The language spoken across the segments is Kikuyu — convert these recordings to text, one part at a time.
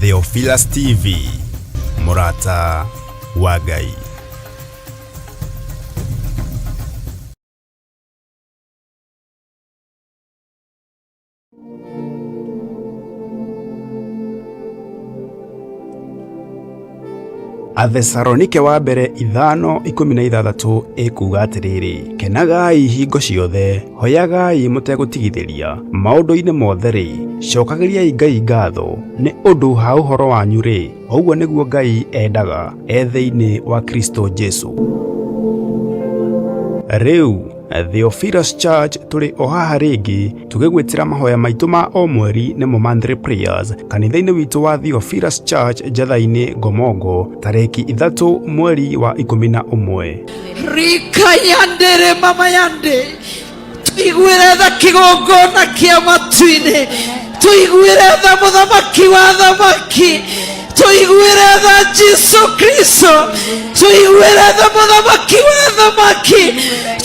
Theophilus TV, mũrata wa Ngai. Athesalonike wa mbere 5:16 ĩkuuga atĩrĩrĩ, kenagai hingo ciothe, hoyagai mũtegũtigithĩria, maũndũ-inĩ mothe-rĩ, cokagĩriai Ngai ngatho, nĩ ũndũ ha ũhoro wanyu-rĩ, ũguo nĩguo Ngai endaga e thĩinĩ wa Kristo Jesu. Rĩu Theophilus Church tũrĩ o haha rĩngĩ tũgĩgwĩtĩra mahoya maitũ ma o mweri nĩmo monthly prayers kanitha-inĩ witũ wa Theophilus Church Njatha-inĩ Ngomongo tarĩki 3 mweri wa 11. Rika yandere mama yande tuiguĩre tha kĩgongona kĩa matu-inĩ tuiguĩre tha mũthamaki wa thamaki tuiguĩre tha Jesu Kristo tuiguĩre tha mũthamaki wa thamaki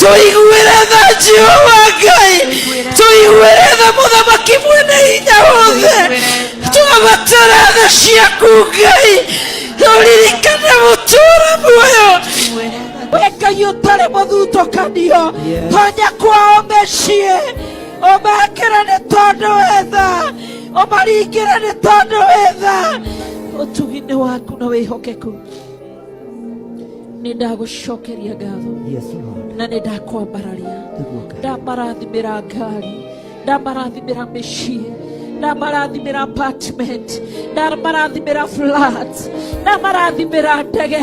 tuiguĩre tha Jehova Ngai tuiguĩre tha mũthamaki mwene hinya wothe twabatara tha ciaku Ngai tũririkane mũtũũra muoyo we Ngai ũtarĩ mũthutũkanio tonya kwao mĩciĩ ũmekĩre nĩ tondũ wĩ tha ũmaringĩre nĩ tondũ wĩ tha ũtugi nĩ waku na wĩhokeku nĩ ndagũcokeria ngatho Yes, Lord. na nĩ ndakwambararia Nĩguo Ngai. ndamarathimĩra ngari ndamarathimĩra mĩciĩ ndamarathimĩra apartment ndamarathimĩra flat ndamarathimĩra ndege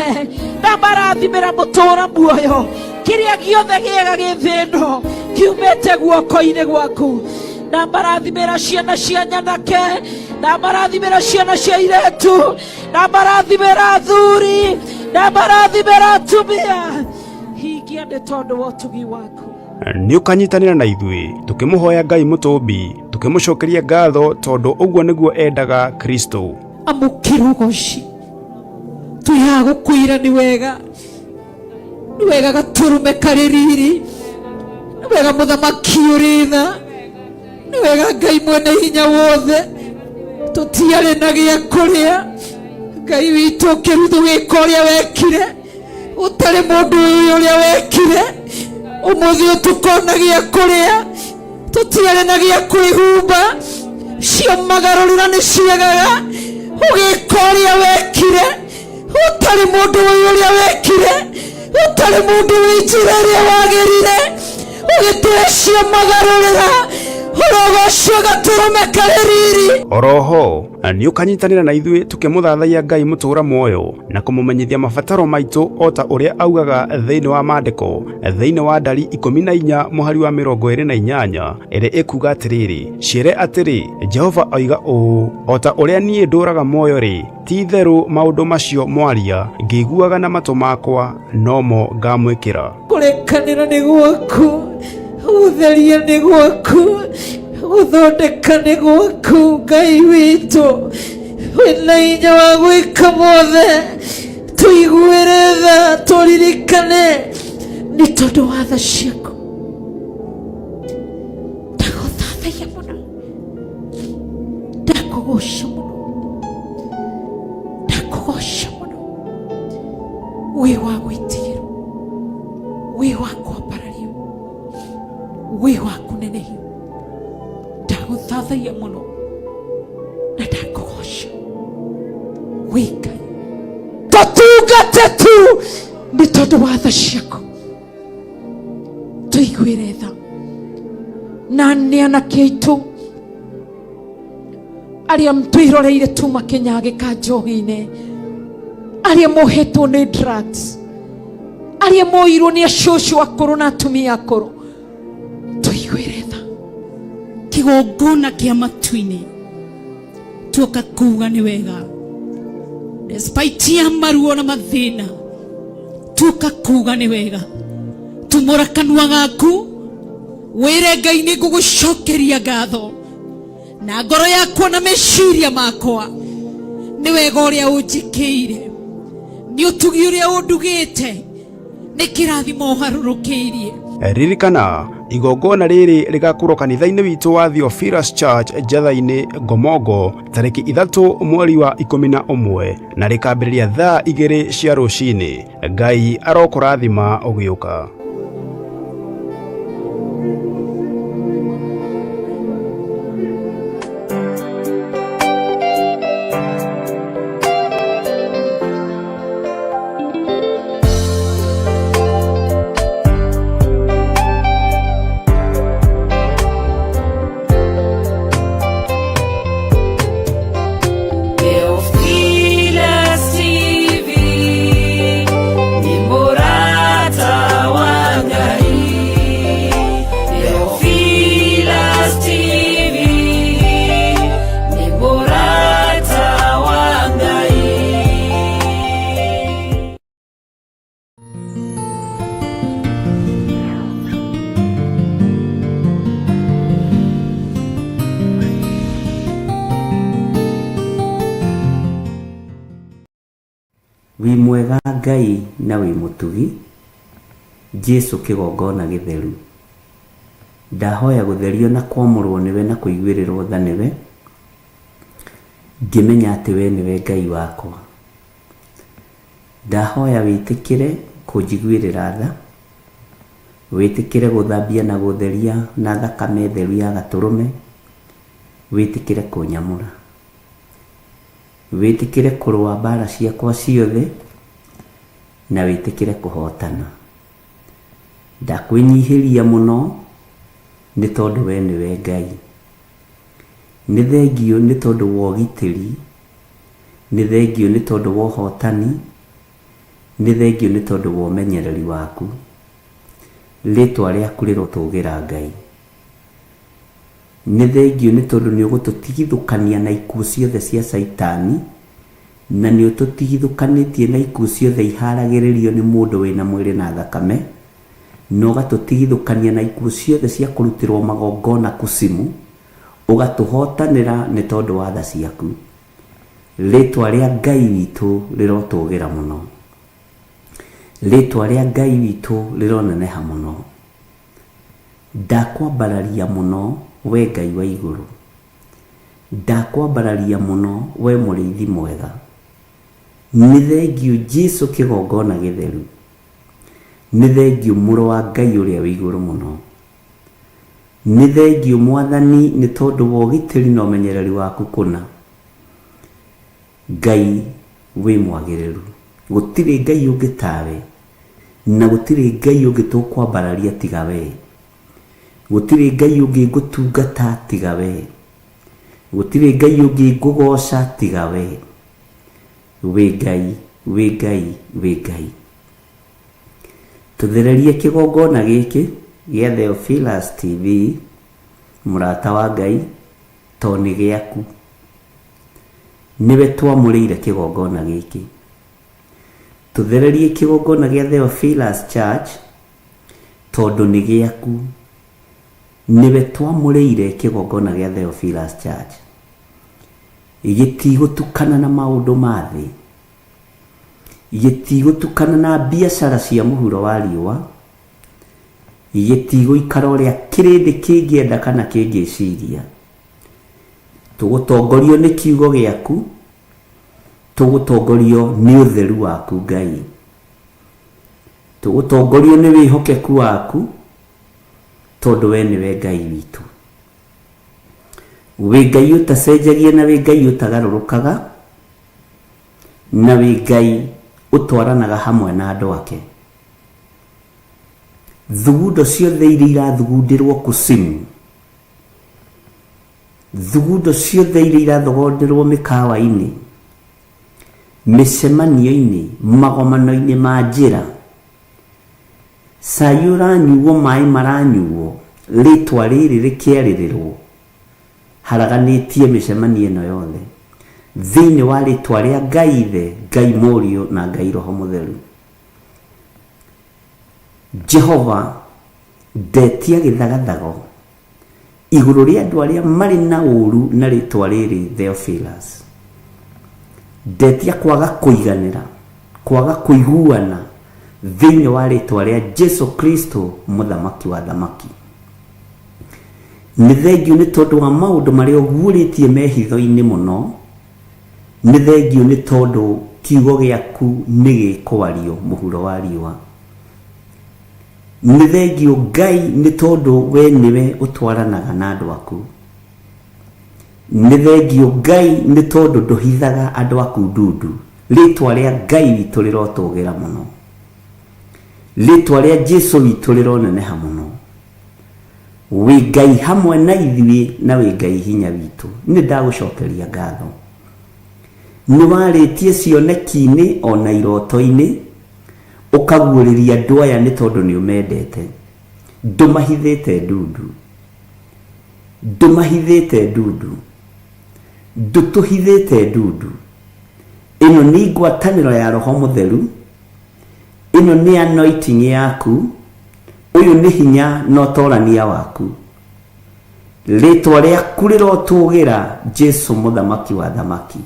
ndamarathimĩra mũtũũra muoyo kĩrĩa gĩothe gĩega gĩ thĩ ĩno kiumĩte guoko-inĩ gwaku ndamarathimĩra ciana cia nyanake ndamarathimĩra ciana cia iretu ndamarathimĩra athuri ndamarathimĩra atumia hingia nĩ tondũ wa ũtugi waku. Nĩ ũkanyitanĩra na ithuĩ tũkĩmũhoya Ngai mũtũmbi tũkĩmũcokeria ngatho tondũ ũguo nĩguo endaga Kristo. Amũkĩra ũgoci twĩ haha gũkwĩra nĩ wega nĩ wega gatũrũme karĩ riri nĩ wega mũthamaki ũrĩ tha nĩ wega Ngai mwene hinya wothe tũtiarĩ na gĩa kũrĩa Ngai witũ ũkĩruthu wĩka ũrĩa wekire Ũtarĩ mũndũ ũyũ ũrĩa wekire ũmũthĩ ũtukona gĩa kũrĩa tũtiarĩ na gĩa kwĩhumba cio magarũrĩra nĩ ciagaga ũgĩka ũrĩa wekire ũtarĩ mũndũ ũyũ ũrĩa wekire ũtarĩ mũndũ wĩ njĩra ĩrĩa wagĩrire ũgĩtũhe cio magarũrĩra ũrogocwo gatũrũme karĩ riri. Oroho nĩ ũkanyitanĩra na ithuĩ tũkĩmũthathaiya Ngai mũtũũra muoyo na kũmũmenyithia mabataro maitũ o ta ũrĩa augaga thĩinĩ wa maandĩko thĩinĩ wa Ndari 14 mũhari wa 28 ĩrĩa ĩkuga atĩrĩrĩ, ciĩre atĩrĩ, Jehova oiga ũũ, o ta ũrĩa niĩ ndũũraga muoyo-rĩ, ti-itherũ maũndũ macio mwaria ngĩiguaga na matũ makwa nomo ngamwĩkĩra. Kũrekanĩra nĩ gwaku, gũtheria nĩ gwaku, gũthondeka nĩ gwaku, Ngai witũ wĩna hinya wa gwĩka mothe. Tũiguĩre tha, tũririkane nĩ tondũ wa tha ciaku. Ndagũthathaiya mũno, ndakũgoca mũno, ndakũgoca mũno. Wĩ wa gwĩtigĩrwo, wĩ wa kwambarario, wĩ wa kũnenehio. Ndagũthathaiya mũno na ndakũgoca wĩ Ngai. Tũtungate tu nĩ tondũ wa tha ciaku, tũiguĩre tha na nĩ anake aitũ arĩa twĩroreire tu makĩnyagĩka njohi-inĩ, arĩa mohetwo nĩ drugs, arĩa moirwo nĩ acũcũ akũrũ na atumia akũrũ, tũiguĩre tha. Kĩgongona kĩa matu-inĩ tuoka kuga nĩ wega despite ya maruo na mathĩna, tuoka kuga nĩ wega. Tumũra kanua gaku wĩre Ngai nĩ ngũgũcokeria ngatho na ngoro yakwa na meciria makwa nĩ wega ũrĩa ũnjĩkĩire, nĩ ũtugi ũrĩa ũndugĩte, nĩ kĩrathimo ũharũrũkĩirie. Ririkana, Igongona rĩrĩ rĩgakorwo kanitha-inĩ witũ wa Theophilus Church Njatha-inĩ Ngomongo tarĩki 3 mweri wa 11 na rĩkambĩrĩria thaa 2 cia rũcinĩ. Ngai arokũrathima ũgĩũka. Theophilus TV ni murata wa Ngai. Theophilus TV ni murata wa Ngai. Wĩ mwega Ngai na wĩ mũtugi, Jesu kĩgongona gĩtheru. Ndahoya gũtherio na kwamũrwo nĩwe na kũiguĩrĩrwo tha nĩwe, ngĩmenya atĩ we nĩwe Ngai wakwa. Ndahoya wĩtĩkĩre kũnjiguĩrĩra tha, wĩtĩkĩre gũthambia na gũtheria na thakame theru ya gatũrũme, wĩtĩkĩre kũnyamũra. Wĩtĩkĩre kũrũa mbara ciakwa ciothe na wĩtĩkĩre kũhotana. Ndakwĩnyihĩria mũno nĩ tondũ we nĩwe Ngai. Nĩ thengiũ nĩ tondũ wa ũgitĩri, nĩ thengiũ nĩ tondũ wa ũhotani, nĩ thengiũ nĩ tondũ wa ũmenyereri waku. Rĩtwa rĩaku rĩrotũgĩra Ngai. Nĩ thengiũ nĩ tondũ nĩ ũgũtũtigithũkania na ikuũ ciothe cia Caitani, na nĩ ũtũtigithũkanĩtie na ikuũ ciothe iharagĩrĩrio nĩ mũndũ wĩna mwĩrĩ na thakame, na ũgatũtigithũkania na ikuũ ciothe cia kũrutĩrwo magongona kusimu, ũgatũhotanĩra nĩ tondũ wa tha ciaku. Rĩtwa rĩa Ngai witũ rĩrotũgĩra mũno. Rĩtwa rĩa Ngai witũ rĩroneneha mũno. Ndakwambararia mũno we Ngai wa igũrũ. Ndakwambararia mũno we mũrĩithi mwega. Nĩ thengiũ Jesu kĩgongona gĩtheru. Nĩ thengiũ mũrũ wa Ngai ũrĩa wĩ igũrũ mũno. Nĩ thengiũ Mwathani nĩ tondũ wa ũgitĩri na ũmenyereri waku kũna. Ngai wĩ mwagĩrĩru. Gũtirĩ Ngai ũngĩ tawe, na gũtirĩ Ngai ũngĩ tũkwambararia tiga we. Gũtirĩ Ngai ũngĩ ngũtungata tiga we. Gũtirĩ Ngai ũngĩ ngũgoca tiga we. Wĩ Ngai, wĩ Ngai, wĩ Ngai. Tũthererie kĩgongona gĩkĩ gĩa Theophilus TV, mũrata wa Ngai, to nĩ gĩaku. Nĩwe twamũrĩire kĩgongona gĩkĩ. Tũthererie kĩgongona gĩa Theophilus Church, tondũ nĩ gĩaku. Nĩwe twamũrĩire kĩgongona gĩa Theophilus Church. Gĩtigũtukana na maũndũ ma thĩ. Gĩtigũtukana na biacara cia mũhuro wa riũa. Gĩtigũikara ũrĩa kĩrĩndĩ kĩngĩenda kana kĩngĩciria. Tũgũtongorio nĩ kiugo gĩaku, tũgũtongorio nĩ ũtheru waku Ngai. Tũgũtongorio nĩ wĩhokeku waku, tondũ we nĩwe Ngai witũ. Wĩ Ngai ũtacenjagia na wĩ Ngai ũtagarũrũkaga, na wĩ Ngai ũtwaranaga hamwe na andũ ake. Thugundo ciothe iria irathugundĩrwo kusimu, thugundo ciothe iria irathogonderwo mĩkawa-inĩ, mĩcemanio-inĩ, magomano-inĩ ma njĩra, cai ũranyuo, maĩ maranyuo, rĩtwa rĩrĩ rĩkĩarĩrĩrwo, haraganĩtie mĩcemanio ĩno yothe thĩinĩ wa rĩtwa rĩa Ngai Ithe, Ngai Mũriũ na Ngai Roho Mũtheru. Jehova, ndetia gĩthagathago igũrũ rĩa andũ arĩa marĩ na ũru na rĩtwa rĩrĩ Theophilus. Ndetia kwaga kũiganĩra, kwaga kũiguana thĩinĩ wa rĩtwa rĩa Jesu Kristo, mũthamaki wa thamaki. Nĩ thengiũ nĩ tondũ wa maũndũ marĩa ũguũrĩtie me hitho-inĩ mũno. Nĩ thengiũ nĩ tondũ kiugo gĩaku nĩ gĩkwario mũhuro wa riũa. Nĩ thengiũ Ngai nĩ tondũ we nĩwe ũtwaranaga na andũ aku. Nĩ thengiũ Ngai nĩ tondũ ndũhithaga andũ aku ndundu. Rĩtwa rĩa Ngai witũ rĩrotũgĩra mũno. Rĩtwa rĩa Jesu witũ rĩroneneha mũno. Wĩ Ngai hamwe na ithuĩ na wĩ Ngai hinya witũ. Nĩ ndagũcokeria ngatho. Nĩ warĩtie cioneki-inĩ o na iroto-inĩ, ũkaguũrĩria andũ aya nĩ tondũ nĩ ũmendete. Ndũmahithĩte ndundu. Ndũmahithĩte ndundu. Ndũtũhithĩte ndundu. Ĩno nĩ ngwatanĩro ya Roho Mũtheru. Ĩno nĩ anointing yaku. Ũyũ nĩ hinya na ũtorania waku. Rĩtwa rĩaku rĩrotũgĩra Jesu mũthamaki wa thamaki.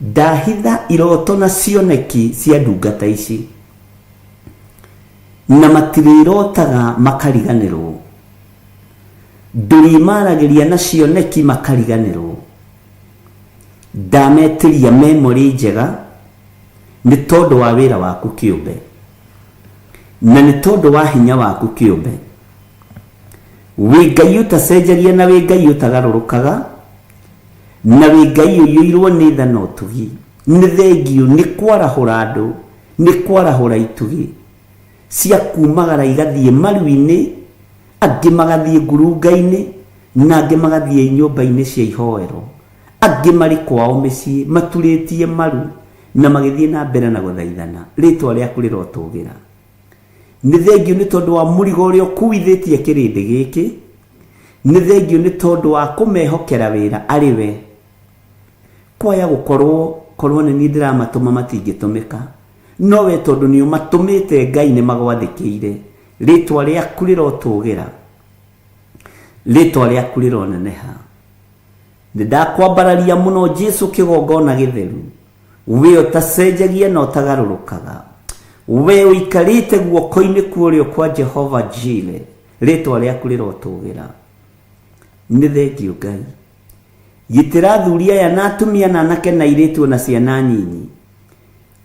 Ndahitha iroto na cioneki cia ndungata ici. Na matirĩrotaga makariganĩrwo. Ndũrĩmaragĩria na cioneki makariganĩrwo. Ndametĩria memory njega nĩ tondũ wa wĩra waku kĩũmbe. Na nĩ tondũ wa hinya waku kĩũmbe. Wĩ Ngai ũtacenjagia na wĩ Ngai ũtagarũrũkaga, na wĩ Ngai ũiyũirwo nĩ tha na ũtugi. Nĩ thengiũ nĩ kwarahũra andũ, nĩ kwarahũra itugĩ cia kumagara igathiĩ maru-inĩ, angĩ magathiĩ ngurunga-inĩ, na angĩ magathiĩ nyũmba-inĩ cia ihoero. Angĩ marĩ kwao mĩciĩ maturĩtie maru na magĩthiĩ na mbere na gũthaithana. Rĩtwa rĩaku rĩrotũgĩra. Nĩ thengiũ nĩ tondũ wa mũrigo ũrĩa ũkuithĩtie kĩrĩndĩ gĩkĩ. Nĩ thengiũ nĩ tondũ wa kũmehokera wĩra arĩ we. Kwaya gũkorwo korwo nĩ niĩ ndĩramatũma matingĩtũmĩka. No we tondũ nĩ ũmatũmĩte Ngai nĩ magwathĩkĩire. Rĩtwa rĩaku rĩrotũgĩra. Rĩtwa rĩaku rĩroneneha. Nĩ ndakwambararia mũno Jesu kĩgongona gĩtheru. We ũtacenjagia na ũtagarũrũkaga. We ũikarĩte guoko-inĩ kwa ũrĩo kwa Jehova Jire. Rĩtwa rĩaku rĩrotũgĩra. Nĩ thengiũ Ngai. Gitĩra athuri aya na atumia na anake na airĩtu ona ciana nyinyi.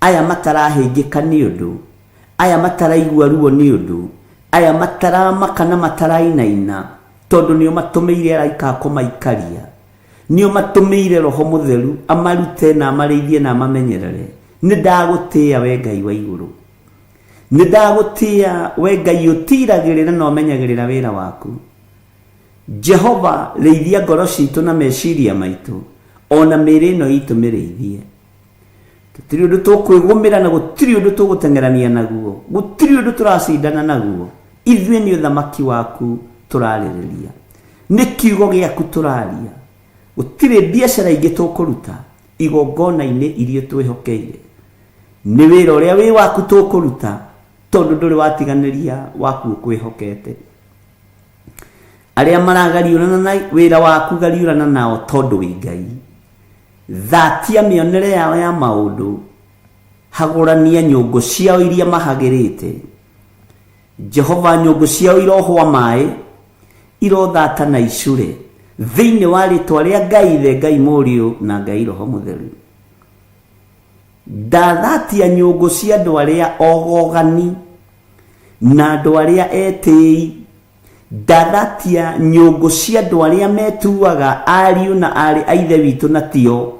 Aya matarahĩngĩka nĩ ũndũ. Aya mataraigua ruo nĩ ũndũ. Aya mataramaka na matarainaina. Tondũ nĩ ũmatũmĩire araika a kũmaikaria. Nĩ ũmatũmĩire Roho Mũtheru amarute na amarĩithie na amamenyerere. Nĩ ndagũtĩĩa we Ngai wa igũrũ. Nĩ ndagũtĩĩa we Ngai ũtiragĩrĩra na ũmenyagĩrĩra wĩra waku. Jehova, rĩithia ngoro citũ na meciria maitũ, o na mĩĩrĩ ĩno itũ mĩrĩithie. Tũtirĩ ũndũ tũkwĩgũmĩra na gũtirĩ ũndũ tũgũteng'erania naguo, gũtirĩ ũndũ tũracindana naguo. Ithuĩ nĩ ũthamaki waku tũrarĩrĩria, nĩ kiugo gĩaku tũraria. Gũtirĩ biacara ingĩ tũkũruta igongona-inĩ iria twĩhokeire. Nĩ wĩra ũrĩa wĩ waku tũkũruta, tondũ ndũrĩ watiganĩria waku ũkwĩhokete. Arĩa maragariũrana na wĩra waku gariũrana nao tondũ wĩ Ngai. Thatia mĩonere yao ya maũndũ, hagũrania nyũngũ ciao iria mahagĩrĩte. Jehova, nyũngũ ciao irohwa maĩ, irothata na icure, thĩinĩ wa rĩtwa rĩa Ngai Ithe, Ngai Mũriũ na Ngai Roho Mũtheru. Ndathatia nyũngũ cia andũ arĩa ogogani na andũ arĩa etĩi. Ndathatia nyũngũ cia andũ arĩa metuaga ariũ na aarĩ a Ithe witũ na tio,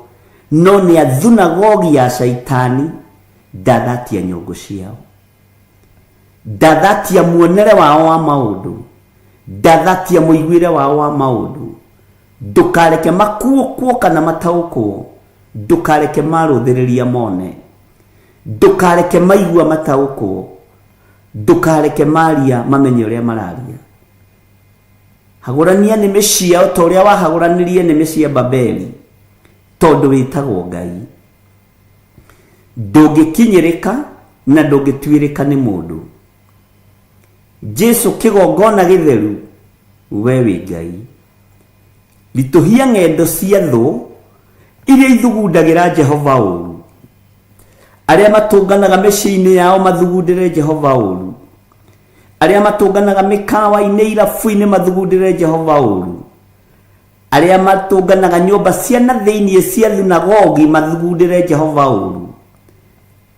no nĩ a thunagogi ya Shaitani. Ndathatia nyũngũ ciao. Ndathatia muonere wao wa maũndũ. Ndathatia mũiguĩre wao wa maũndũ. Ndũkareke makuũkwo kana mataũkwo. Ndũkareke marũthĩrĩria mone. Ndũkareke maigua mataũkwo. Ndũkareke maria mamenye ũrĩa mararia. Hagũrania nĩmĩ ciao ta ũrĩa wahagũranirie nĩmĩ cia Babeli, tondũ wĩtagwo Ngai. Ndũngĩkinyĩrĩka na ndũngĩtuĩrĩka nĩ mũndũ. Jesu kĩgongona gĩtheru, we wĩ Ngai. Ritũhia ng'endo cia thũ iria ithugundagĩra Jehova ũũru. Arĩa matũnganaga mĩciĩ-inĩ yao mathugundĩre Jehova ũũru. Arĩa matũnganaga mĩkawa-inĩ, irabu-inĩ mathugundĩre Jehova ũru. Arĩa matũnganaga nyũmba cia na thĩinĩ cia thunagogi mathugundĩre Jehova ũru.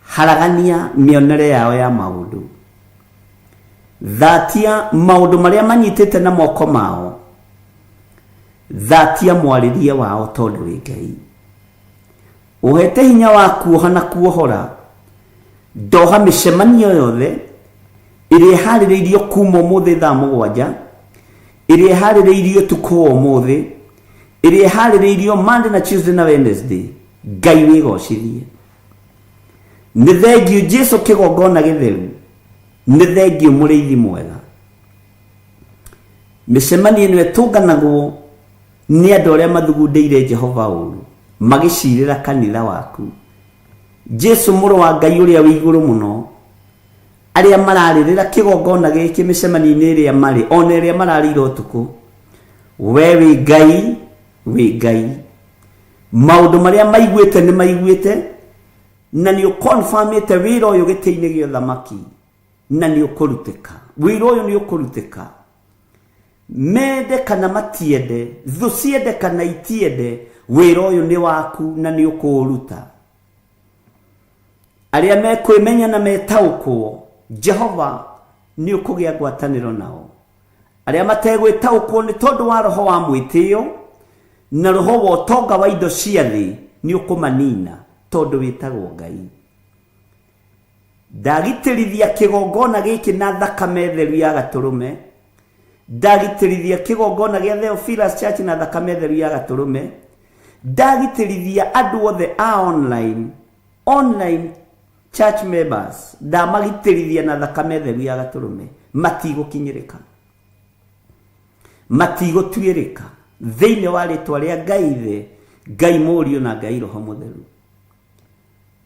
Haragania mĩonere yao ya maũndũ. Thatia maũndũ marĩa manyitĩte na moko mao. Thatia mwarĩrie wao tondũ wĩ Ngai. Ũhete hinya wa kuoha na kuohora. Ndoha mĩcemanio yothe ĩrĩa ĩharĩrĩirio kuma ũmũthĩ thaa 7, ĩrĩa ĩharĩrĩirio ũtukũ wa ũmũthĩ, ĩrĩa ĩharĩrĩirio Monday na Tuesday na Wednesday. Ngai wĩgocithie. Nĩ thengiũ Jesu kĩgongona gĩtheru. Nĩ thengiũ mũrĩithi mwega. Mĩcemanio ĩno ĩtũnganagwo nĩ andũ arĩa mathugundĩire Jehova ũru magĩcirĩra kanitha waku. Jesu mũrũ wa Ngai ũrĩa wĩ igũrũ mũno, arĩa mararĩrĩra kĩgongona gĩkĩ mĩcemanio-inĩ ĩrĩa marĩ ona ĩrĩa mararĩire ũtukũ, we wĩ Ngai, wĩ Ngai. Maũndũ marĩa maiguĩte nĩ maiguĩte, na nĩ ũkonfamĩte wĩra ũyũ gĩtĩ-inĩ gĩa ũthamaki, na nĩ ũkũrutĩka. Wĩra ũyũ nĩ ũkũrutĩka. Mende kana matiende, thũ ciende kana itiende, wĩra ũyũ nĩ waku na nĩ ũkũũruta. Arĩa mekwĩmenya na metaũkwo, Jehova nĩ ũkũgĩa ngwatanĩro nao. Arĩa mategwĩtaũkwo nĩ tondũ wa roho wa mwĩtĩo na roho wa ũtonga wa indo cia thĩ, nĩ ũkũmanina tondũ wĩtagwo Ngai. Ndagitĩrithia kĩgongona gĩkĩ na thakame theru ya gatũrũme. Ndagitĩrithia kĩgongona gĩa Theophilus Church na thakame theru ya gatũrũme. Ndagitĩrithia andũ othe a online, online church members, ndamagitĩrithia na thakame theru ya gatũrũme. Matigũkinyĩrĩka, matigũtuĩrĩka thĩinĩ wa rĩtwa rĩa Ngai Ithe, Ngai Mũriũ na Ngai Roho Mũtheru.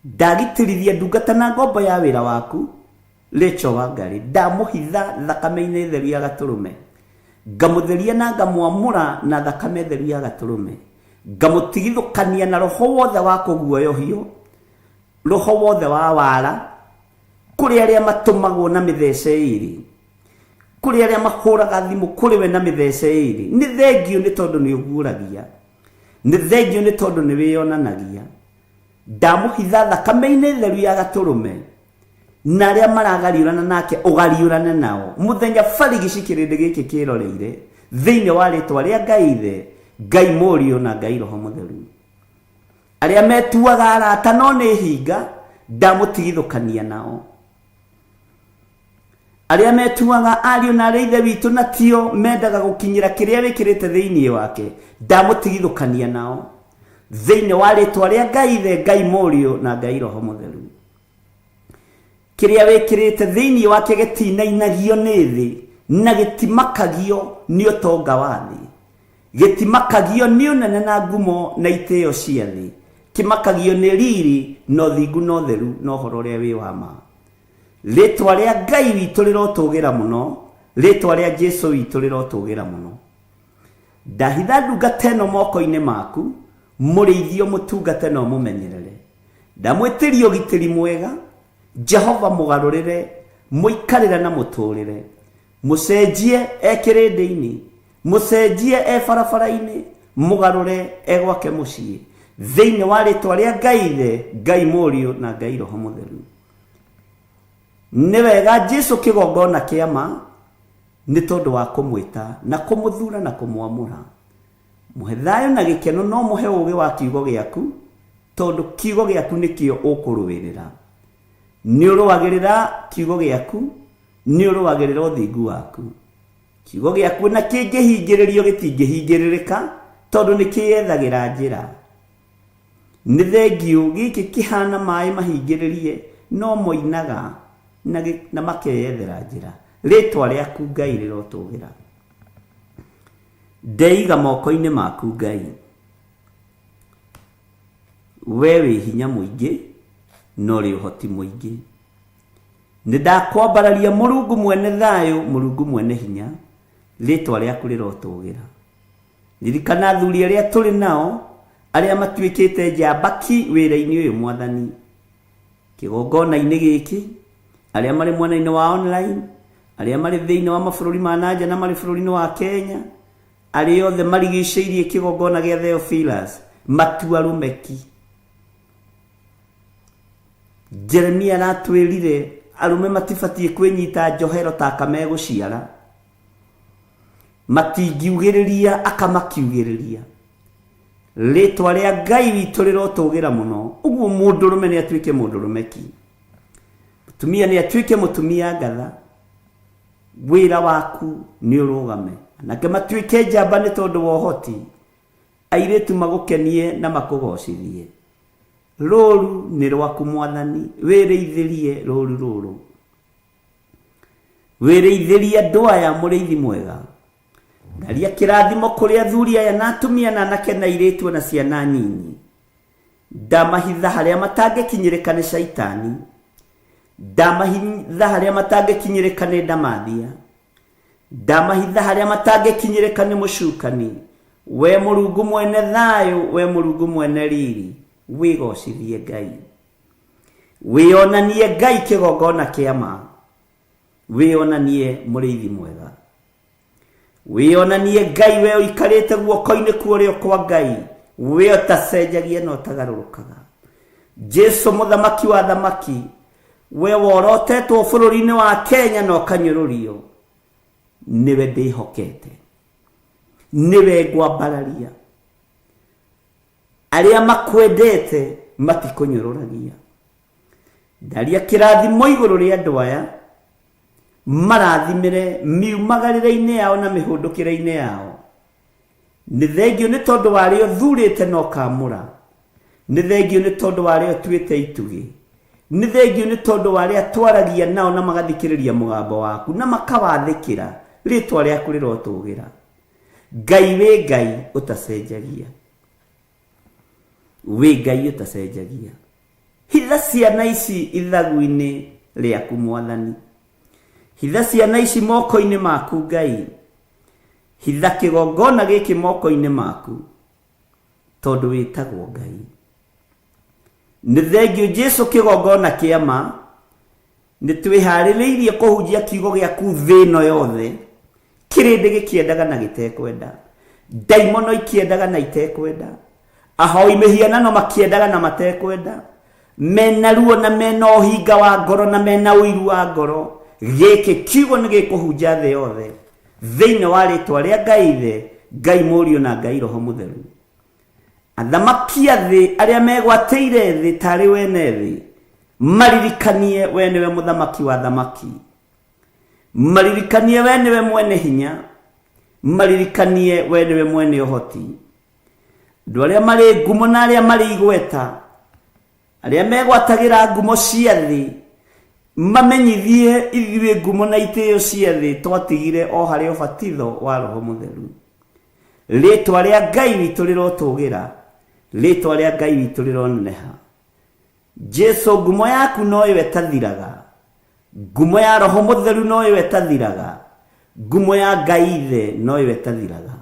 Ndagitĩrithia ndungata na ngombo ya wĩra waku Rachel Wangari, ndamũhitha thakame-inĩ theru ya gatũrũme, ngamũtheria na ngamwamũra na thakame theru ya gatũrũme, ngamũtigithũkania na roho wothe wa kũguoyohio, roho wothe wa wara, kũrĩ arĩa matũmagwo na mĩthece ĩrĩ, kũrĩ arĩa mahũraga thimũ kũrĩ we na mĩthece ĩrĩ. Nĩ thengio nĩ tondũ nĩ ũguũragia, nĩ thengio nĩ tondũ nĩ wĩyonanagia. Ndamũhitha thakame-inĩ theru ya gatũrũme, na arĩa maragariũrana nake ũgariũrane nao mũthenya barigici kĩrĩndĩ gĩkĩ kĩroreire, thĩinĩ wa rĩtwa rĩa Ngai Ithe, Ngai Mũriũ na Ngai Roho Mũtheru. Arĩa metuaga arata no nĩ hinga, ndamũtigithũkania nao. Arĩa metuaga ariũ na arĩa ithe witũ na tio mendaga gũkinyĩra kĩrĩa wĩkĩrĩte thĩinĩ wake, ndamũtigithũkania nao thĩinĩ wa rĩtwa rĩa Ngai Ithe, Ngai Mũriũ na Ngai Roho Mũtheru. Kĩrĩa wĩkĩrĩte thĩinĩ wake gĩtinainagio nĩ thĩ na gĩtimakagio nĩ ũtonga wa thĩ, gĩtimakagio nĩ ũnene na ngumo na itĩo cia thĩ, kĩmakagio nĩ riri na ũthingu na ũtheru na ũhoro ũrĩa wĩ wa ma. Rĩtwa rĩa Ngai witũ rĩrotũgĩra mũno, rĩtwa rĩa Jesu witũ rĩrotũgĩra mũno. Ndahitha ndungata ĩno moko-inĩ maku, mũrĩithio mũtungate na ũmũmenyerere. Ndamwĩtĩria ũgitĩri mwega, Jehova mũgarũrĩre, mũikarĩre na mũtũrĩre. Mũcenjie e kĩrĩndĩ-inĩ, mũcenjie e barabara-inĩ, mũgarũre e gwake mũciĩ. Thĩinĩ wa rĩtwa rĩa Ngai Ithe, Ngai Mũriũ na Ngai Roho Mũtheru. Nĩ wega Jesu kĩgongona kĩa ma, nĩ tondũ wa kũmwĩta na kũmũthura na kũmwamũra. Mũhe thayũ na gĩkeno, no mũhe ũũgĩ wa kiugo gĩaku, tondũ kiugo gĩaku nĩkĩo ũkũrũĩrĩra. Nĩ ũrũagĩrĩra kiugo gĩaku, nĩ ũrũagĩrĩra ũthingu waku. Kiugo gĩaku na kĩngĩhingĩrĩrio gĩtingĩhingĩrĩrĩka, tondũ nĩ kĩyethagĩra njĩra. Nĩ thengiũ gĩkĩ kĩhana maĩ mahingĩrĩrie, no moinaga na makeyethera njĩra. Rĩtwa rĩaku Ngai rĩrotũgĩra. Ndeiga moko-inĩ maku Ngai. We wĩ hinya mũingĩ na ũrĩ ũhoti mũingĩ. Nĩ ndakwambararia Mũrungu mwene thayũ, Mũrungu mwene hinya, rĩtwa rĩaku rĩrotũgĩra. Ririkana athuri arĩa tũrĩ nao, arĩa matuĩkĩte njamba ki wĩra-inĩ ũyũ Mwathani. Kĩgongona-inĩ gĩkĩ, arĩa marĩ mwena-inĩ wa online, Arĩa marĩ thĩinĩ wa mabũrũri ma nanja na marĩ bũrũri-inĩ wa Kenya, arĩa othe marigicĩirie kĩgongona gĩa Theophilus, matua rũmeki. Jeremia aratwĩrire arũme matibatiĩ kwĩnyita njohero ta aka megũciara, matingiugĩrĩria aka makiugĩrĩria. Rĩtwa rĩa Ngai witũ rĩrotũgĩra mũno. Ũguo mũndũrũme nĩ atuĩke mũndũrũme ki, mũtumia nĩ atuĩke mũtumia ngatha. Wĩra waku nĩ ũrũgame, anake matuĩke njamba nĩ tondũ wa ũhoti, airĩtu magũkenie na makũgocithie. Rũru nĩ rwaku Mwathani, wĩrĩithĩrie rũru rũrũ. Wĩrĩithĩrie andũ aya mũrĩithi mwega. Ndaria kĩrathimo kũrĩ athuri aya na atumia na anake na airĩtu na ciana nyinyi. Ndamahitha harĩa matangĩkinyĩrĩka nĩ Shaitani. Ndamahitha harĩa matangĩkinyĩrĩka nĩ ndamathia. Ndamahitha harĩa matangĩkinyĩrĩka nĩ mũcukani. We Mũrungu mwene thayũ, we Mũrungu mwene riri, wĩgocithie Ngai. Wĩonanie Ngai kĩgongona kĩa ma. Wĩonanie mũrĩithi mwega. Wĩonanie Ngai we ũikarĩte guoko-inĩ kwa ũrĩo kwa Ngai, we ũtacenjagia na ũtagarũrũkaga. Jesu mũthamaki wa thamaki, we worotetwo bũrũri-inĩ wa Kenya na ũkanyũrũrio, nĩwe ndĩhokete, nĩwe ngwambararia. Arĩa makwendete matikũnyũrũragia. Ndaria kĩrathimo igũrũ rĩa andũ aya, marathimĩre miumagarĩre-inĩ yao na mĩhũndũkĩre-inĩ yao. Nĩ thengio nĩ tondũ wa arĩa ũthurĩte na ũkamũra. Nĩ thengio nĩ tondũ wa arĩa ũtuĩte itugĩ. Nĩ thengio nĩ tondũ wa arĩa twaragia nao na magathikĩrĩria mũgambo waku na makawathĩkĩra. Rĩtwa rĩaku rĩrotũgĩra. Ngai wĩ Ngai ũtacenjagia. Wĩ Ngai ũtacenjagia. Hitha ciana ici ithagu-inĩ rĩaku Mwathani. Hitha ciana ici moko-inĩ maku Ngai. Hitha kĩgongona gĩkĩ moko-inĩ maku, tondũ wĩtagwo Ngai. Nĩ thengio Jesu kĩgongona kĩa ma. Nĩ twĩharĩrĩirie kũhunjia kiugo gĩaku thĩ ĩno yothe, kĩrĩndĩ gĩkĩendaga na gĩtekwenda, ndaimono ikĩendaga na itekwenda, ahoi mĩhianano makĩendaga na matekwenda, mena ruo na mena ũhinga wa ngoro na mena ũiru wa ngoro. Gĩkĩ kiugo nĩ gĩkũhunja thĩ yothe, thĩinĩ wa rĩtwa rĩa Ngai Ithe, Ngai Mũriũ na Ngai Roho Mũtheru. Athamaki a thĩ arĩa megwatĩire thĩ tarĩ wene thĩ, maririkanie we nĩwe mũthamaki wa thamaki, maririkanie we nĩwe mwene hinya, maririkanie we nĩwe mwene ũhoti. Andũ arĩa marĩ ngumo na arĩa marĩ igweta, arĩa megwatagĩra ngumo cia thĩ, mamenyithie ithuĩ ngumo na itĩo cia thĩ twatigire o harĩ ũbatitho wa Roho Mũtheru. Rĩtwa rĩa Ngai witũ rĩrotũgĩra, rĩtwa rĩa Ngai witũ rĩroneneha. Jesu ngumo yaku no ĩyo ĩtathiraga, ngumo ya Roho Mũtheru no ĩyo ĩtathiraga, ngumo ya Ngai Ithe no ĩyo ĩtathiraga.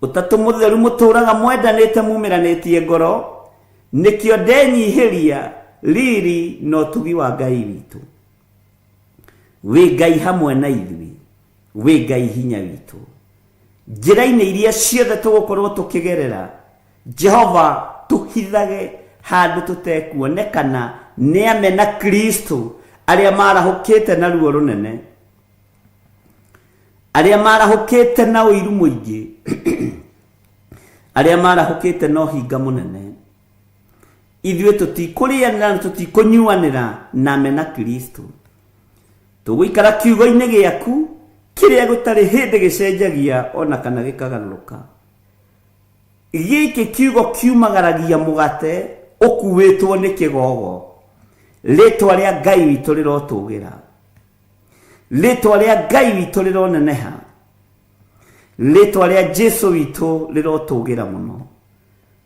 Ũtatũ Mũtheru mũtũraga mwendanĩte mumĩranĩtie ngoro, nĩkĩo ndenyihĩria riri na ũtugi wa Ngai witũ. Wĩ Ngai hamwe na ithuĩ, wĩ Ngai hinya witũ. Njĩra-inĩ iria ciothe tũgũkorwo tũkĩgerera, Jehova tũhithage handũ tũtekuonekana nĩ amena Kristo arĩa marahũkĩte na ruo rũnene, arĩa marahũkĩte na ũiru mũingĩ, arĩa marahũkĩte na ũhinga mũnene. Ithuĩ tũtikũrĩanĩra na tũtikũnyuanĩra na amena Kristo. Tũgũikara kiugo-inĩ gĩaku kĩrĩa gũtarĩ hĩndĩ gĩcenjagia ona kana gĩkagarũrũka. Gĩkĩ kiugo kiumagaragia mũgate ũkuĩtwo nĩ kĩgogo. Rĩtwa rĩa Ngai witũ rĩrotũgĩra, rĩtwa rĩa Ngai witũ rĩroneneha, rĩtwa rĩa Jesu witũ rĩrotũgĩra mũno.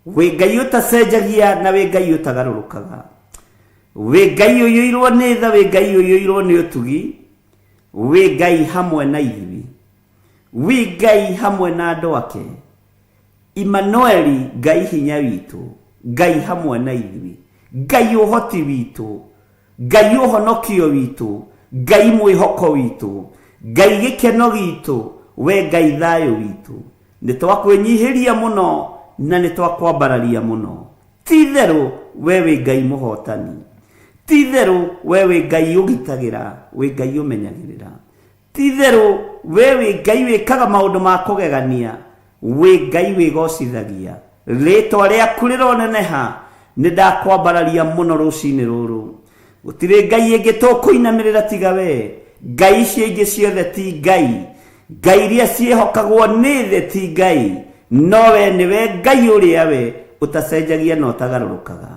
Wĩ Ngai ũtacenjagia na wĩ Ngai ũtagarũrũkaga, wĩ Ngai ũiyũirwo nĩ tha, wĩ Ngai ũiyũirwo nĩ ũtugi, wĩ Ngai hamwe na ithuĩ, wĩ Ngai hamwe na andũ ake. Immanueli, Ngai hinya witũ, Ngai hamwe na ithuĩ, Ngai ũhoti witũ, Ngai ũhonokio witũ, Ngai mwĩhoko witũ, Ngai gĩkeno gitũ, we Ngai thayũ witũ, nĩ twakwĩnyihĩria mũno na nĩ twakwambararia mũno. Ti-itherũ we wĩ Ngai mũhotani, ti-itherũ we wĩ Ngai ũgitagĩra, wĩ Ngai ũmenyagĩrĩra, ti-itherũ we wĩ Ngai wĩkaga maũndũ ma kũgegania, wĩ Ngai wĩgocithagia. Rĩtwa rĩaku rĩroneneha, nĩ ndakwambararia mũno rũcinĩ rũrũ. Gũtirĩ Ngai ĩngĩ tũkũinamĩrĩra tiga we. Ngai icio ingĩ ciothe ti Ngai, Ngai iria ciĩhokagwo nĩ thĩ ti Ngai, no we nĩwe Ngai ũrĩa we ũtacenjagia na ũtagarũrũkaga.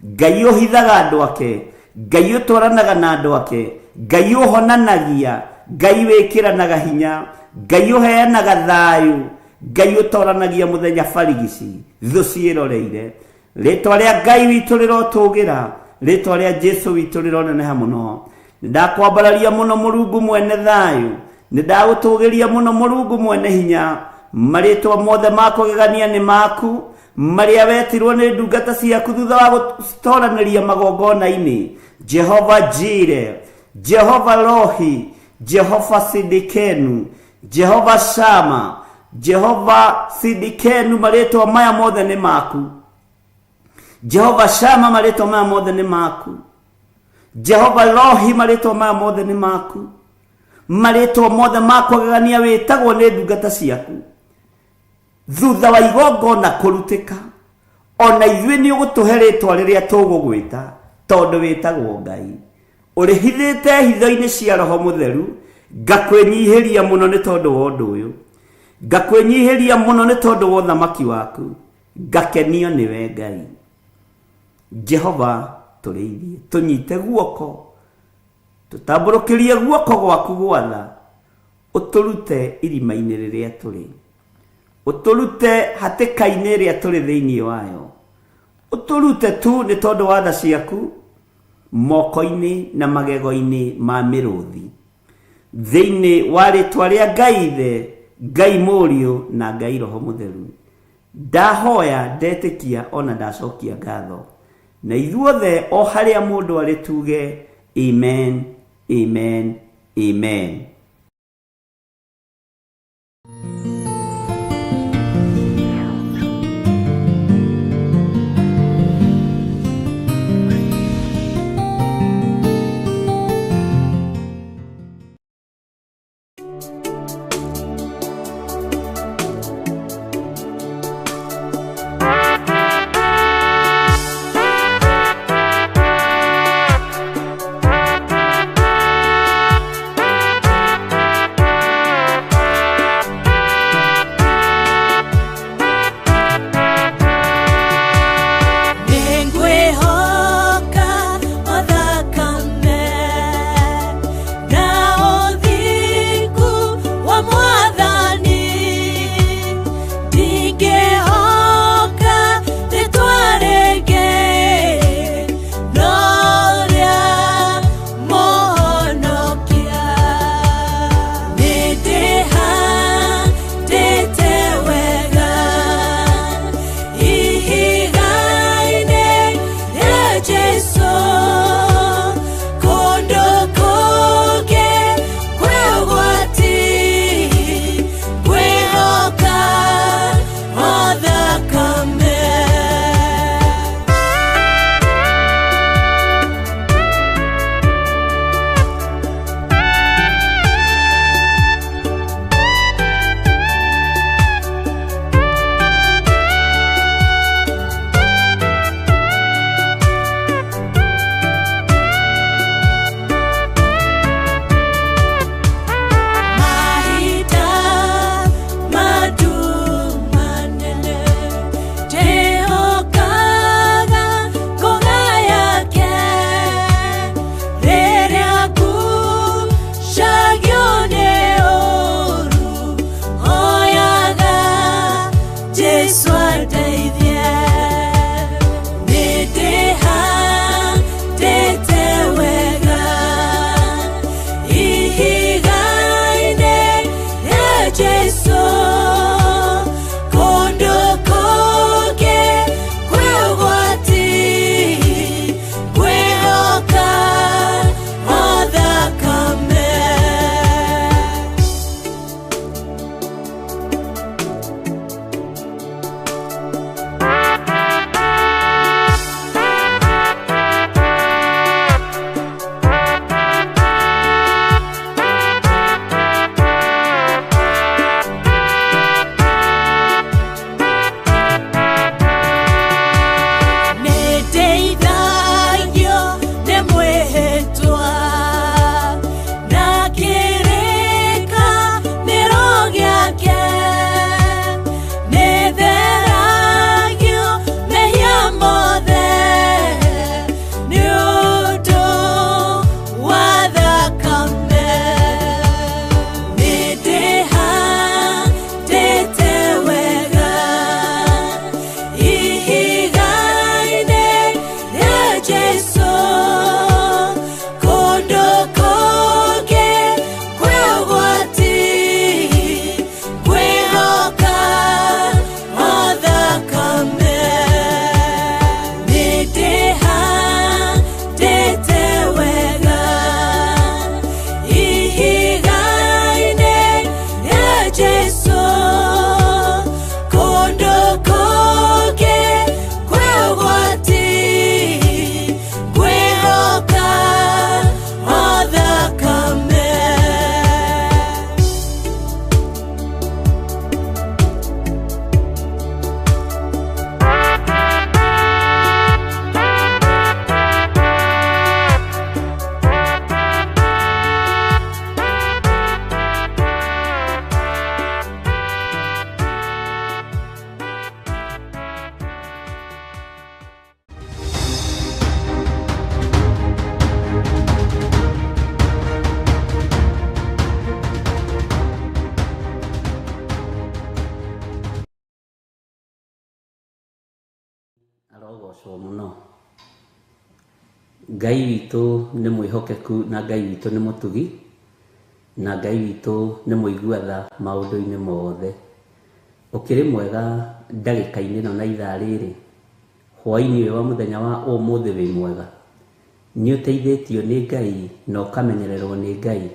Ngai ũhithaga andũ ake, Ngai ũtwaranaga na andũ ake, Ngai ũhonanagia, Ngai wĩkĩranaga hinya, Ngai ũheanaga thayũ, Ngai ũtoranagia mũthenya barigici, thũ ciĩroreire. Rĩtwa rĩa Ngai witũ rĩrotũgĩra, rĩtwa rĩa Jesu witũ rĩroneneha mũno. Nĩndakwambararia mũno Mũrungu mwene thayũ, nĩndagũtũgĩria mũno Mũrungu mwene hinya. Marĩtwa mothe ma kũgegania nĩ maku, marĩa wetirwo nĩ ndungata ciaku thutha wa gũtoranĩria magongona-inĩ. Jehova Jire, Jehova Rohi, Jehova Sidikenu, Jehova Shama, Jehova Sidikenu, marĩtwa maya mothe nĩ maku. Jehova Shama, marĩtwa maya mothe nĩ maku. Jehova Rohi, marĩtwa maya mothe nĩ maku. Marĩtwa mothe ma kũgegania wĩtagwo nĩ ndungata ciaku. Thutha wa igongona kũrutĩka, ona ithuĩ nĩ ũgũtũhe rĩtwa rĩrĩa tũgũgwĩta, tondũ wĩtagwo Ngai. Ũrĩhithĩte hitho-inĩ cia Roho Mũtheru, ngakwĩnyihĩria mũno nĩ tondũ wa ũndũ ũyũ. Ngakwĩnyihĩria mũno nĩ tondũ wa ũthamaki waku, ngakenio nĩwe Ngai. Jehova tũrĩithie, tũnyite guoko, tũtambũrũkĩrie guoko gwaku gwatha, ũtũrute irima-inĩ rĩrĩa tũrĩ, ũtũrute hatĩka-inĩ ĩrĩa tũrĩ thĩinĩ wayo, ũtũrute tu nĩ tondũ wa tha ciaku moko-inĩ na magego-inĩ ma mĩrũthi. Thĩinĩ wa rĩtwa rĩa Ngai Ithe, Ngai Mũriũ na Ngai Roho Mũtheru, ndahoya, ndetĩkia ona ndacokia ngatho. Na ithuothe o harĩa mũndũ arĩ tuge amen, amen, amen. Arogocwo mũno. Ngai witũ nĩ mwĩhokeku na Ngai witũ nĩ mũtugi na Ngai witũ nĩ mũigua tha maũndũ-inĩ mothe. Ũkĩrĩ mwega ndagĩka-inĩ ĩno na ithaa rĩrĩ, hwaĩ-inĩ ũyũ wa mũthenya wa ũmũthĩ wĩ mwega? Nĩ ũteithĩtio nĩ Ngai na ũkamenyererwo nĩ Ngai?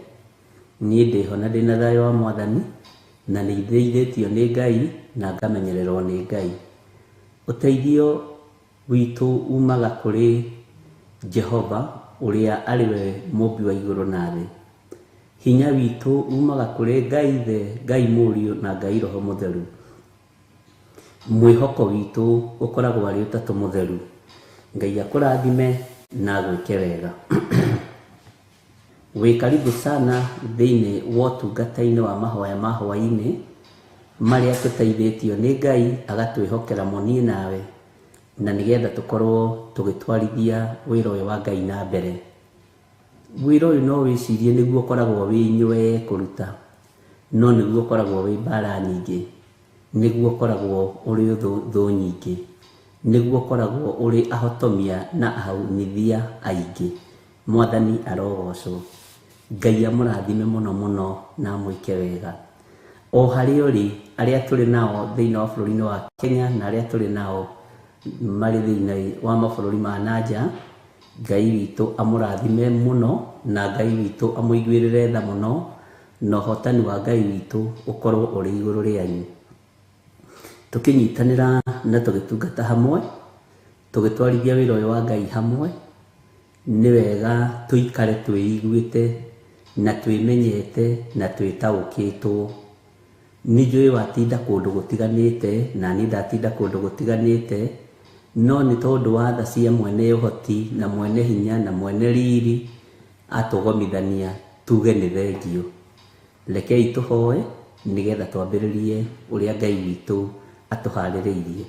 Niĩ ndĩho na ndĩna thayũ wa Mwathani na nĩ ndeithĩtio nĩ Ngai na ngamenyererwo nĩ Ngai. Ũteithio witũ umaga kũrĩ Jehova ũrĩa arĩ we mũmbi wa igũrũ na thĩ. Hinya witũ umaga kũrĩ Ngai Ithe, Ngai Mũriũ na Ngai Roho Mũtheru. Mwĩhoko witũ ũkoragwo arĩ Ũtatũ Mũtheru. Ngai akũrathime na agwĩke wega. Wĩ karibu sana thĩinĩ wa ũtungata-inĩ wa mahoya ma hwaĩ-inĩ marĩa tũteithĩtio nĩ Ngai agatwĩhokera mo niĩ nawe na nĩgetha tũkorwo tũgĩtwarithia wĩra ũyũ wa Ngai na mbere. Wĩra ũyũ no wĩcirie nĩguo ũkoragwo wĩ nywee kũruta, no nĩguo ũkoragwo wĩ mbara nyingĩ, nĩguo ũkoragwo ũrĩ thũ nyingĩ, nĩguo ũkoragwo ũrĩ ahotomia na ahunithia aingĩ. Mwathani arogocwo. Ngai amũrathime mũno mũno na amwĩke wega. O harĩa ũrĩ, arĩa tũrĩ nao thĩinĩ wa bũrũri-inĩ wa Kenya na arĩa tũrĩ nao marĩ thĩinĩ wa mabũrũri ma na nja, Ngai witũ amũrathime mũno na Ngai witũ amũiguĩrĩre tha mũno na ũhotani wa Ngai witũ ũkorwo ũrĩ igũrũ rĩanyu. Tũkĩnyitanĩra na tũgĩtungata hamwe, tũgĩtwarithia wĩra ũyũ wa Ngai hamwe, nĩ wega tũikare twĩiguĩte na twĩmenyete na twĩtaũkĩtwo. Nĩ njũĩ watinda kũndũ gũtiganĩte na niĩ ndatinda kũndũ gũtiganĩte, no nĩ tondũ wa tha cia mwene ũhoti na mwene hinya na mwene riri atũgomithania tuge nĩ thengiũ. Rekei tũhoe nĩgetha twambĩrĩrie ũrĩa Ngai witũ atũharĩrĩirie.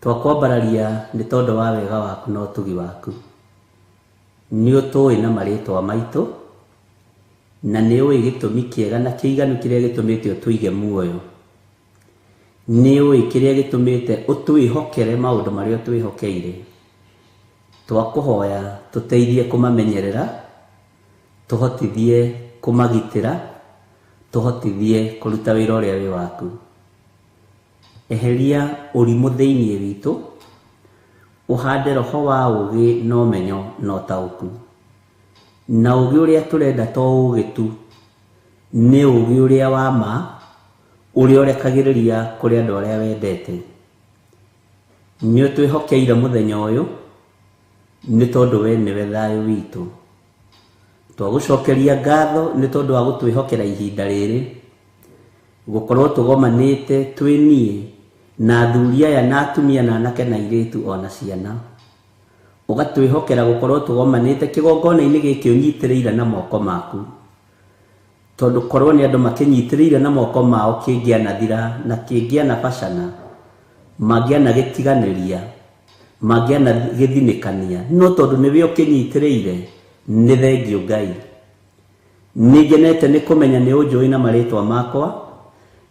Twakwambararia nĩ tondũ wa wega waku na ũtugi waku. Nĩ ũtũĩ na marĩtwa maitũ, na nĩ ũĩ gĩtũmi kĩega na kĩiganu kĩrĩa gĩtũmĩte ũtũige muoyo. Nĩ ũĩ kĩrĩa gĩtũmĩte ũtwĩhokere maũndũ marĩa ũtwĩhokeire. Twakũhoya tũteithie kũmamenyerera, tũhotithie kũmagitĩra, tũhotithie kũruta wĩra ũrĩa wĩ waku. Eheria ũrimũ thĩinĩ witũ, ũhande roho wa ũũgĩ na ũmenyo na ũtaũku. Na ũũgĩ ũrĩa tũrenda to ũũgĩ tu, nĩ ũũgĩ ũrĩa wa ma, ũrĩa ũrekagĩrĩria kũrĩ andũ arĩa wendete. Nĩ ũtwĩhokeire mũthenya ũyũ, nĩ tondũ we nĩwe thayũ witũ. Twagũcokeria ngatho nĩ tondũ wa gũtwĩhokera ihinda rĩrĩ, gũkorwo tũgomanĩte twĩ niĩ na athuri aya na atumia na anake na airĩtu o na ciana. Ũgatwĩhokera gũkorwo tũgomanĩte kĩgongona-inĩ gĩkĩ ũnyitĩrĩire na moko maku. Tondũ korwo nĩ andũ makĩnyitĩrĩire na moko mao kĩngĩanathira na kĩngĩanabacana, mangĩanagĩtiganĩria, mangĩanagĩthinĩkania, no tondũ nĩwe ũkĩnyitĩrĩire, nĩ thengiũ Ngai. Nĩngenete nĩ kũmenya nĩ ũnjũĩ na marĩtwa makwa,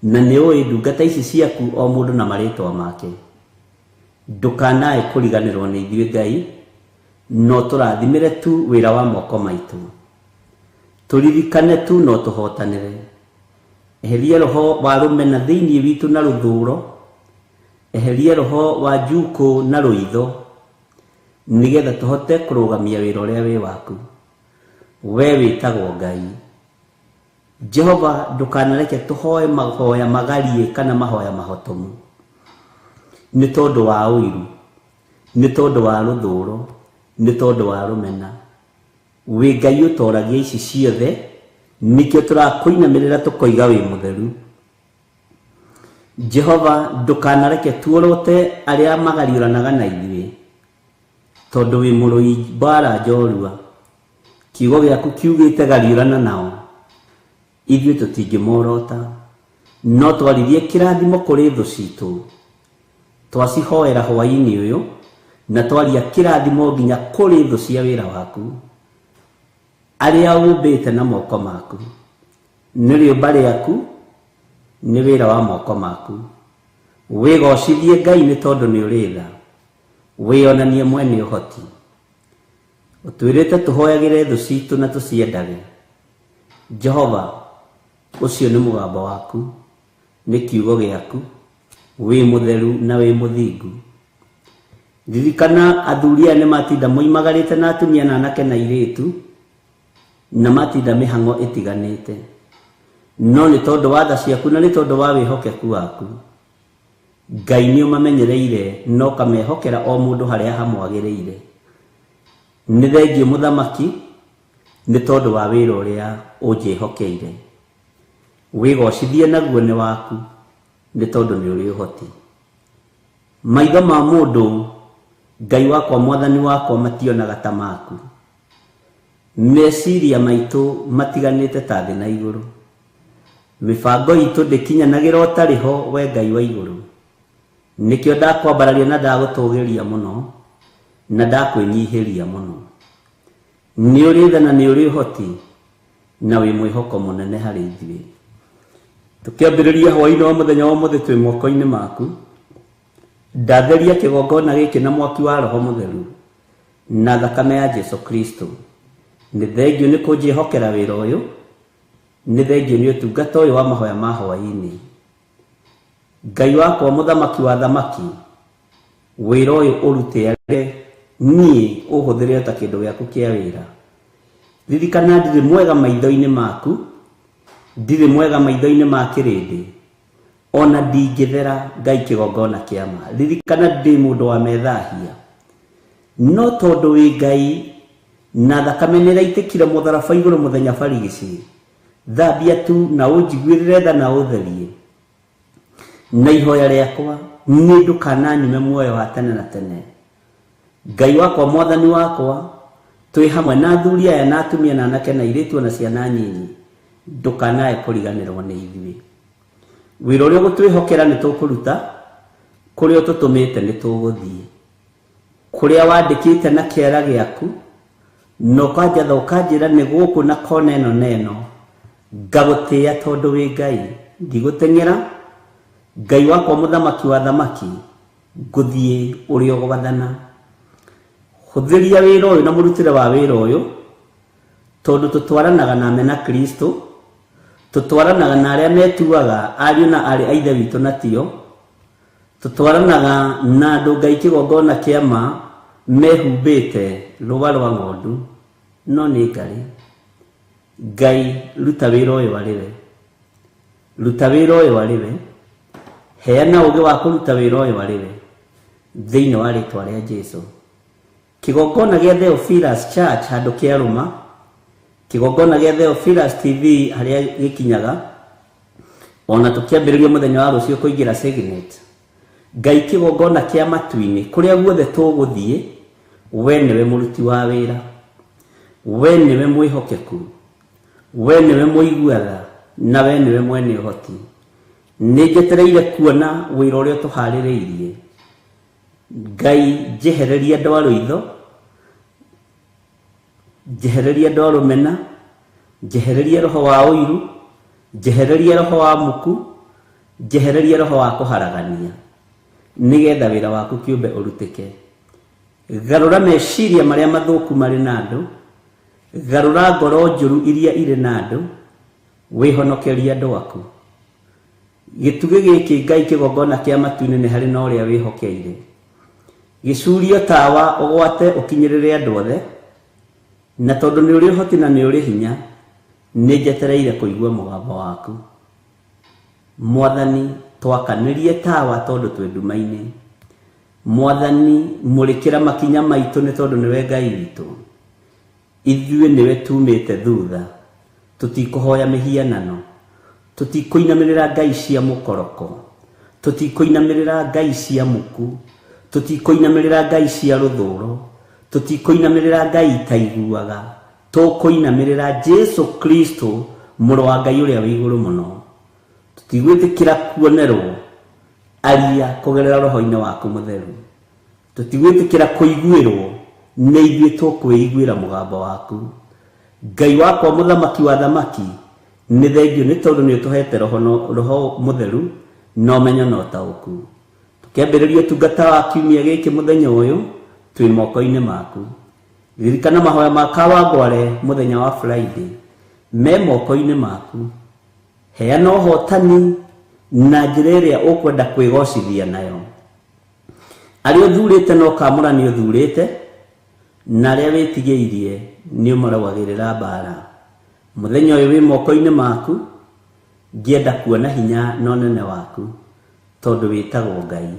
na nĩ ũĩ ndungata ici ciaku o mũndũ na marĩtwa make. Ndũkanae kũriganĩrwo nĩ ithuĩ Ngai, no tũrathimĩre tu wĩra wa moko maitũ. Tũririkane tu na ũtũhotanĩre. Eheria roho wa rũmena thĩinĩ witũ na rũthũro, eheria roho wa njukũ na rũitho, nĩgetha tũhote kũrũgamia wĩra ũrĩa wĩ waku. We wĩtagwo Ngai. Jehova ndũkanareke tũhoe mahoya magarie kana mahoya mahotomu, nĩ tondũ wa ũiru, nĩ tondũ wa rũthũro, nĩ tondũ wa rũmena. Wĩ Ngai ũtoragia ici ciothe, nĩkĩo tũrakũinamĩrĩra tũkoiga wĩ mũtheru. Jehova ndũkanareke tuorote arĩa magariũranaga na ithuĩ, tondũ wĩ mũrũi mbara njorua. Kiugo gĩaku kiugĩte gariũrana nao, ithuĩ tũtingĩmorota, no twaririe kĩrathimo kũrĩ thũ citũ. Twacihoera hwaĩ-inĩ ũyũ, na twaria kĩrathimo nginya kũrĩ thũ cia wĩra waku, arĩa ũmbĩte na moko maku. Nĩ rĩũmba rĩaku, nĩ wĩra wa moko maku. Wĩgocithie Ngai nĩ tondũ nĩ ũrĩ tha. Wĩonanie mwene ũhoti. Ũtwĩrĩte tũhoyagĩre thũ citũ na tũciendage. Jehova, ũcio nĩ mũgambo waku, nĩ kiugo gĩaku, wĩ mũtheru na wĩ mũthingu. Ririkana athuri aya nĩ matinda moimagarĩte na atumia na anake na airĩtu, na matinda mĩhang'o ĩtiganĩte. No nĩ tondũ wa tha ciaku na nĩ tondũ wa wĩhokeku waku, Ngai nĩ ũmamenyereire na ũkamehokera o mũndũ harĩa hamwagĩrĩire. Nĩ thengiũ mũthamaki nĩ tondũ wa wĩra ũrĩa ũnjĩhokeire. Wĩgocithie naguo nĩ waku nĩ tondũ nĩ ũrĩ ũhoti. Maitho ma mũndũ, Ngai wakwa mwathani wakwa, mationaga ta maku. Meciria maitũ matiganĩte ta thĩ na igũrũ. Mĩbango itũ ndĩkinyanagĩra ũtarĩ ho we Ngai wa igũrũ. Nĩkĩo ndakwambararia na ndagũtũgĩria mũno na ndakwĩnyihĩria mũno. Nĩ ũrĩ tha na nĩ ũrĩ ũhoti na wĩ mwĩhoko mũnene harĩ ithuĩ. Tũkĩambĩrĩria hwaĩ-inĩ wa mũthenya wa ũmũthĩ twĩ moko-inĩ maku. Ndatheria kĩgongona gĩkĩ na mwaki wa Roho Mũtheru na thakame ya Jesu Kristo. Nĩ thengiũ nĩ kũnjĩhokera wĩra ũyũ, nĩ thengiũ nĩ ũtungata ũyũ wa mahoya ma hwaĩ-inĩ. Ngai wakwa mũthamaki wa thamaki, wĩra ũyũ ũrute arĩ niĩ ũhũthĩre ta kĩndũ gĩaku kĩa wĩra. Ririkana ndirĩ mwega maitho-inĩ maku, ndirĩ mwega maitho-inĩ ma kĩrĩndĩ, ona ndingĩthera Ngai kĩgongona kĩa ma. Ririkana ndĩ mũndũ wa methahia, no tondũ wĩ Ngai na thakame nĩ ĩraitĩkire mũtharaba igũrũ mũthenya barigici, thambia tu na ũnjiguĩrĩre tha na ũtherie. Na ihoya rĩakwa nĩ ndũkananyume muoyo wa tene na tene. Ngai wakwa mwathani wakwa, twĩ hamwe na athuri aya na atumia na anake na airĩtu ona ciana nyinyi, ndũkanae kũriganĩrwo nĩ ithuĩ. Wĩra ũrĩa ũgũtwĩhokera nĩ tũkũruta, kũrĩa ũtũtũmĩte nĩ tũgũthiĩ. Kũrĩa wandĩkĩte na kĩara gĩaku, na ũkanjatha ũkanjĩra nĩ gũkũ na kona ĩno na ĩno, ngagũtĩĩa tondũ wĩ Ngai. Ndigũteng'era, Ngai wakwa mũthamaki wa thamaki, ngũthiĩ ũrĩa ũgwathana. Hũthĩria wĩra ũyũ na mũrutĩre wa wĩra ũyũ, tondũ tũtwaranaga na mena Kristo, tũtwaranaga na arĩa metuaga ariũ na aarĩ a Ithe witũ na tio, tũtwaranaga na andũ Ngai kĩgongona kĩa ma mehumbĩte rũa rwa ng'ondu, no nĩ ngarĩ. Ngai ruta wĩra ũyũ arĩ we. Ruta wĩra ũyũ arĩ we. Heana ũũgĩ wa kũruta wĩra ũyũ arĩ we. Thĩinĩ wa rĩtwa rĩa Jesu. Kĩgongona gĩa Theophilus Church handũ kĩarũma, kĩgongona gĩa Theophilus TV harĩa gĩkinyaga, ona tũkĩambĩrĩria mũthenya wa rũciũ kũingĩra Signet. Ngai kĩgongona kĩa matu-inĩ, kũrĩa guothe tũgũthiĩ, we nĩwe mũruti wa wĩra, we nĩwe mwĩhokeku, we nĩwe mũigua tha, na we nĩwe mwene ũhoti. Nĩ njetereire kuona wĩra ũrĩa ũtũharĩrĩirie. Ngai njehereria andũ a rũitho, njehereria andũ a rũmena, njehereria roho wa ũiru, njehereria roho wa muku, njehereria roho wa kũharagania, nĩgetha wĩra waku kĩũmbe ũrutĩke. Garũra meciria marĩa mathũku marĩ na andũ, garũra ngoro njũru iria irĩ na andũ, wĩhonokerie andũ aku. Gĩtugĩ gĩkĩ Ngai kĩgongona kĩa matu-inĩ nĩ harĩ na ũrĩa wĩhokeire. Gĩcurio tawa ũgwate ũkinyĩrĩre andũ othe, na tondũ nĩ ũrĩ ũhoti na nĩ ũrĩ hinya, nĩ njetereire kũigua mũgambo waku. Mwathani, twakanĩrie tawa tondũ twĩ nduma-inĩ. Mwathani, mũrĩkĩra makinya maitũ nĩ tondũ nĩwe Ngai witũ. Ithuĩ nĩwe tumĩte thutha, tũtikũhoya mĩhianano, tũtikũinamĩrĩra ngai cia mũkoroko, tũtikũinamĩrĩra ngai cia muku, tũtikũinamĩrĩra ngai cia rũthũro, tũtikũinamĩrĩra ngai itaiguaga, tũkũinamĩrĩra Jesu Kristo mũrũ wa Ngai ũrĩa wĩ igũrũ mũno. Tũtigwĩtĩkĩra kuonerwo aria kũgerera roho-inĩ waku mũtheru. Tũtigwĩtĩkĩra kũiguĩrwo, nĩ ithuĩ tũkwĩiguĩra mũgambo waku. Ngai wakwa mũthamaki wa thamaki, nĩ thengiũ nĩ tondũ nĩ ũtũhete roho, roho mũtheru na ũmenyo na ũtaũku. Tũkĩambĩrĩria ũtungata wa kiumia gĩkĩ mũthenya ũyũ, twĩ moko-inĩ maku. Ririkana mahoya ma Kawangware mũthenya wa Friday, me moko-inĩ maku. Heana ũhotani na njĩra ĩrĩa ũkwenda kwĩgocithia nayo. Arĩa ũthurĩte na ũkamũra nĩ ũthurĩte, na arĩa wĩtigĩirie nĩ ũmarũagĩrĩra mbara. Mũthenya ũyũ wĩ moko-inĩ maku, ngĩenda kuona hinya na ũnene waku, tondũ wĩtagwo Ngai.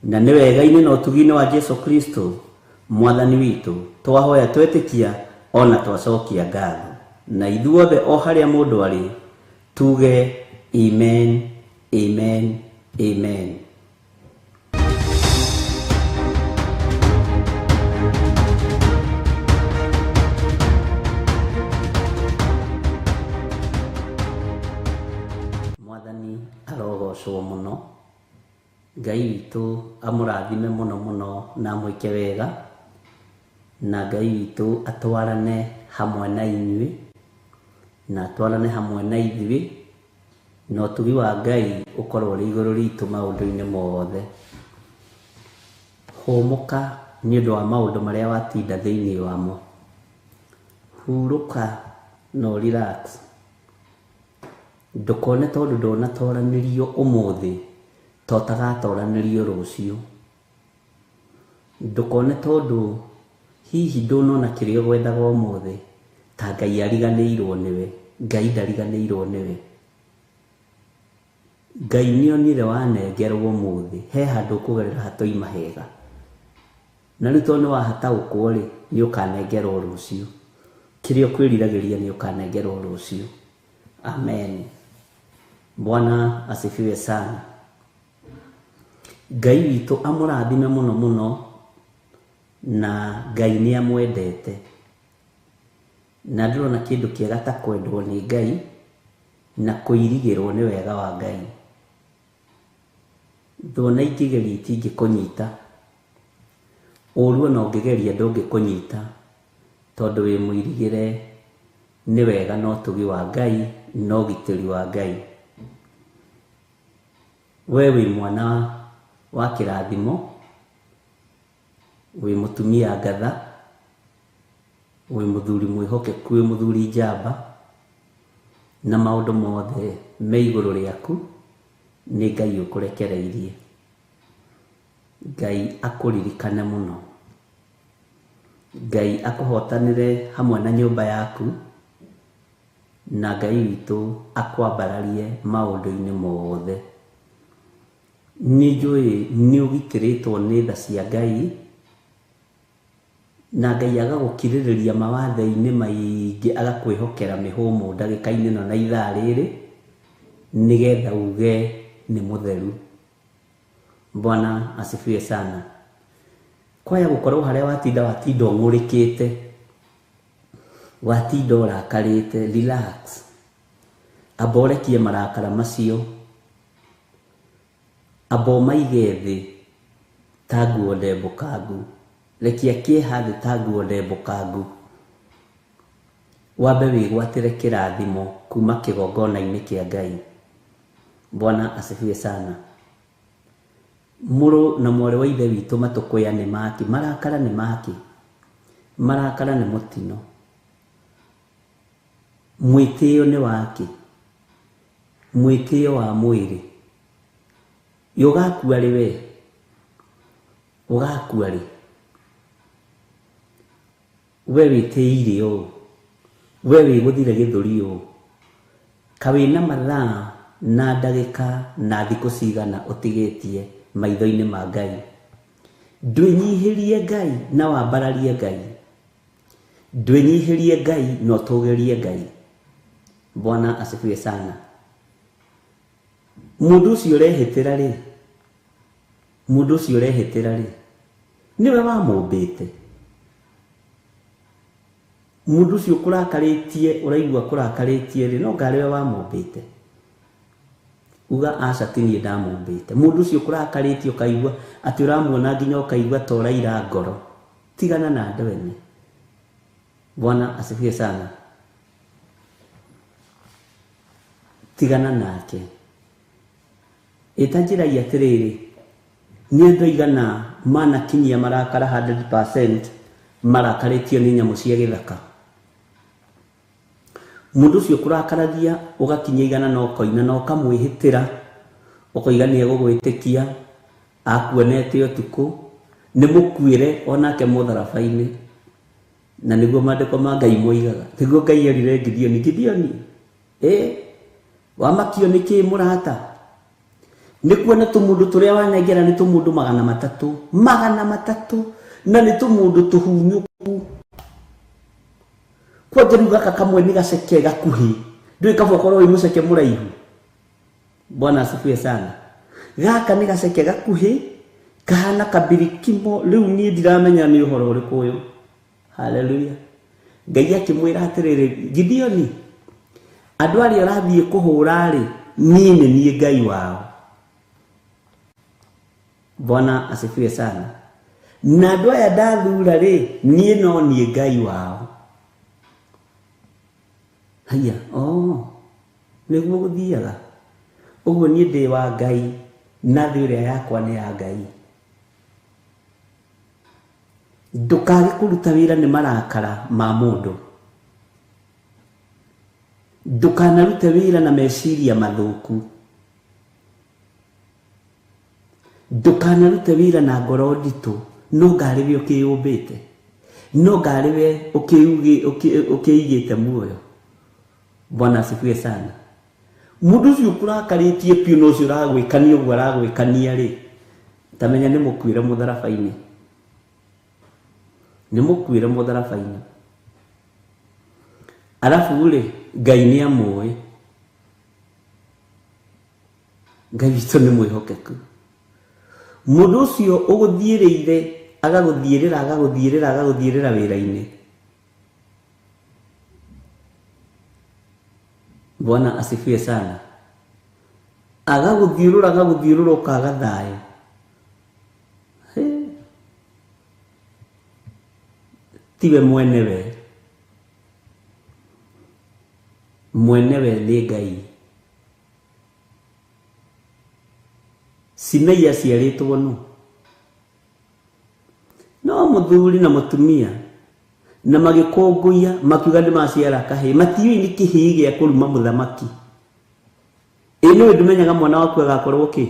Na nĩ wega-inĩ na ũtugi-inĩ wa Jesu Kristo Mwathani witũ, twahoya twetĩkia ona twacokia ngatho. Na ithuothe o harĩa mũndũ arĩ, tuge amen, amen, amen. Mwathani arogocwo mũno. Ngai witũ amũrathime mũno mũno na amwĩke wega, na Ngai witũ atwarane hamwe na inyuĩ, na atwarane hamwe na ithuĩ, na ũtugi wa Ngai ũkorwo ũrĩ igũrũ ritũ maũndũ-inĩ mothe. Hũmũka nĩ ũndũ wa maũndũ marĩa watinda thĩinĩ wamo. Hurũka na ũ relax. Ndũkone tondũ ndũnatoranĩrio ũmũthĩ ta ũtagatoranĩrio rũciũ. Ndũkone tondũ hihi ndũnona kĩrĩa ũgwethaga ũmũthĩ ta Ngai ariganĩirwo nĩwe. Ngai ndariganĩirwo nĩwe. Ngai nĩonire wanengerwo ũmũthĩ, he handũ ũkũgerera hatoima hega. Na rĩu tondũ nĩwahataũkwo rĩ, nĩũkanengerwo rũciũ. Kĩrĩa ũkwĩriragĩria nĩũkanengerwo rũciũ. Amen. Bwana asifiwe sana. Ngai witũ amũrathime mũno mũno, na Ngai nĩ amwendete. Na ndũrona kĩndũ kĩega ta kwendwo nĩ Ngai na kũirigĩrwo nĩ wega wa Ngai. Thũ ona ingĩgeria itingĩkũnyita, ũru ona ũngĩgeria ndũngĩkũnyita, tondũ wĩ mũirigĩre nĩ wega na ũtugi wa Ngai na ũgitĩri wa Ngai. We wĩ mwana wa kĩrathimo, wĩ mũtumia ngatha, wĩ mũthuri mwĩhokeku, wĩ mũthuri njamba, na maũndũ mothe me igũrũ rĩaku nĩ Ngai ũkũrekereirie. Ngai akũririkane mũno. Ngai akũhotanĩre hamwe na nyũmba yaku, na Ngai witũ akwambararie maũndũ-inĩ mothe. Nĩ njũĩ nĩ ũgitĩrĩtwo nĩ tha cia Ngai, na Ngai agagũkirĩrĩria mawathe-inĩ maingĩ, agakwĩhokera mĩhũmũ ndagĩka-inĩ ĩno na ithaa rĩrĩ, nĩgetha uge nĩ mũtheru. Bwana asifiwe sana. Kwaya gũkorwo harĩa watinda, watinda ũng'ũrĩkĩte, watinda ũrakarĩte, relax. Amba ũrekie marakara macio, amba ũmaige thĩ ta nguo ndembũkangu, rekia kĩeha thĩ ta nguo ndembũkangu, wambe wĩgwatĩre kĩrathimo kuma kĩgongona-inĩ kĩa Ngai. Bwana asifiwe sana. Mũrũ na mwarĩ wa ithe witũ matũkũya nĩ maki, marakara nĩ maki, marakara nĩ mũtino. Mwĩtĩo nĩ waki, mwĩtĩo wa mwĩrĩ. Ĩ ũgakua rĩ we? Ũgakua rĩ? We wĩtĩire ũũ, we wĩgũthire gĩthũri ũũ, ka wĩna mathaa na ndagĩka na thikũ cigana ũtigĩtie maitho-inĩ ma Ngai. Ndwĩnyihĩrie Ngai na wambararie Ngai. Ndwĩnyihĩrie Ngai na ũtũgĩrie Ngai. Bwana asifiwe sana. Mũndũ ũcio ũrehĩtĩra rĩ, mũndũ ũcio ũrehĩtĩra rĩ, nĩwe wamũmbĩte. Mũndũ ũcio ũkũrakarĩtie, ũraigua akũrakarĩtie rĩ, no ngarĩ we wamũmbĩte. Uga aca ti niĩ ndamũmbĩte. Mũndũ ũcio ũkũrakarĩtie ũkaigua atĩ ũramuona nginya ũkaigua ta ũraira ngoro. Tigana na andũ ene. Bwana asifiwe sana. Tigana nake. Ĩta njĩrai atĩrĩrĩ, Nĩ andũ aigana manakinyia marakara 100% marakarĩtio nĩ nyamũ cia gĩthaka? Mũndũ ũcio ũkũrakaragia ũgakinyia igana na ũkoina na ũkamwĩhĩtĩra, ũkoiga nĩ egũgwĩtĩkia, akuonete ũtukũ, nĩ mũkuĩre onake mũtharaba-inĩ. Na nĩguo maandĩko ma Ngai moigaga. Nĩguo Ngai erire Gideoni, Gideoni, ĩ wamakio nĩ kĩ mũrata? Nĩ kuona tũmũndũ tũrĩa wanengera nĩ tũmũndũ 300, 300, na nĩ tũmũndũ tũhunyũku. Kwanja rĩu gaka kamwe nĩ gaceke gakuhĩ, ndũĩ kaba ũkorwo wĩ mũceke mũraihu. Bwana asifiwe sana. Gaka nĩ gaceke gakuhĩ, kahana kabirikimo, rĩu niĩ ndiramenya nĩ ũhoro ũrĩkũ ũyũ. Haleluya. Ngai akĩmwĩra atĩrĩrĩ, Gideoni, andũ arĩa ũrathiĩ kũhũra-rĩ, niĩ nĩ niĩ Ngai wao. Bwana asifiwe sana. Na andũ aya ndathura-rĩ, niĩ no niĩ Ngai wao. Haiya, oh, nĩguo gũthiaga. Ũguo niĩ ndĩ wa Ngai, na thĩ ĩrĩa yakwa nĩ ya Ngai. Ndũkage kũruta wĩra nĩ marakara ma mũndũ. Ndũkanarute wĩra na meciria mathũku. Ndũkanarute wĩra na ngoro nditũ, no ngarĩ we ũkĩyũmbĩte, no ngarĩ we ũkĩigĩte muoyo. Bwana asifiwe sana. Mũndũ ũcio ũkũrakarĩtie biũ na ũcio ũragwĩkania ũguo aragwĩkania rĩ, ta menya nĩ mũkuĩre mũtharaba-inĩ. Nĩ mũkuĩre mũtharaba-inĩ. Arabu rĩ, Ngai nĩ amũĩ. Ngai witũ nĩ mwĩhokeku. Mũndũ ũcio ũgũthiĩrĩire, agagũthiĩrĩra, agagũthiĩrĩra, agagũthiĩrĩra wĩra-inĩ. Bwana asifiwe sana. Agagũthiũrũra, agagũthiũrũra ũkaga thayũ. Tiwe mwenewe. Mwenewe nĩ Ngai. Simei aciarĩtwo nũ? No mũthuri na mũtumia na magĩkũngũiya makiuga nĩ maciara kahĩĩ, matiũĩ nĩ kĩhĩĩ gĩa kũruma mũthamaki. Ĩ nĩũĩ ndũmenyaga mwana waku agakorwo kĩ?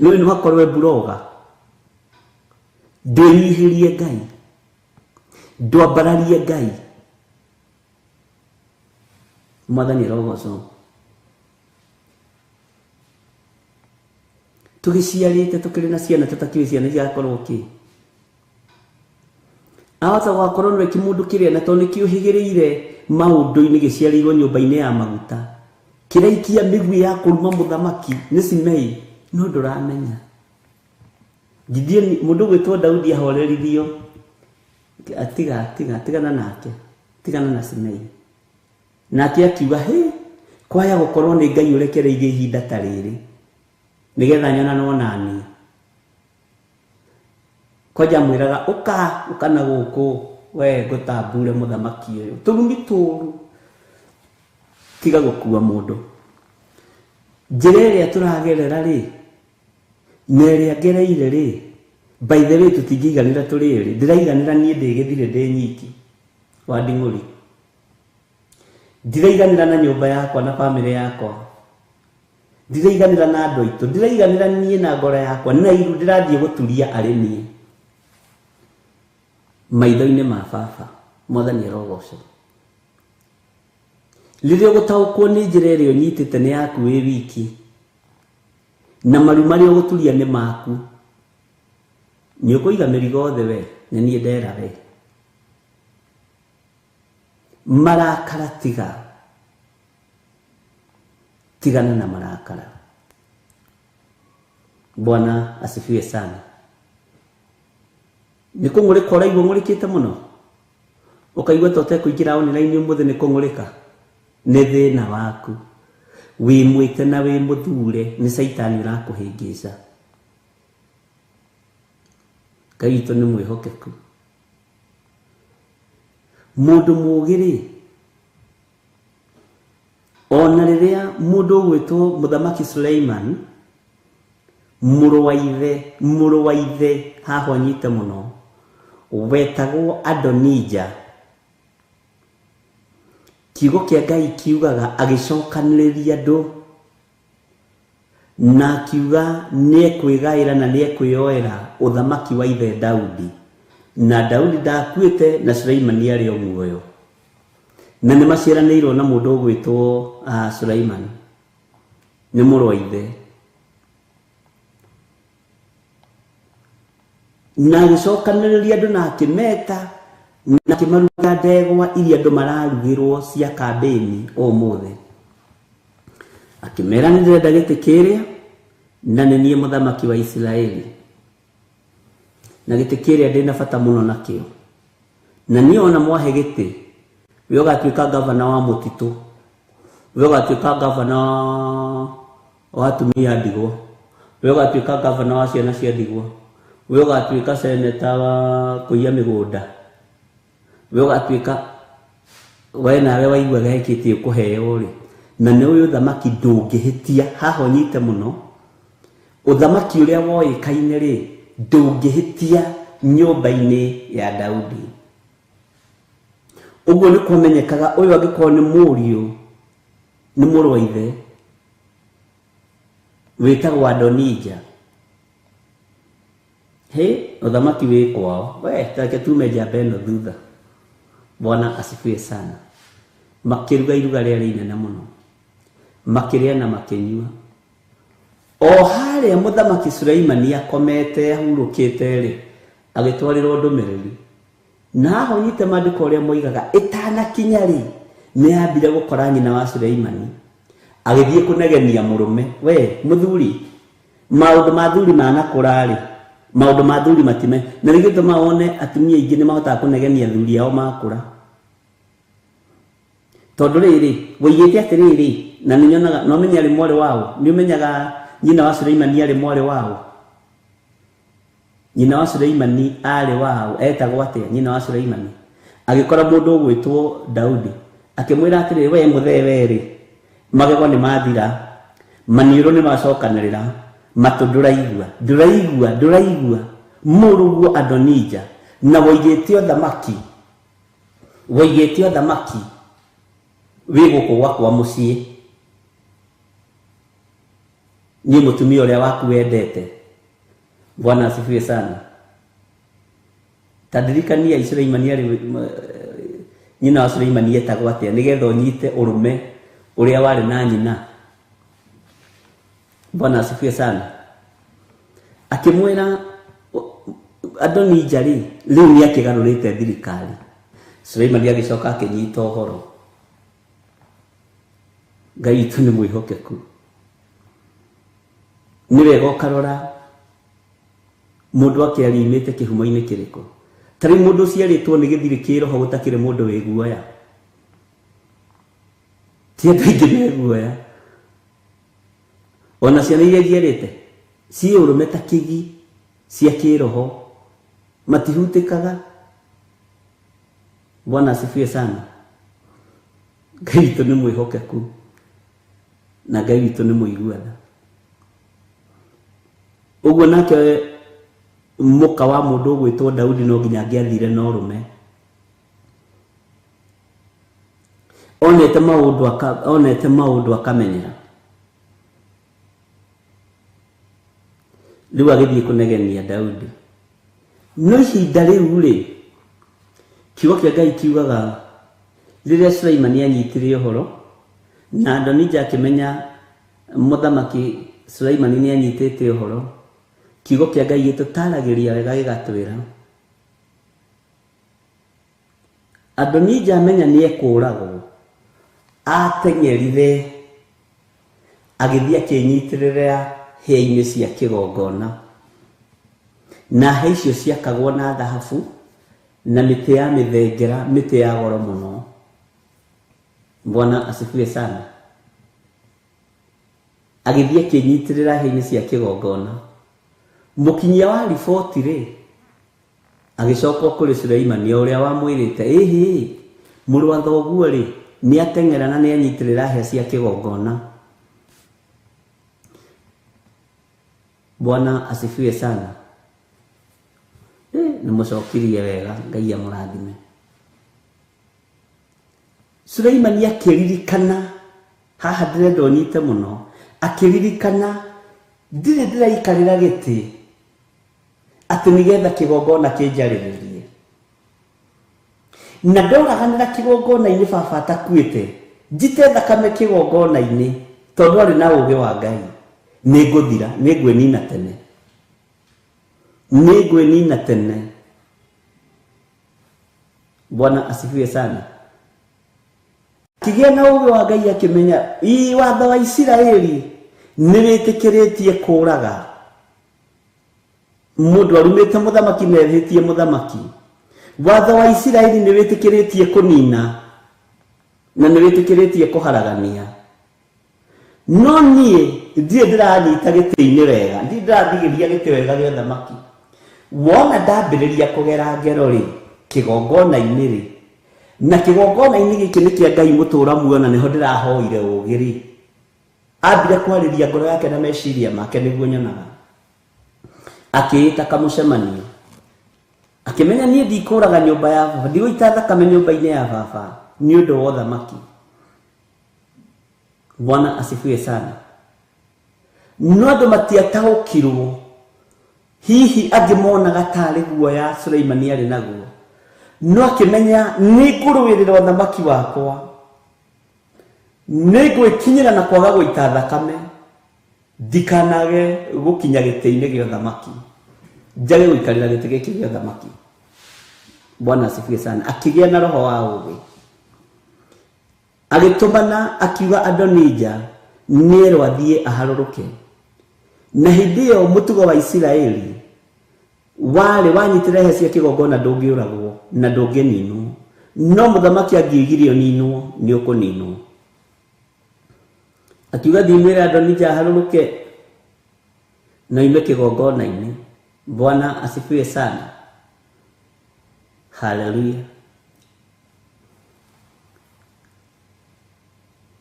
Nĩũĩ no akorwo e mburoga. Ndwĩnyihĩrie Ngai, ndwambararie Ngai. Mwathani arogocwo. Tũgĩciarĩte tũkĩrĩ na ciana tũtakĩũĩ ciana igakorwo kĩ. Ahota gũgakorwo nĩwe kĩmũndũ kĩrĩa na tondũ nĩkĩũhĩgĩrĩire maũndũ-inĩ gĩciarĩirwo nyũmba-inĩ ya maguta. Kĩraikia mĩguĩ ya kũruma mũthamaki nĩ Simei, no ndũramenya. Gideoni, mũndũ ũgwĩtwo Daudi ahoreririo, atiga, tiga, tigana nake, tigana na Simei. Nake akiuga, hĩ, kwaya gũkorwo nĩ Ngai ũrekereirie ihinda ta rĩrĩ, nĩgetha nyonanwo na niĩ. Kwanja amwĩraga, ũka, ũka na gũkũ, we ngũtambure mũthamaki ũyũ. Tũrumi tũru, tiga gũkua mũndũ. Njĩra ĩrĩa tũragerera rĩ, na ĩrĩa ngereire rĩ, by the way tũtingĩiganĩra tũrĩ erĩ, ndĩraiganĩra niĩ ndĩ gĩthirĩ ndĩ nyiki wa nding'ũri. Ndiraiganĩra na nyũmba yakwa na bamĩrĩ yakwa. Ndiraiganĩra na andũ aitũ, ndiraiganĩra niĩ na ngoro yakwa, na iru ndĩrathiĩ gũturia arĩ niĩ. Maitho-inĩ ma baba, Mwathani arogocwo. Rĩrĩa ũgũtaũkwo nĩ njĩra ĩrĩa ũnyitĩte nĩ yaku wĩ wiki, na maru marĩa ũgũturia nĩ maku, nĩ ũkũiga mĩrigo othe we, nĩ niĩ ndera we. Marakara tiga. Tigana na marakara. Bwana asifiwe sana. Nĩ kũng'ũrĩka ũraigua ũng'ũrĩkĩte mũno? Ũkaigua ta ũtekũingĩra online ũmũthĩ nĩ kũng'ũrĩka? Nĩ thĩna waku. Wĩ mwĩte na wĩ mũthure, nĩ caitani ũrakũhĩngĩca. Ngai witũ nĩ mwĩhokeku. Mũndũ mũũgĩ rĩ, ona rĩrĩa mũndũ ũgwĩtwo Mũthamaki Suleiman Mũrũ wa ithe, mũrũ wa ithe haha ũnyite mũno, wetagwo Adonija. Kiugo kĩa Ngai kiugaga agĩcokanĩrĩria andũ na akiuga nĩekwĩgaĩra na nĩekwĩyoera ũthamaki wa ithe Daudi. Na Daudi ndakuĩte na Suleimani arĩ o muoyo. Na nĩ maciaranĩirwo na mũndũ ũgwĩtwo Suleiman, nĩ mũrũ wa ithe. Na agĩcokanĩrĩria andũ na akĩmeta na akĩmaruta ndegwa iria andũ mararugĩrwo cia kambĩni ũmũthĩ. Akĩmera nĩ ndĩrenda gĩtĩ kĩrĩa na nĩ niĩ mũthamaki wa Isiraeli, na gĩtĩ kĩrĩa ndĩna bata mũno nakĩo, na niĩ ona mwahe gĩtĩ we ũgatuĩka gavana wa mũtitũ, we ũgatuĩka gavana wa atumia a ndigwa, we ũgatuĩka gavana wa ciana cia ndigwa, we ũgatuĩka seneta wa kũiya mĩgũnda, we ũgatuĩka we nawe waigua gekĩtie ũkũheo rĩ, na nĩ ũyũ ũthamaki ndũngĩhĩtia. Haha ũnyite mũno, ũthamaki ũrĩa woĩkaine rĩ ndũngĩhĩtia nyũmba-inĩ ya Daudi. Ũguo nĩ kwamenyekaga ũyũ angĩkorwo nĩ mũriũ, nĩ mũrũ wa ithe wĩtagwo Adonija. Hĩ, ũthamaki wĩ kwao. We tareke tume njamba ĩno thutha. Bwana asifiwe sana. Makĩruga iruga rĩarĩ inene mũno, makĩrĩa na makĩnyua. O harĩa mũthamaki Suleimani akomete ahurũkĩte rĩ, agĩtwarĩrwo ndũmĩrĩri. Na haha ũnyite maandĩko ũrĩa moigaga, ĩtanakinya rĩ, nĩ yambire gũkora nyina wa Suleimani agĩthiĩ kũnegenia mũrũme. We mũthuri, maũndũ ma thuri manakũra rĩ, maũndũ ma thuri matime. Na nĩkĩo gĩtũmaga wone atumia aingĩ nĩ mahotaga kũnegenia athuri ao makũra. Tondũ rĩrĩ, woigĩte atĩrĩrĩ, na nĩ nyonaga, na ũmenye arĩ mwarĩ wao, nĩ ũmenyaga nyina wa Suleimani arĩ mwarĩ wao. Nyina wa Suleimani arĩ wao, etagwo atĩa nyina wa Suleimani? Agĩkora mũndũ ũgwĩtwo Daudi, akĩmwĩra atĩrĩrĩ, we mũthee we rĩ, magego nĩ mathira, maniũrũ nĩ macokanĩrĩra, matũ ndũraigua, ndũraigua, ndũraigua, mũrũguo Adonija, na woigĩte ũthamaki, woigĩte ũthamaki wĩ gũkũ gwakwa mũciĩ, niĩ mũtumia ũrĩa waku wendete. Bwana asifiwe sana. Ta ndirikania Suleimani arĩ nyina wa Suleimani etagwo atĩa, nĩgetha ũnyite ũrũme ũrĩa warĩ na nyina. Bwana asifiwe sana. Akĩmwĩra Adonija rĩ, rĩu nĩ akĩgarũrĩte thirikari. Suleimani agĩcoka akĩnyita ũhoro. Ngai witũ nĩ mwĩhokeku. Nĩ wega ũkarora mũndũ akĩaria imĩte kĩhumo-inĩ kĩrĩkũ. Ta rĩu mũndũ ũciarĩtwo nĩ gĩthirĩ kĩroho gũtakĩrĩ mũndũ wĩ guoya. Ti andũ aingĩ me guoya. Ona ciana iria njiarĩte ciĩ ũrũme ta kĩgi cia kĩroho, matihutĩkaga. Bwana asifiwe sana. Ngai witũ nĩ mwĩhokeku na Ngai witũ nĩ mũigua tha. Ũguo nake mũka wa mũndũ ũgwĩtwo Daudi no nginya angĩathire na ũrũme. Onete maũndũ aka, onete maũndũ akamenyera. Rĩu agĩthiĩ kũnegenia Daudi. No ihinda rĩu rĩ, kiugo kĩa Ngai kiugaga rĩrĩa Suleimani anyitire ũhoro na Adonija akĩmenya mũthamaki Suleimani nĩ anyitĩte ũhoro, kiugo kĩa Ngai gĩtũtaragĩria wega gĩgatwĩra Adonija amenya nĩ ekũragwo, ateng'erire agĩthiĩ akĩnyitĩrĩra hĩa-inĩ cia kĩgongona. Na hĩa icio ciakagwo na thahabu na mĩtĩ ya mĩthengera, mĩtĩ ya goro mũno. Bwana asifiwe sana. Agĩthiĩ akĩnyitĩrĩra hĩa-inĩ cia kĩgongona. Mũkinyia wa riboti rĩ, agĩcoka kũrĩ Suleimani o ũrĩa wamwĩrĩte, ĩhĩ, mũrũ wa thoguo rĩ, nĩ ateng'era na nĩ anyitĩrĩra hĩa cia kĩgongona. Bwana asifiwe sana. Nĩ mũcokirie wega, Ngai amũrathime. Suleimani akĩririkana, haha ndĩrenda ũnyite mũno, akĩririkana ndirĩ ndĩraikarĩra gĩtĩ atĩ nĩgetha kĩgongona kĩnjarĩrĩrie, na ndoraganĩra kĩgongona-inĩ baba atakuĩte, njite thakame kĩgongona-inĩ tondũ arĩ na ũũgĩ wa Ngai, nĩngũthira, nĩngwĩnina tene, nĩngwĩnina tene. Bwana asifiwe sana. Akĩgĩa na ũũgĩ wa Ngai akĩmenya watho wa Isiraeli nĩ wĩtĩkĩrĩtie kũũraga mũndũ arumĩte mũthamaki na ehĩtie mũthamaki. Watho wa Isiraeli nĩ wĩtĩkĩrĩtie kũnina na nĩ wĩtĩkĩrĩtie kũharagania, no niĩ ndirĩ ndĩranyita gĩtĩ-inĩ wega, ndirĩ ndĩrathigĩria gĩtĩ wega gĩa ũthamaki. Wona ndambĩrĩria kũgera ngero rĩ kĩgongona-inĩ rĩ, na kĩgongona-inĩ gĩkĩ nĩ kĩa Ngai mũtũũra muoyo na nĩho ndĩrahoire ũũgĩ rĩ, ambire kwarĩria ngoro yake na meciria make nĩguo nyonaga. Akĩĩta kamũcemanio, akĩmenya niĩ ndikũraga nyũmba ya baba, ndigũita thakame nyũmba-inĩ ya baba nĩ ũndũ wa ũthamaki. Bwana asifiwe sana. No andũ matiataũkirwo, hihi angĩ monaga tarĩ guoya Suleimani arĩ naguo, no akĩmenya nĩngũrũĩrĩra ũthamaki wakwa, nĩngwĩkinyĩra na kwaga gũita thakame, ndikanage gũkinya gĩtĩ-inĩ gĩa ũthamaki, njage gũikarĩra gĩtĩ gĩkĩ gĩa ũthamaki. Bwana asifiwe sana. Akĩgĩa na roho wa ũũgĩ, agĩtũmana akiuga Adonija nĩerwo athiĩ aharũrũke. Na hĩndĩ ĩyo mũtugo wa Isiraeli warĩ wanyitĩrĩra hĩa cia kĩgongona ndũngĩũragwo na ndũngĩninwo, no mũthamaki angĩoigire ũninwo nĩ ũkũninwo. Akiuga thiĩ mwĩre Adonija aharũrũke na oime kĩgongona-inĩ. Bwana asifiwe sana. Haleluya.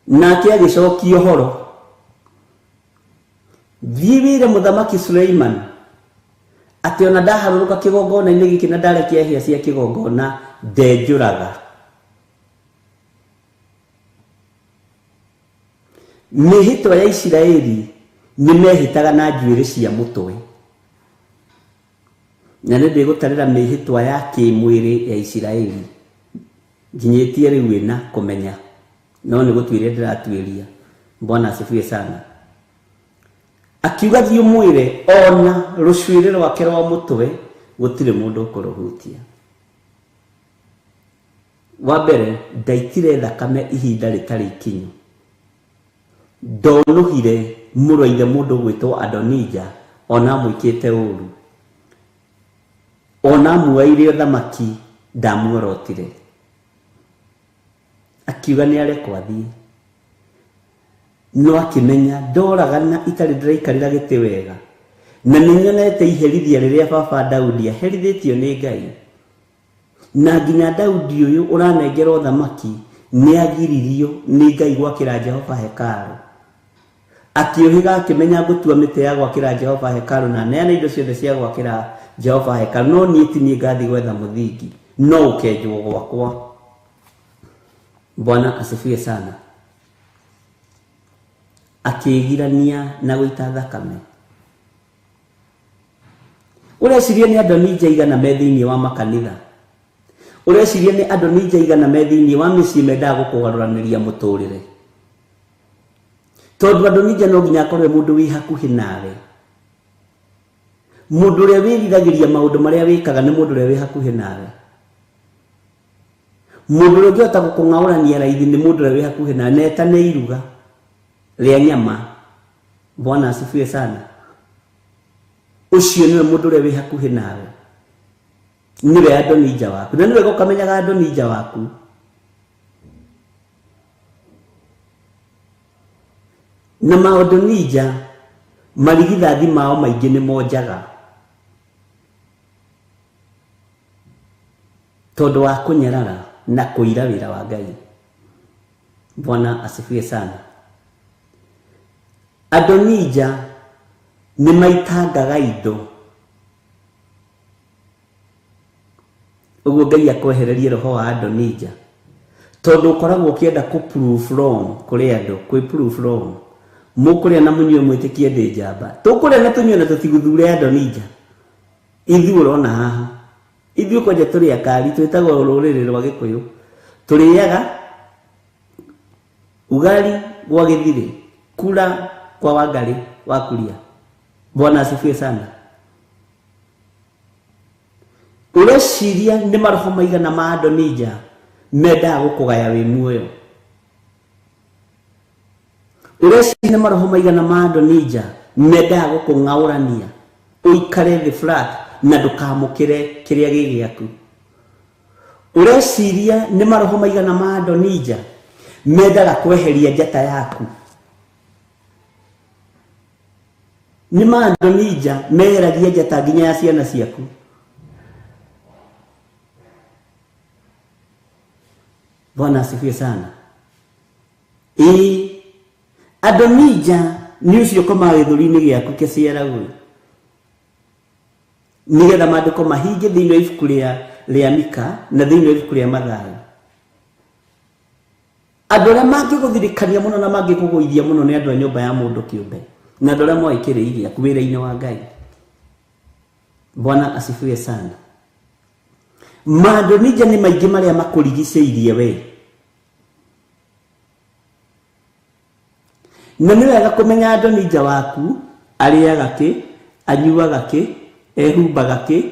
Nake agĩcokia ũhoro, thiĩ wĩre mũthamaki Suleiman atĩ ona ndaharũrũka kĩgongona-inĩ gĩkĩ na ndarekia hĩa cia kĩgongona ndenjũraga. Mĩhĩtwa ya Isiraeli nĩ mehĩtaga na njuĩrĩ cia mũtwe, na nĩ ndĩgũtarĩra mĩhĩtwa ya kĩmwĩrĩ ya Isiraeli nginyĩtie rĩu ĩna kũmenya, no nĩ gũtuĩria ndĩratuĩria. Bwana asifiwe sana. Akiuga thiĩ ũmwĩre ona rũcuĩrĩ rwake rwa mũtwe gũtirĩ mũndũ ũkũrũhutia. Wa mbere, ndaitire thakame ihinda rĩtarĩ ikinyu, ndonũhire mũrũ wa ithe mũndũ ũgwĩtwo Adonija ona amwĩkĩte ũru, ona amuoeire ũthamaki ndamuorotire. Akiuga nĩ arekwo athiĩ, no akĩmenya ndoragana itarĩ ndĩraikarĩra gĩtĩ wega, na nĩ nyonete iherithia rĩrĩa baba Daudi aherithĩtio nĩ Ngai, na nginya Daudi ũyũ ũranengera ũthamaki nĩ agiririo nĩ Ngai gwakĩra Jehova hekarũ. Akĩũhĩga akĩmenya ngũtua mĩtĩ ya gwakĩra Jehova hekarũ na neana indo ciothe cia gwakĩra Jehova hekarũ, no niĩ ti niĩ ngathiĩ gwetha mũthingi, no ũkenjwo gwakwa. Bwana asifiwe sana. Akĩgirania na gũita thakame. Ũreciria nĩ Adonija igana me thĩinĩ wa makanitha, ũreciria nĩ Adonija igana me thĩinĩ wa mĩciĩ mendaga gũkũgarũranĩria mũtũrĩre, tondũ Adonija no nginya akorwo mũndũ wĩ hakuhĩ nawe. Mũndũ ũrĩa wĩriragĩria maũndũ marĩa wĩkaga nĩ mũndũ ũrĩa wĩ hakuhĩ nawe. Mũndũ ũrĩa ũngĩhota gũkũng'aũrania raithi nĩ mũndũ ũrĩa wĩ hakuhĩ nawe, na etane iruga rĩa nyama. Bwana asifiwe sana. Ũcio nĩwe mũndũ ũrĩa wĩ hakuhĩ nawe, nĩwe Adonija waku, na nĩwe ũkamenyaga Adonija waku. Na maadonija marigithathi mao maingĩ nĩ monjaga tondũ wa kũnyarara na kũira wĩra wa Ngai. Bwana asifiwe sana. Adonija Nĩ maitangaga indo. Ũguo Ngai akwehererie roho wa Adonija. Tondũ ũkoragwo ũkĩenda kũ prove wrong kũrĩ andũ, kwĩ prove wrong. Mũkũrĩa na mũnyue mwĩtĩkie ndĩ njamba. Tũkũrĩa na tũnyue na tũtigũthure Adonija. Ithuĩ ũrona haha. Ithuĩ kwanja tũrĩ akari, twĩtagwo rũrĩrĩ rwa Gĩkũyũ. Tũrĩaga ugali gwa gĩthirĩ, kura kwa Wangarĩ wa Kuria. Bwana asifiwe sana. Ũreciria nĩ maroho maigana ma Adonija mendaga gũkũgaya wĩ muoyo? Ũreciria nĩ maroho maigana ma Adonija mendaga gũkũng'aũrania ũikare thĩ flat na ndũkamũkĩre kĩrĩa gĩ gĩaku? Ũreciria nĩ maroho maigana ma Adonija mendaga kweheria njata yaku? Nĩ ma Adonija meheragia njata nginya ya ciana ciaku. Bwana asifiwe sana. Ĩĩ, Adonija nĩ ũcio ũkomaga gĩthũri-inĩ gĩaku kĩciaragwo nĩgetha maandĩko mahinge thĩinĩ wa ibuku rĩa Mika na thĩinĩ wa ibuku rĩa Mathayo. Andũ arĩa mangĩgũthirikania mũno na mangĩkũgũithia mũno nĩ andũ a nyũmba ya mũndũ kĩũmbe na andũ arĩa moĩ kĩrĩi gĩaku wĩra-inĩ wa Ngai. Bwana asifiwe sana. Maadonija nĩ maingĩ marĩa makũrigicĩirie we. Na nĩ wega kũmenya Adonija waku arĩaga kĩ, anyuaga kĩ, ehumbaga kĩ.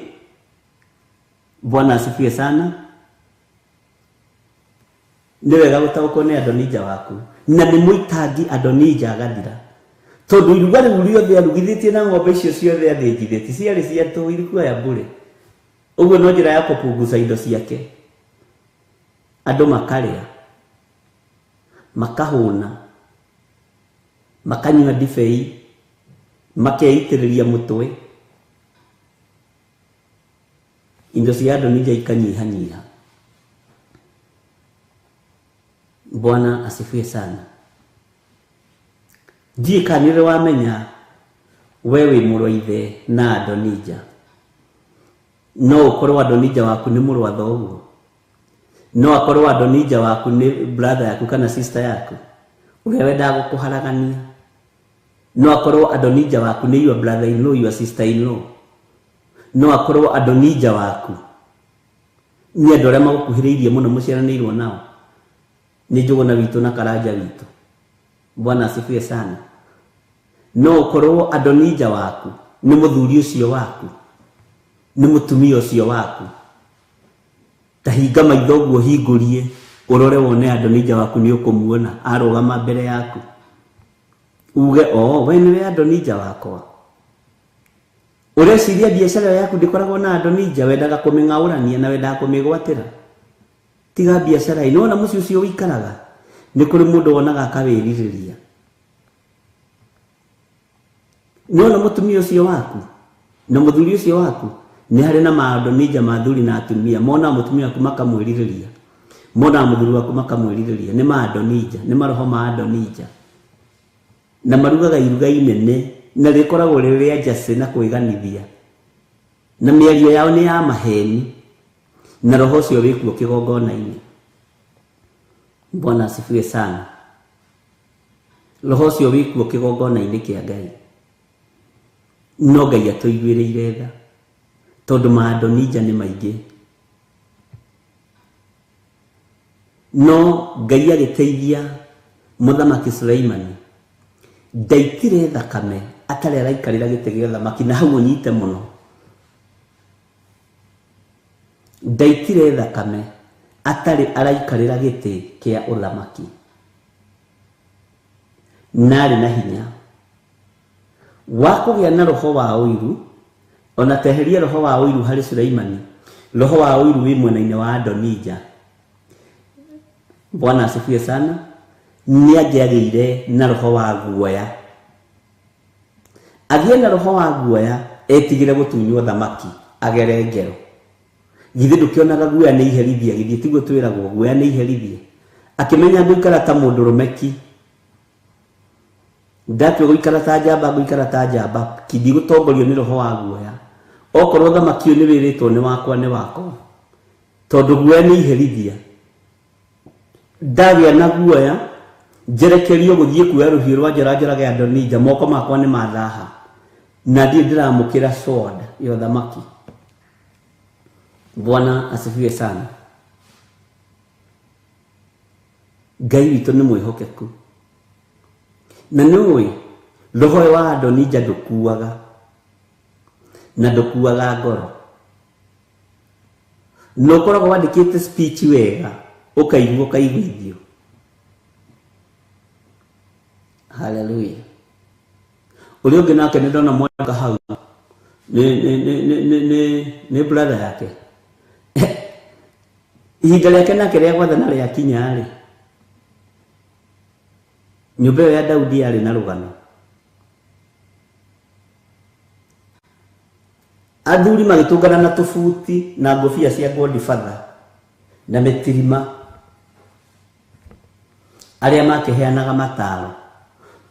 Bwana asifiwe sana. Nĩ wega gũtaũkwo nĩ Adonija waku. Na nĩ mũitangi Adonija agathira. Tondũ iruga rĩu rĩothe arugithĩtie na ng'ombe icio ciothe athĩnjithĩtie ciarĩ cia tũhũ, ilikuwa ya bure. Ũguo no njĩra ya kũpunguza indo ciake. Andũ makarĩa, makahũna, makanyua ndibei, makeitĩrĩria mũtwe. Indo cia Adonija ikanyihanyiha. Bwana asifiwe sana. Ndiĩ kana nĩ ũrĩ wamenya we wĩ mũrũ wa ithe na Adonija. No ũkorwo Adonija waku nĩ mũrũ wa thoguo. No akorwo Adonija waku nĩ brother yaku kana sister yaku ũrĩa wendaga gũkũharagania. No akorwo Adonija waku nĩ your brother in law, your sister in law. No akorwo Adonija waku nĩ andũ arĩa magũkuhĩrĩirie mũno mũciaranĩirwo nao. Nĩ Njũgũna witũ na Karanja witũ. Bwana asifiwe sana. No ũkorwo Adonija waku nĩ mũthuri ũcio waku, nĩ mũtumia ũcio waku. Ta hinga maitho ũguo hingũrie ũrore wone Adonija waku nĩ ũkũmuona arũgama mbere yaku. Uge o we nĩwe Adonija wakwa. Ũreciria biacara ĩyo yaku ndĩkoragwo na Adonija, wendaga kũmĩng'aũrania na wendaga kũmĩgwatĩra. Tiga biacara ĩno, nĩwona mũciĩ ũcio ũikaraga nĩ kũrĩ mũndũ wonaga akawĩrirĩria. Nĩwona mũtumia ũcio waku na mũthuri ũcio waku nĩ harĩ na maadonija ma athuri na atumia, monaga mũtumia waku makamwĩrirĩria, monaga mũthuri waku makamwĩrirĩria. Nĩ maadonija, nĩ maroho ma Adonija. Na marugaga iruga inene na rĩkoragwo rĩrĩ rĩa njacĩ na kwĩganithia, na mĩario yao nĩ ya maheni, na roho ũcio wĩkuo kĩgongona-inĩ. Bwana asifiwe sana. Roho ũcio wĩkuo kĩgongona-inĩ kĩa Ngai. No Ngai atũiguĩrĩire tha tondũ maadonija nĩ maingĩ. No Ngai agĩteithia mũthamaki Suleimani, ndaitire thakame atarĩ araikarĩra gĩtĩ gĩa ũthamaki, na hau ũnyite mũno. Ndaitire thakame atarĩ araikarĩra gĩtĩ kĩa ũthamaki, na arĩ na hinya wa kũgĩa na roho wa ũiru. Ona teheria roho wa ũiru harĩ Suleimani, roho wa ũiru wĩ mwena-inĩ wa Adonija. Bwana asifiwe sana. Nĩ angĩagĩire na roho wa guoya, agĩe na roho wa guoya, etigĩre gũtunywo thamaki agere ngero. Githĩ ndũkĩonaga guoya nĩ iherithia? Githĩ tiguo twĩragwo guoya nĩ iherithia? Akĩmenya ngũikara ta mũndũrũme ki, Ndatua gũikara ta njamba, ngũikara ta njamba, ndigũtongorio nĩ roho wa guoya. Okorwo thamaki ũyũ nĩ wĩrĩtwo nĩ wakwa, nĩ wakwa, tondũ guoya nĩ iherithia. Ndagĩa na guoya njerekerio gũthiĩ kuoya rũhiũ rwa njora njorage Adonija, moko makwa nĩ mathaha, na ndirĩ ndĩramũkĩra sword ya ũthamaki. Bwana asifiwe sana. Ngai witũ nĩ mwĩhokeku, na nĩ ũĩ roho ũyũ wa Adonija ndũkuaga, na ndũkuaga ngoro, na ũkoragwo wandĩkĩte speech wega, ũkaigua ũkaiguithio. Haleluya. Ũrĩa ũngĩ nake nĩ ndona mwaka hau nĩ brother yake, ihinda rĩake nake rĩa gwathana rĩakinya rĩ, nyũmba ĩyo ya Daudi yarĩ na rũgano. Athuri magĩtũngana na tũbuti na ngũbia cia Godfather na mĩtirima, arĩa makĩheanaga mataro,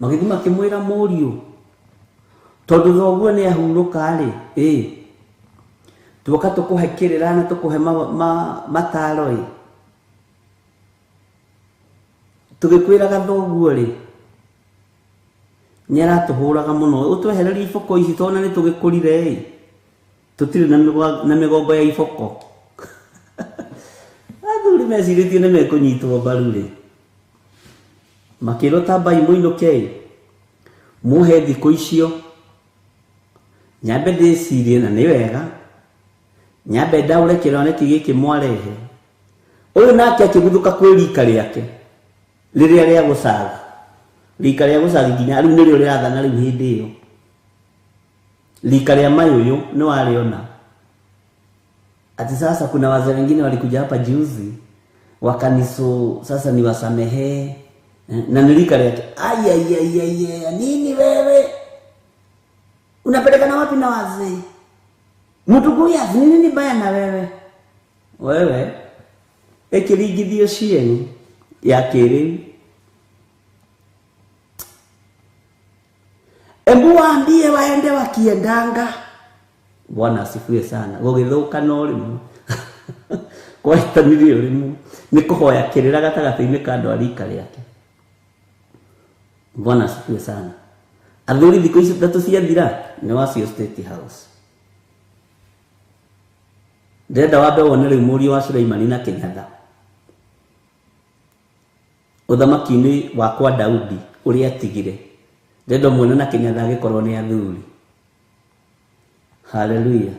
magĩthiĩ makĩmwĩra mũriũ, tondũ thoguo nĩ ahurũka rĩ, ĩ tuoka tũkũhe kĩrĩra na tũkũhe mataro ĩ, tũgĩkwĩraga thoguo rĩ nĩ aratũhũraga mũno, ũtwehererie iboko ici tondũ nĩ tũgĩkũrire ĩ, tũtirĩ na mĩgongo ya iboko. Athuri mecirĩtie nĩ mekũnyitwo mbaru rĩ, makĩrwo tambai mũinũke ĩ, muhe thikũ icio nyambe ndĩcirie, na nĩ wega nyambe ndaũre kĩroneki gĩkĩ mwarehe. Ũyũ nake akĩguthũka kwĩ rika rĩake rĩrĩa rĩa gũcaga, rika rĩa gũcaga nginya rĩu nĩrĩo rĩrathana rĩu hĩndĩ ĩyo, rika rĩa mayũyũ nĩ warĩona. Ati sasa kuna wazee wengine walikuja hapa juzi wakaniso, sasa ni wasamehe, na ni rika rĩake. Ai, ai, ai, ai, ai, nini wewe unapelekana wapi na wazee? Mtukuya ni nini baya na wewe? Wewe ekiringithio cienyu ya kĩrĩu. Embu waambie waende wakiendanga. Bwana asifiwe sana. Gũgĩthũka no rĩmwe. Kwahĩtanirie rĩmwe nĩ kũhoya kĩrĩra gatagatĩ-inĩ ka andũ a rika rĩake. Bwana asifiwe sana. Athuri thikũ ici ithatũ ciathira nĩ wacio State House. Ndĩrenda wambe wone rĩu mũriũ wa Suleimani na Kĩnyatha ũthamaki-inĩ wa kwa Daudi ũrĩa atigire. Ndĩrenda muone na Kĩnyatha agĩkorwo nĩ athuri. Haleluya.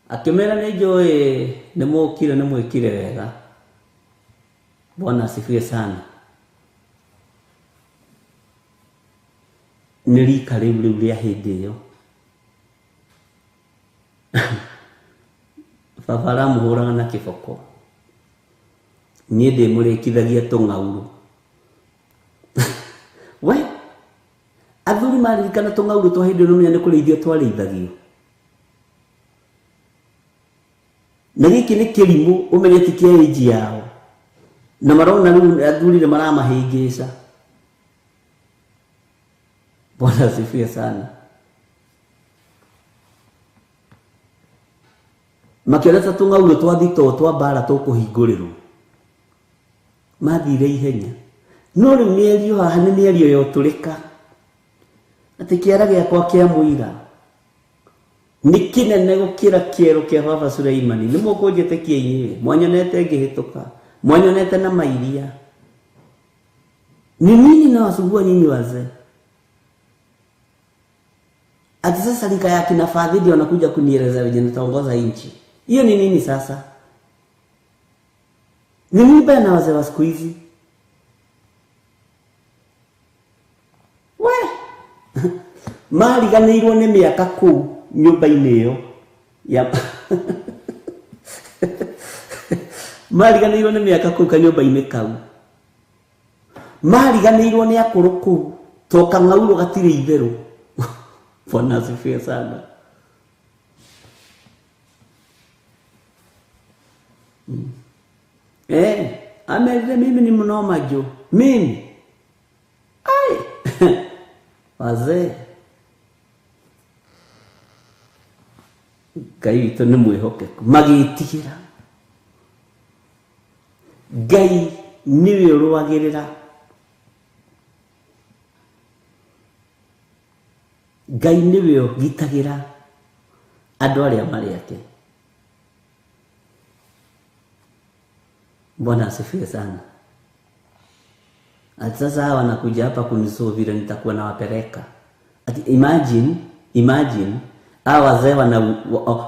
Akĩmera nĩ njũĩ nĩ mũkire, nĩ mwĩkire wega. Bwana asifiwe sana. Nĩ rika rĩu rĩu rĩa hĩndĩ ĩyo. Baba aramũhũraga na kĩboko, niĩ ndĩmũrĩkithagia tũng'aurũ. We athuri maririkana tũng'aurũ twa hĩndĩ ĩyo nĩmenya nĩ kũrĩithio twarĩithagio. Na gĩkĩ nĩ kĩrimũ ũmenye ti kĩa age yao, na marona rĩu athuri nĩ maramahĩngĩca. Bwana asifiwe sana. Makĩona ta tũng'aurũ twa thitoo twa mbara tũkũhingũrĩrwo, mathire ihenya. No rĩu mĩario haha nĩ mĩario ya ũtũrĩka, atĩ kĩara gĩakwa kĩa mũira nĩ kĩnene gũkĩra kĩero kĩa baba Suleimani. Nĩ mũkũnjĩtĩkia inyuĩ, mwanyonete ngĩhĩtũka, mwanyonete na mairia. Ni nini nawasumbua nyinyi wazee? Ati sasa rika ya kina Fadhili wanakuja kunieleza venye nitaongoza nchi. Hiyo ni nini sasa? Ni nini baya na wazee wa siku hizi? We mariganĩirwo nĩ mĩaka kũu nyũmba-inĩ ĩyo ya mariganĩirwo nĩ mĩaka kũu kanyũmba-inĩ kau, mariganĩirwo nĩ akũrũ kũu, to kang'aurũ gatirĩ itherũ. Bwana asifiwe sana. Amerire mimi ni mnoma jo. Mimi. Ai, Wazee, Ngai witũ nĩ mwĩhokeku. Magĩtigĩra. Ngai nĩwe ũrũagĩrĩra. Ngai nĩwe ũgitagĩra andũ arĩa marĩ ake. Bwana asifiwe sana. Ati sasa hawa wanakuja hapa kunisoo vile nitakuwa nawapeleka. Ati imagine, imagine hawa wazee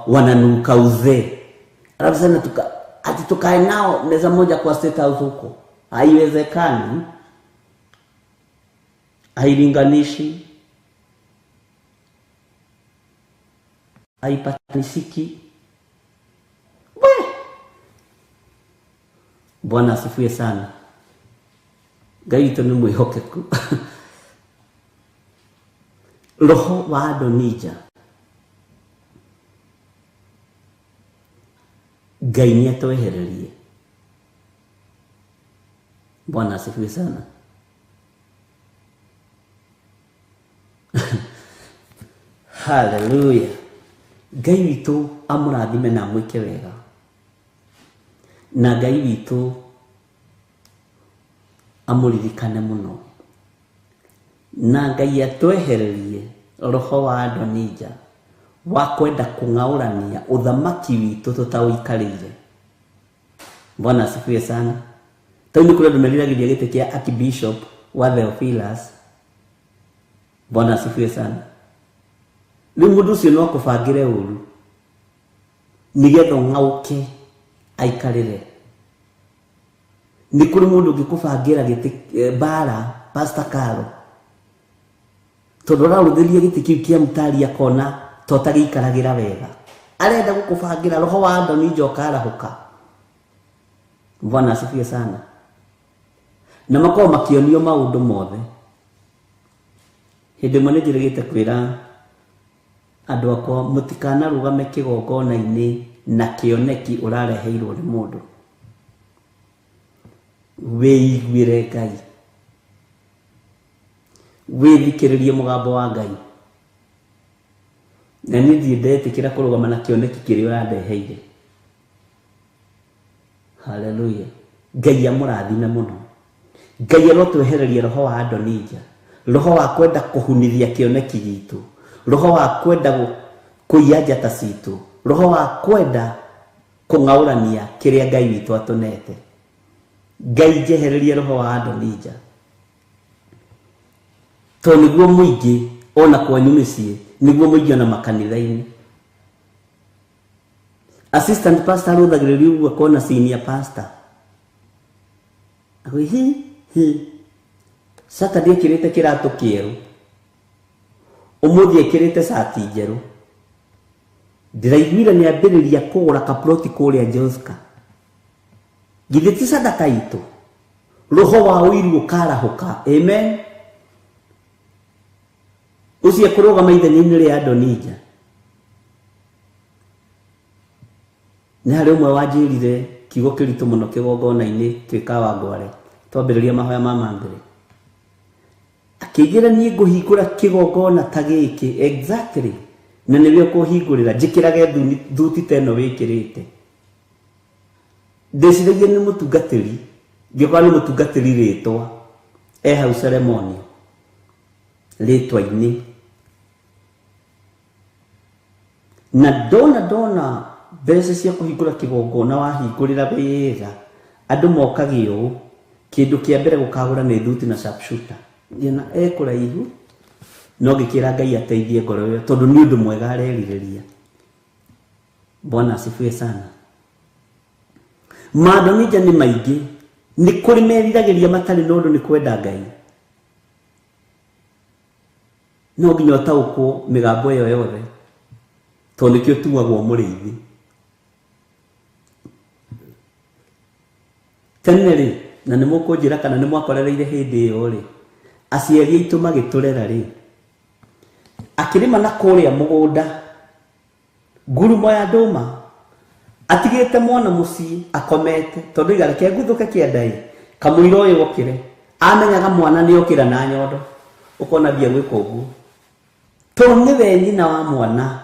wananuka uzee. Alafu sana ati tukae nao meza moja kwa State House huko. Haiwezekani. Hailinganishi. Haipatanishiki. We! Bwana asifiwe sana. Ngai witũ nĩ mwĩhokeku. Roho wa Adonija Ngai nĩ atwehererie. Bwana asifiwe sana. Hallelujah. Ngai witũ amũrathime na amwĩke wega. Na Ngai witũ amũririkane mũno. Na Ngai atwehererie roho wa Adonija wa kwenda kũng'aũrania ũthamaki witũ tũtaũikarĩire. Bwana asifiwe sana. Tau nĩ kũrĩ andũ meriragĩria gĩtĩ kĩa Archbishop wa Theophilus. Bwana asifiwe sana. Rĩu mũndũ ũcio no akũbangĩre ũru nĩgetha ũng'aũke aikarĩre. Nĩ kũrĩ mũndũ ũngĩkũbangĩra gĩtĩ mbara, Pastor Carol, tondũ ararũthĩria gĩtĩ kĩu kĩa mũtari akona to tagĩikaragĩra wega. Arenda gũkũbangĩra roho wa Adonija ũkarahũka. Bwana asifiwe sana. Na makorwo makĩonio maũndũ mothe. Hĩndĩ ĩmwe nĩ njĩrĩgĩte kwĩra andũ akwa mũtikanarũgame kĩgongona-inĩ na kĩoneki ũrareheirwo nĩ mũndũ. Wĩiguĩre Ngai. Wĩthikĩrĩrie mũgambo wa Ngai. Na niĩ ndirĩ ndetĩkĩra kũrũgama na kĩoneki kĩrĩa ũrandeheire. Hallelujah. Ngai amũrathime mũno. Ngai arotwehereria roho wa Adonija, roho wa kwenda kũhunithia kĩoneki gitũ, roho wa kwenda kũiya njata citũ, roho wa kwenda kũng'aũrania kĩrĩa Ngai witũ atũnete. Ngai njehererie roho wa Adonija. Tondũ nĩguo mũingĩ ona kwanyu mĩciĩ, nĩguo mũingĩ ona makanitha-inĩ. Assistant pastor arũthagĩrĩria ũguo akona senior pastor. Akauga, hi, hi. Saturday ekĩrĩte kĩratũ kĩerũ. Ũmũthĩ ekĩrĩte cati njerũ. Ndĩraiguire nĩ ambĩrĩria kũgũra kaploti kũrĩa Joska. Githĩ ti sadaka itũ? Roho wa ũiru ũkarahũka. Amen. Ũcio ekũrũgama ithenya-inĩ rĩa Adonija. Nĩ harĩ ũmwe wanjĩrire kiugo kĩritũ mũno kĩgongona-inĩ twĩ Kawangware, twambĩrĩria mahoya ma mambere. Akĩnjĩra niĩ ngũhingũra kĩgongona ta gĩkĩ exactly, na nĩwe ũkũhingũrĩra, njĩkĩrage thuti ta ĩno wĩkĩrĩte. Ndĩciragia nĩ mũtungatĩri, ngĩkora nĩ mũtungatĩri rĩtwa, e hau ceremony rĩtwa-inĩ. Na ndona mbeca cia kũhingũra kĩgongona wahingũrĩra wega, andũ mokagio ũũ, kĩndũ kĩa mbere gũkagũra nĩ thuti na sharpshooter. Ngĩona e kũraihu, no ngĩkĩra Ngai ateithie ngoro ĩyo, tondũ nĩ ũndũ mwega arerirĩria. Bwana asifiwe sana. Madonija nĩ maingĩ, nĩ kũrĩ meriragĩria matarĩ na ũndũ nĩ kwenda Ngai. No nginya ũtaũkwo mĩgambo ĩyo yothe, tondũ nĩkĩo tuagwo mũrĩithi. Tene rĩ, na nĩ mũkũnjĩra kana nĩ mwakorereire hĩndĩ ĩyo rĩ, aciari aitũ magĩtũrera rĩ, akĩrĩma na kũrĩa mũgũnda, ngurumo ya ndũma, atigĩte mwana mũciĩ akomete, tondũ iga reke nguthũke kĩanda ĩ, kamũira ũyũ okĩre. Amenyaga mwana nĩ okĩra na nyondo. Ũkona mbia gwĩka ũguo. Tondũ nĩwe nyina wa mwana.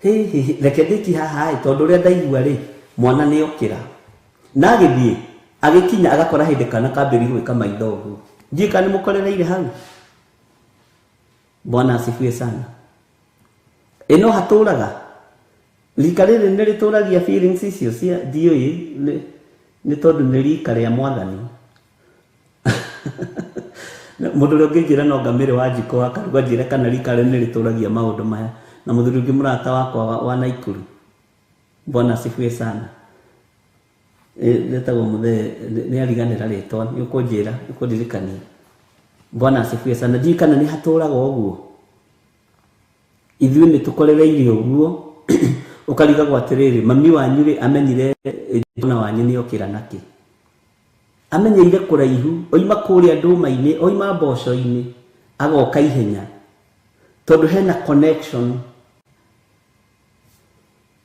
Hihi reke ndĩki haha ĩ, tondũ ũrĩa ndaigua rĩ, mwana nĩ okĩra. Na agĩthiĩ, agĩkinya agakora hĩndĩ kana kambĩrĩria gwĩka maitho ũguo. Ndiũĩ kana nĩ mũkorereire hau. Bwana asifiwe sana. Ĩ no hatũraga? Rika rĩrĩ nĩ rĩtũragia feelings icio cia ndiũĩ nĩ tondũ nĩ rika rĩa mwathani. Mũndũ ũrĩa ũngĩnjĩra no ngamĩre wa njiko wa karuga njĩre kana rika rĩrĩ nĩ rĩtũragia maũndũ maya. Na mũthuri ũngĩ mũrata wakwa wa Naikuru. Bwana asifiwe sana. Etagwo mũthee nĩ ariganĩra rĩtwa nĩ ũkũnjĩra nĩ ũkũndirikania. Bwana asifiwe sana. Ndiũĩ kana nĩ hatũraga ũguo. Ithuĩ nĩ tũkorereire ũguo ũkarigagwo atĩrĩrĩ mami wanyu rĩ amenyire mwana wanyu nĩ okĩra nakĩ. Amenyeire kũraihu oima kũrĩa ndũma-inĩ oima mboco-inĩ agoka ihenya tondũ hena connection.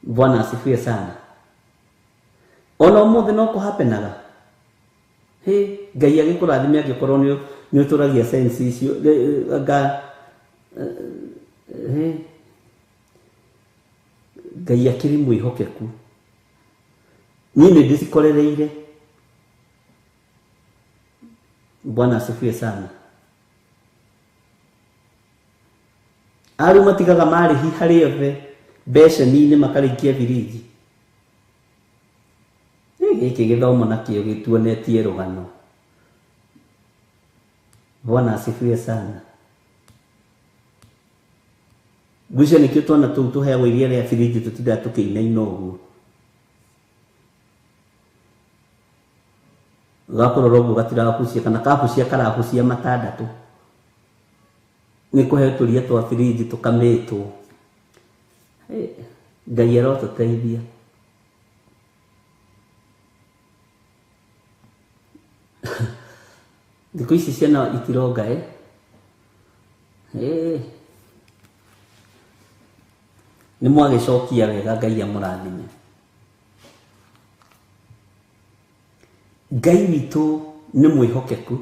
Bwana asifiwe sana. Ona ũmũthĩ no kũhapenaga. Hĩ, Ngai agĩkũrathime angĩkorwo nĩ ũtũragia sense icio. Anga, hĩ, Ngai akĩrĩ mwĩhokeku. Niĩ nĩ ndĩcikorereire. Bwana asifiwe sana. Arũ matigaga marĩhi harĩ othe beceni-inĩ makarĩkia biriji. Gĩkĩ gĩthomo nakĩo gĩtuonetie rũgano. Bwana asifiwe sana. Ngwĩciria nĩkĩo twana tũu tũheagwo iria rĩa biriji tũtindaga tũkĩinaina ũguo. Gakũrora ũguo gatirabucia kana kabucia karabucia matandatũ. Nĩ kũheo tũria twa biriji tũkamĩtwo. Ngai arotũteithia. Thikũ ici ciana itironga ĩ. Nĩ mwagĩcokia wega Ngai amũrathime. Ngai witũ nĩ mwĩhokeku.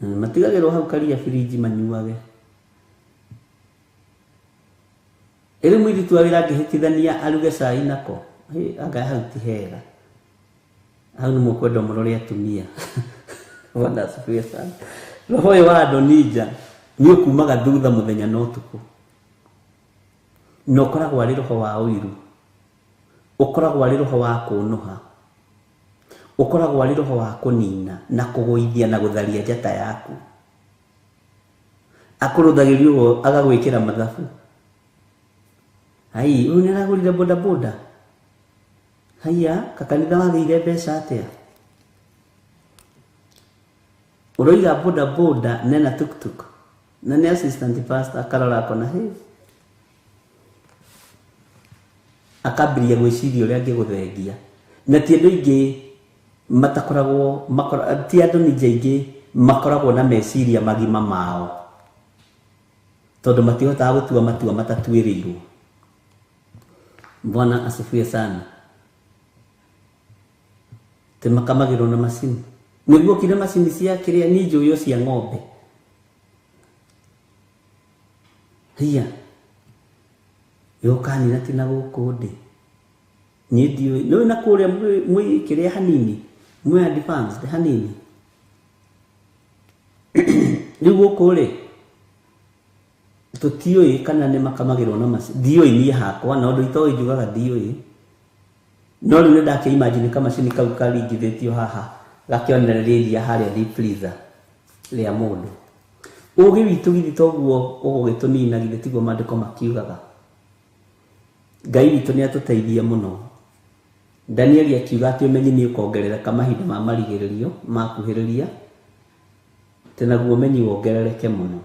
Matigagĩrwo hau karia birinji manyuage. Ĩrĩ mũirĩtu wa wĩra angĩhĩtithania aruge cai nako. Anga hau ti hega. Hau nĩ mũkwenda mũrore atumia. Bwana asifiwe sana. Roho ũyũ wa Adonija nĩ ũkumaga thutha mũthenya na ũtukũ. Na ũkoragwo arĩ roho wa ũiru. Ũkoragwo arĩ roho wa kũnũha. Ũkoragwo arĩ roho wa kũnina na kũgũithia na gũtharia njata yaku. Akũrũthagĩria ũguo agagwĩkĩra mathabu. Ai, ũyũ nĩ aragũrire boda boda. Haiya, kakanitha wagĩire mbeca atĩa? Ũroiga boda boda nena tuktuk. Na nĩ assistant pastor akarora akona hĩ. Akambĩrĩria gwĩciria ũrĩa angĩgũthengia. Na ti andũ aingĩ matakoragwo, ti andũ ningĩ aingĩ makoragwo na meciria magima mao. Tondũ matihotaga gũtua matua matatuĩrĩirwo. Bwana asifiwe sana. Te makamagĩrwo na macini. Nĩguo kire macini cia kĩrĩa ni njũyũ cia ng'ombe. Hiya. Yũkanina ti na gũkũ ndĩ. Niĩ ndiũĩ. Nĩũĩ na kũrĩa mwĩ kĩrĩa hanini. Mwĩ advanced hanini. Rĩu gũkũ rĩ, tũtiũĩ kana nĩ makamagĩrwo na macini. Ndiũĩ niĩ hakwa, na ũndũ itoĩ njugaga ndiũĩ. No rĩu nĩ ndakĩ imagine kamacini kau karingithĩtio haha, gakĩonereria iria harĩa deep freezer rĩa mũndũ. Ũgĩ witũ githĩ toguo ũgũgĩtũnina, githĩ tiguo maandĩko makiugaga. Ngai witũ nĩ atũteithie mũno. Danieli akiuga atĩ ũmenyi nĩ ũkongerereka mahinda ma marigĩrĩrio makuhĩrĩria, atĩ naguo ũmenyi wongerereke mũno.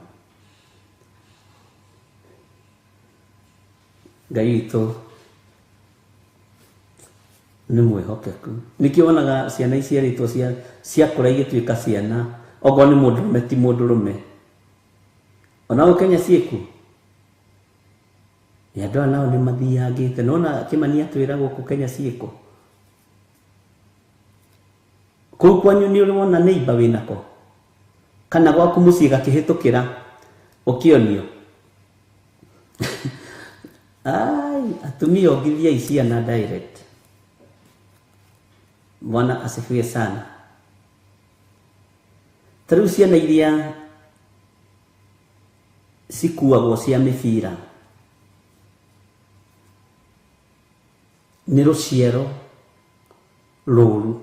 Ngai witũ nĩ mwĩhokeku. Nĩkĩo wonaga ciana iciarĩtwo ciakũra igĩtuĩka ciana, okorwo nĩ mũndũrũme ti mũndũrũme. Ona gũkũ Kenya ciĩkuo? Nĩ andũ aya nao nĩ mathiangĩte. Nĩwona Kĩmani atwĩra gũkũ Kenya ciĩkuo? Kũu kwanyu nĩ ũrĩ wona neighbor wĩnako? Kana gwaku mũciĩ gakĩhĩtũkĩra ũkĩonio. Ai, atumia ongithiai ciana direct. Bwana asifiwe sana. Ta rĩu ciana iria cikuagwo cia mĩbira nĩ rũciaro rũru,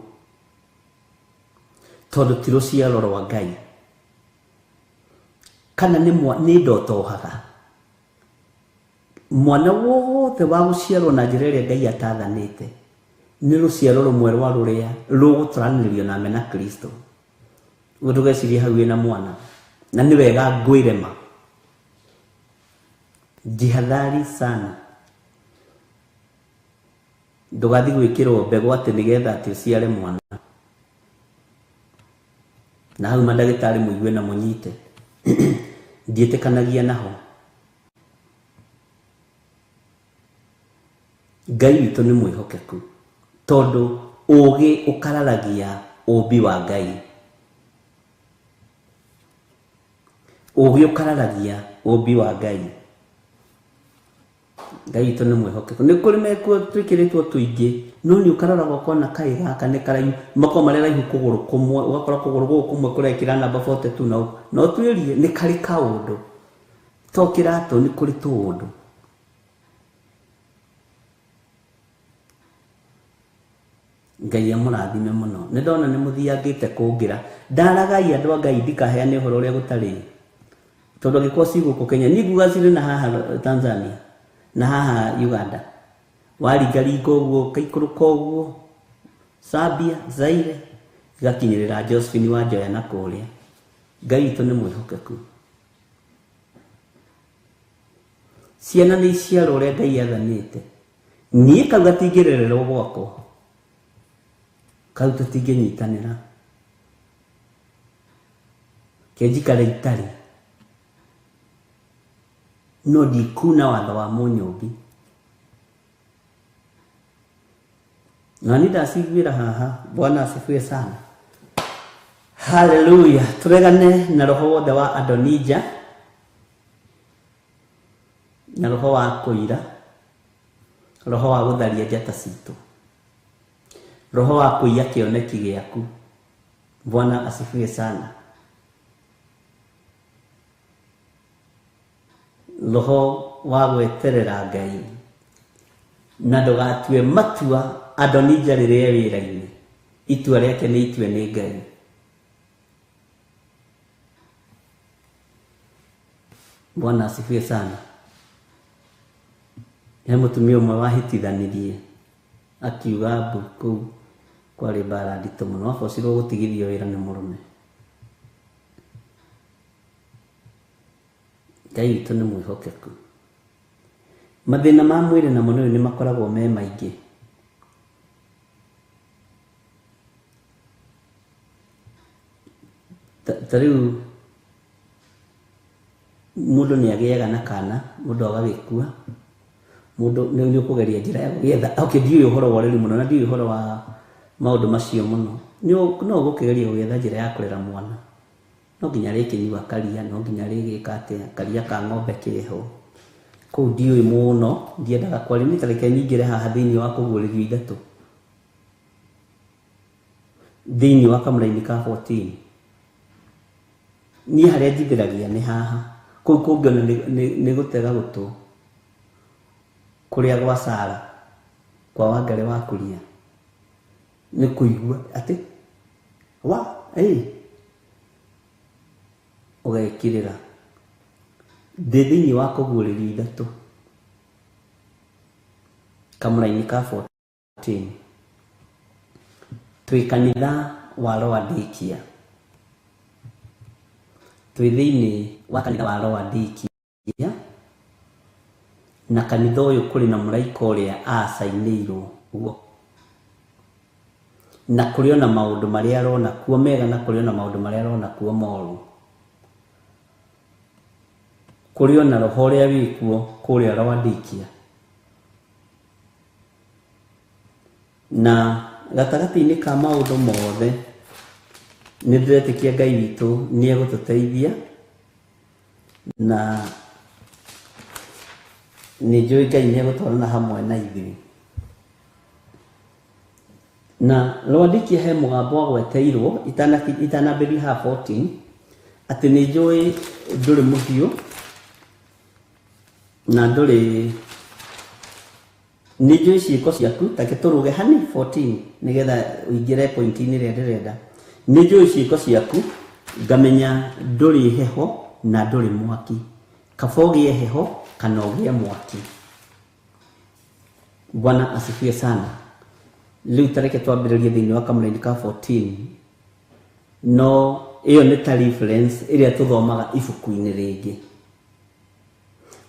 tondũ ti rũciaro rwa Ngai. Kana nĩ ndotohaga. Mwana wothe wa gũciarwo na njĩra ĩrĩa Ngai atathanĩte nĩ rũciaro rũmwe rwa rũrĩa rũgũtũranĩrio na mena Kristo. Ũguo ndũgecirie hau wĩna mwana. Na nĩ wega ngwĩre ma. Jihadhari sana. Ndũgathiĩ gwĩkĩrwo mbegũ atĩ nĩgetha atĩ ũciare mwana. Na hau mandagĩtarĩ mũigue na mũnyite. Ndiĩtĩkanagia naho. Ngai witũ nĩ mwĩhokeku, tondũ ũũgĩ ũkararagia ũũmbi wa Ngai. Ũũgĩ ũkararagia ũũmbi wa Ngai. Ngai witũ nĩ mwĩhokeku. Nĩ kũrĩ mekuo twĩkĩrĩtwo tũingĩ, no nĩ ũkaroraga ũkona kaĩ gaka nĩ karaihu, makoragwo marĩ raihu kũgũrũ kũmwe, ũgakora kũgũrũ gũkũ kũmwe kũrekĩra namba 42 na ũguo. Na ũtuĩrie nĩ karĩ kaũndũ. To kĩratũ nĩ kũrĩ tũũndũ. Ngai amũrathime mũno. Nĩ ndona nĩ mũthiangĩte kũngĩra. Ndaragai andũ a Ngai ndikaheane ũhoro ũrĩa gũtarĩ. Tondũ angĩkorwo ci gũkũ Kenya, niĩ nguga cirĩ na haha Tanzania, na haha Uganda. Waringaringa ũguo, ũkaikũrũka ũguo, Zambia, Zaire, igakinyĩrĩra Josephine wa Njoya na kũrĩa. Ngai witũ nĩ mwĩhokeku. Ciana nĩ iciarwo ũrĩa Ngai athanĩte. Niĩ kau gatingĩrererwo gwakwa. Kau tũtingĩnyitanĩra. Ke njikare itarĩ. No ndikuna watho wa Mũnyũmbi. Na niĩ ndaciguĩra haha. Bwana asifiwe sana. Hallelujah. Tũregane na roho wothe wa Adonija, na roho wa kũira, roho wa gũtharia njata citũ, roho wa kũiya kĩoneki gĩaku. Bwana asifiwe sana. Roho wa gweterera Ngai na ndũgatue matua Adonija rĩrĩa wĩra-inĩ. Itua rĩake nĩ itue nĩ Ngai. Bwana asifiwe sana. He mũtumia ũmwe wahĩtithanirie akiuga mbu kũu kwarĩ mbara nditũ mũno, abocirwo gũtigithio wĩra nĩ mũrũme. Ngai witũ nĩ mwĩhokeku. Mathĩna ma mwĩrĩ namo nĩ makoragwo me maingĩ. Ta rĩu mũndũ nĩ agĩaga na kana, mũndũ agagĩkua, mũndũ nĩ ũkũgeria njĩra ya gũgĩetha. Okay, ndiũĩ ũhoro wa ũreri mũno na ndiũĩ ũhoro wa maũndũ macio mũno. No ũgũkĩgeria gũgĩetha njĩra ya kũrera mwana. No nginya rĩkĩnyua karia, no nginya rĩgĩka atĩa, karia ka ng'ombe keho. Kũu ndiũĩ mũno, ndiendaga kwaria. Niĩ ta reke nyingĩre haha thĩinĩ wa kũguũrĩrio ithatũ. Thĩinĩ wa kamũraini ka 14. Niĩ harĩa njithĩragia nĩ haha. Kũu kũngĩona nĩ gũtega gũtũ. Kũrĩa gwa Sara, kwa Wangarĩ wa Kuria. Nĩ kũigua atĩ wa ĩ ũgekĩrĩra. Ndĩ thĩinĩ wa kũguũrĩrio ithatũ. Kamũraini ka 14. Twĩ kanitha wa Laodikia. Twĩ thĩinĩ wa kanitha wa Laodikia. Na kanitha ũyũ kũrĩ na mũraika ũrĩa acainĩirwo guo. Na kũrĩ ona maũndũ marĩa arona kuo mega na kũrĩ ona maũndũ marĩa arona kuo moru. Kũrĩ ona roho ũrĩa wĩkuo kũrĩa Laodikia. Na gatagatĩ-inĩ ka maũndũ mothe Nĩ ndĩretĩkia Ngai witũ nĩ egũtũteithia na nĩ njũĩ Ngai nĩ egũtwarana hamwe na ithuĩ. Na Lwandikia he mũgambo agweteirwo itanambĩrĩria haha 14 atĩ nĩ njũĩ ndũrĩ mũhiũ na ndũrĩ nĩ njũĩ ciĩko ciaku take tũrũge hani 14 nĩgetha ũingĩre point-inĩ ĩrĩa ndĩrenda. Nĩ njũĩ ciĩko ciaku ngamenya ndũrĩ heho na ndũrĩ mwaki, kaba ũgĩe heho kana ũgĩe mwaki. Bwana asifiwe sana. Rĩu ta reke twambĩrĩrie thĩinĩ wa kamũraini ka 14 no ĩyo nĩ ta reference ĩrĩa tũthomaga ibuku-inĩ rĩngĩ.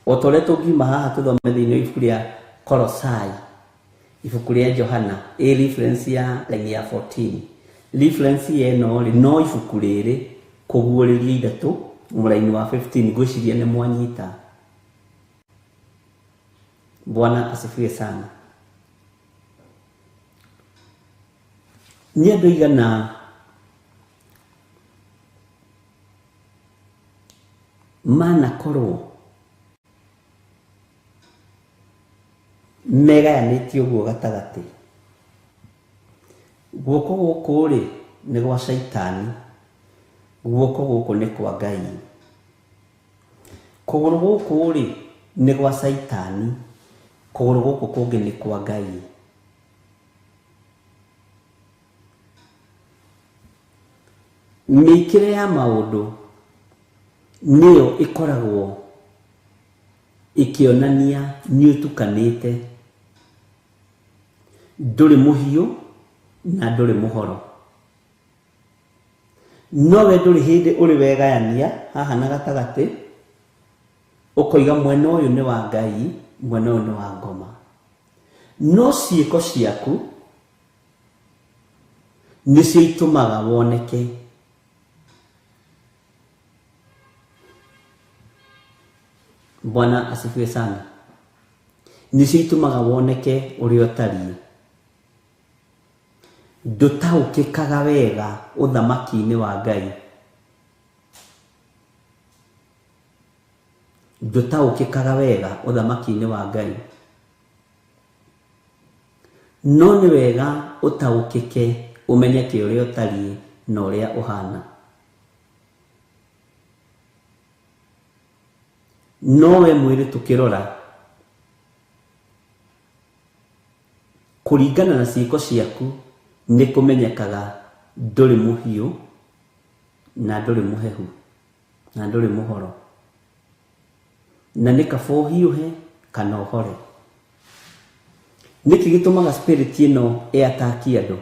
O ta ũrĩa tũngiuma haha tũthome thĩinĩ wa ibuku rĩa Kolosai, ibuku rĩa Johana, ĩ reference ya line ya 14. Reference ya ĩno rĩ, no ibuku rĩrĩ kũguũrĩrio ithatũ mũraini wa 15 ngwĩciria nĩ mwanyita. Bwana asifiwe sana. Nĩ andũ aigana manakorwo megayanĩtie ũguo gatagatĩ? Guoko gũkũ rĩ nĩ gwa Shaitani, guoko gũkũ nĩ kwa Ngai. Kũgũrũ gũkũ rĩ nĩ gwa Caitani, kũgũrũ gũkũ kũngĩ nĩ kwa Ngai. Mĩkĩre ya maũndũ nĩyo ĩkoragwo ĩkĩonania nĩ ũtukanĩte, ndũrĩ mũhiũ na ndũrĩ mũhoro. No we ndũrĩ hĩndĩ ũrĩ wegayania haha na gatagatĩ, ũkoiga mwena ũyũ nĩ wa Ngai, mwena ũyũ nĩ wa ngoma. No ciĩko ciaku nĩcio itũmaga woneke. Bwana asifiwe sana. Nĩcio itũmaga woneke ũrĩa ũtariĩ. Ndũtaũkĩkaga wega ũthamaki-inĩ wa Ngai. Ndũtaũkĩkaga wega ũthamaki-inĩ wa Ngai. No nĩ wega ũtaũkĩke ũmenyeke ũrĩa ũtariĩ na ũrĩa ũhana. No we mwĩrĩ tũkĩrora kũringana na ciĩko ciaku nĩ kũmenyekaga ndũrĩ mũhiũ na ndũrĩ mũhehu na ndũrĩ mũhoro, na nĩ kaba ũhiũhe kana ũhore. Nĩkĩ gĩtũmaga spirit ĩno ĩataki andũ?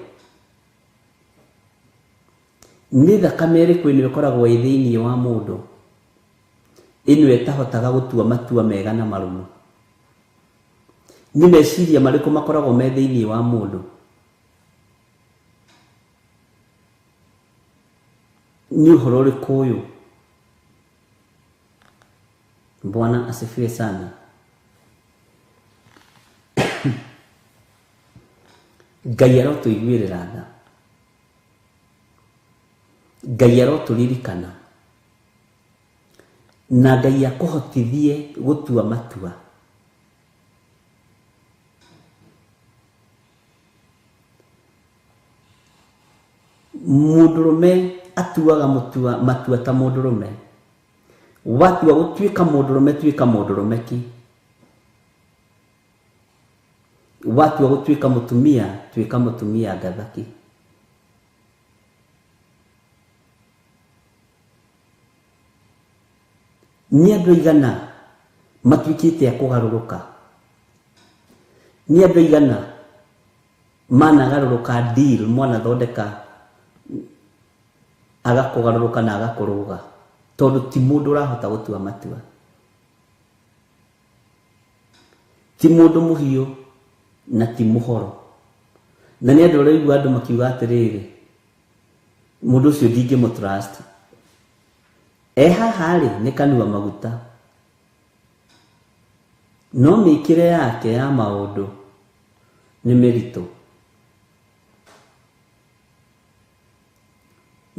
Nĩ thakame ĩrĩkũ ĩno ĩkoragwo ĩ thĩinĩ wa mũndũ ĩno ĩtahotaga gũtua matua mega na marũmu? Nĩ meciria marĩkũ makoragwo me thĩinĩ wa mũndũ? Nĩ ũhoro ũrĩkũ ũyũ? Bwana asifiwe sana. Ngai arotũiguĩrĩra tha. Ngai arotũririkana. Na Ngai akũhotithie gũtua matua. Mũndũrũme atuaga mũtua matua ta mũndũrũme. Watua gũtuĩka mũndũrũme tuĩka mũndũrũme ki. Watua gũtuĩka mũtumia tuĩka mũtumia ngathaki. Nĩ andũ aigana matuĩkĩte a kũgarũrũka? Nĩ andũ aigana managarũrũka deal mwanathondeka agakũgarũrũka na agakũrũga tondũ ti mũndũ ũrahota gũtua matua, ti mũndũ mũhiũ na ti mũhoro. Na nĩ andũ ũraigua andũ makiuga atĩrĩrĩ, mũndũ ũcio ndingĩmũ trust. E haha rĩ nĩ kanua maguta, no mĩkĩre yake ya maũndũ nĩ mĩritũ.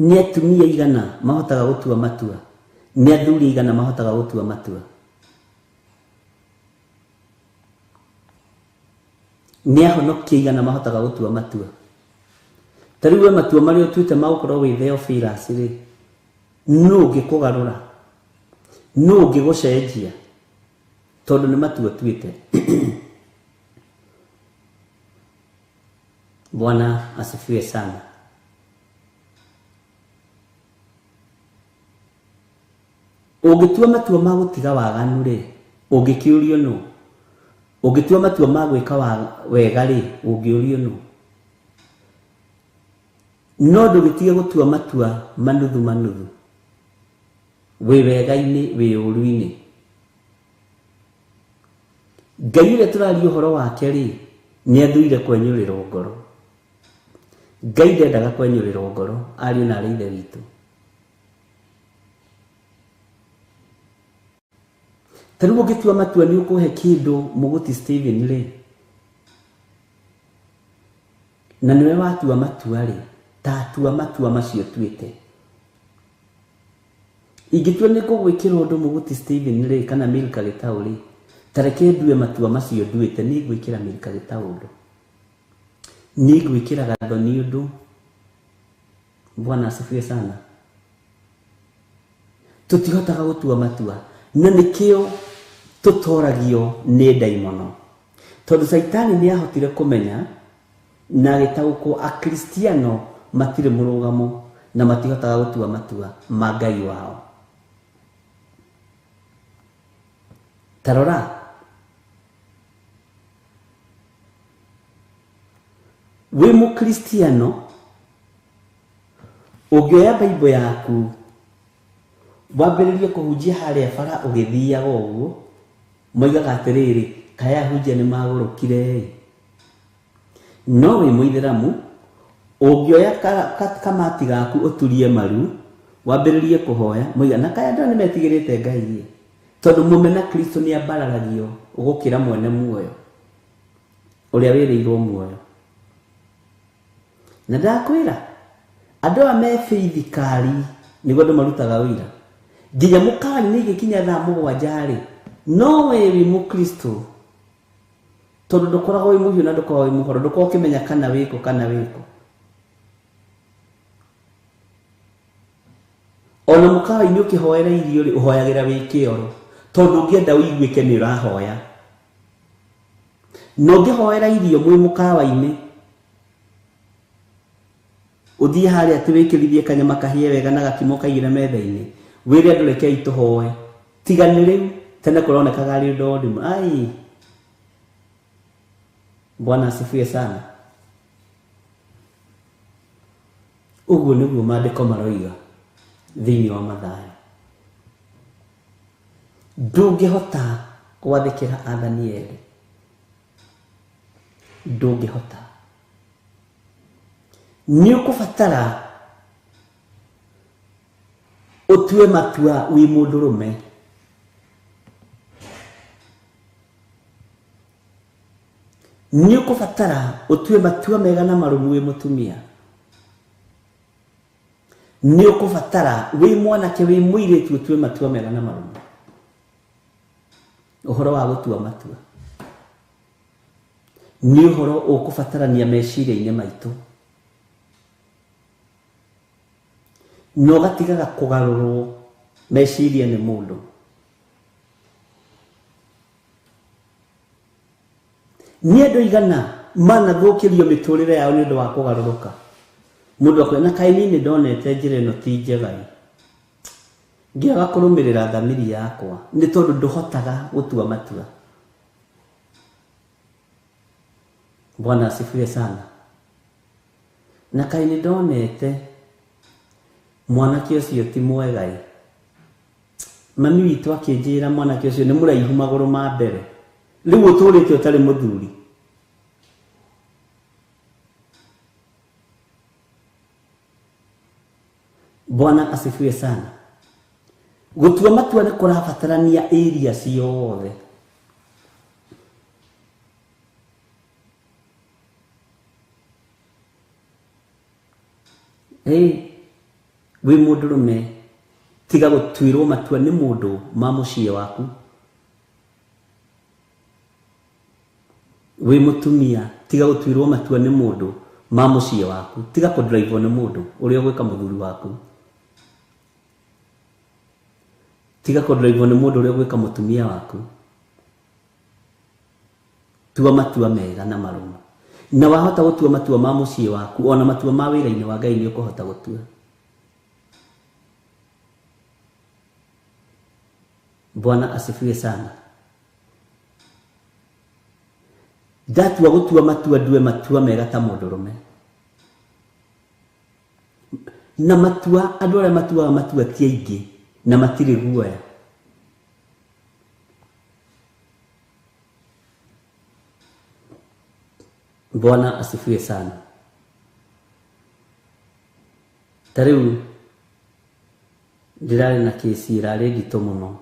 Nĩ atumia aigana mahotaga gũtua matua? Nĩ athuri aigana mahotaga gũtua matua? Nĩ ahonokia aigana mahotaga gũtua matua? Ta rĩu we matua marĩa ũtuĩte ma gũkorwo wĩ Theophilus rĩ, nũ ũngĩkũgarũra? Nũ ũngĩgũcenjia? Tondũ nĩ matua ũtuĩte. Bwana asifiwe sana. Ũngĩtua matua ma gũtiga waganu rĩ, ũngĩkĩũrio nũ? Ũngĩtua matua ma gwĩka wega rĩ, ũngĩũrio nũ? No ndũgĩtige gũtua matua manuthu manuthu, wĩ wega-inĩ wĩ ũru-inĩ. Ngai ũrĩa tũraria ũhoro wake rĩ, nĩ athũire kwenyũrĩrwo ngoro. Ngai ndendaga kwenyũrĩrwo ngoro, ariũ na arĩ ithe witũ. Ta rĩu ũngĩtua matua nĩ ũkũhe kĩndũ mũgũti Stephen rĩ, na nĩwe watua matua rĩ, ta tua matua macio tuĩte. Ingĩtua nĩ ngũgwĩkĩra ũndũ mũgũti Stephen rĩ, kana Milka Gĩtaũ rĩ, ta reke ndue matua macio nduĩte, nĩ ngwĩkĩra Milka Gĩtaũ ũndũ, nĩ ngwĩkĩra Gathoni ũndũ. Bwana asifiwe sana. Tũtihotaga gũtua matua, na nĩkĩo tũtoragio nĩ ndaimono, tondũ Caitani nĩ ahotire kũmenya na agĩtaũkwo Akristiano matirĩ mũrũgamo na matihotaga gũtua matua ma Ngai wao. Ta rora, wĩ mũkristiano ũngĩoya Bible yaku wambĩrĩrie kũhunjia harĩa bara ũgĩthiaga ũguo, moigaga atĩrĩrĩ, kaĩ ahunjia nĩ magũrũkire-ĩ. No wĩ mũithĩramu ũngĩoya kamati gaku ũturie maru wambĩrĩrie kũhoya, moiga na kaĩ andũ aya nĩ metigĩrĩte Ngai-ĩ, tondũ mũmena Kristo nĩ ambararagio gũkĩra mwene muoyo ũrĩa wĩrĩirwo muoyo. Na ndakwĩra andũ aya me bĩithikari nĩguo andũ marutaga ũira nginya mũkawa-inĩ igĩkinya thaa 7 rĩ, no we wĩ mũkristo tondũ ndũkoragwo wĩ mũhiũ na ndũkoragwo wĩ mũhoro, ndũkoragwo ũkĩmenya kana wĩkũ kana wĩkũ. Ona mũkawa-inĩ ũkĩhoera irio rĩ, ũhoyagĩra wĩ kĩoro, tondũ ũngĩenda ũiguĩke nĩ ũrahoya. Na ũngĩhoera irio mwĩ mũkawa-inĩ, ũthiĩ harĩa atĩ wĩkĩrithie kanyama kahĩe wega na gakima ũkaigĩre metha-inĩ, wĩre andũ rekei tũhoe. Tiga nĩ rĩu, tene kũronekaga arĩ ũndũ wa ũrimũ. Ai, Bwana asifiwe sana. Ũguo nĩguo maandĩko maroiga thĩinĩ wa Mathayo. Ndũngĩhota gwathĩkĩra athani erĩ, ndũngĩhota. Nĩ ũkũbatara ũtue matua wĩ mũndũrũme. Nĩ ũkũbatara ũtue matua mega na marũmu wĩ mũtumia. Nĩ ũkũbatara wĩ mwanake wĩ mũirĩtu ũtue matua mega na marũmu. Ũhoro wa gũtua matua nĩ ũhoro ũkũbatarania meciria-inĩ maitũ, na ũgatigaga kũgarũrwo meciria nĩ mũndũ. Nĩ andũ aigana manathũkĩrio mĩtũrĩre yao nĩ ũndũ wa kũgarũrũka. Mũndũ akwĩra, na kaĩ niĩ nĩ ndonete njĩra ĩno ti njega ĩ, ngĩaga kũrũmĩrĩra thamiri yakwa, nĩ tondũ ndũhotaga gũtua matua. Bwana asifiwe sana. Na kaĩ nĩ ndonete mwanake ũcio ti mwega ĩ, mami witũ akĩnjĩra mwanake ũcio nĩ mũraihu magũrũ ma mbere, rĩu ũtũrĩte ũtarĩ mũthuri. Bwana asifiwe sana. Gũtua matua nĩ kũrabatarania area ciothe. Ĩ, Wĩ mũndũrũme tiga gũtuĩrwo matua nĩ mũndũ ma mũciĩ waku. Wĩ mũtumia tiga gũtuĩrwo matua nĩ mũndũ ma mũciĩ waku. Tiga kũndrive nĩ mũndũ ũrĩa ũgwĩka mũthuri waku. Tiga kũndrive nĩ mũndũ ũrĩa ũgwĩka mũtumia waku. Tua matua mega na marũmu. Na wahota gũtua matua ma mũciĩ waku ona matua ma wĩra-inĩ wa Ngai nĩ ũkũhota gũtua. Bwana asifiwe sana. Ndatua gũtua matua ndue matua mega ta mũndũrũme. Na matua andũ arĩa matuaga matua ti aingĩ na matirĩ guoya. Bwana asifiwe sana. Ta rĩu ndĩrarĩ na kĩci ĩrarĩ nditũ mũno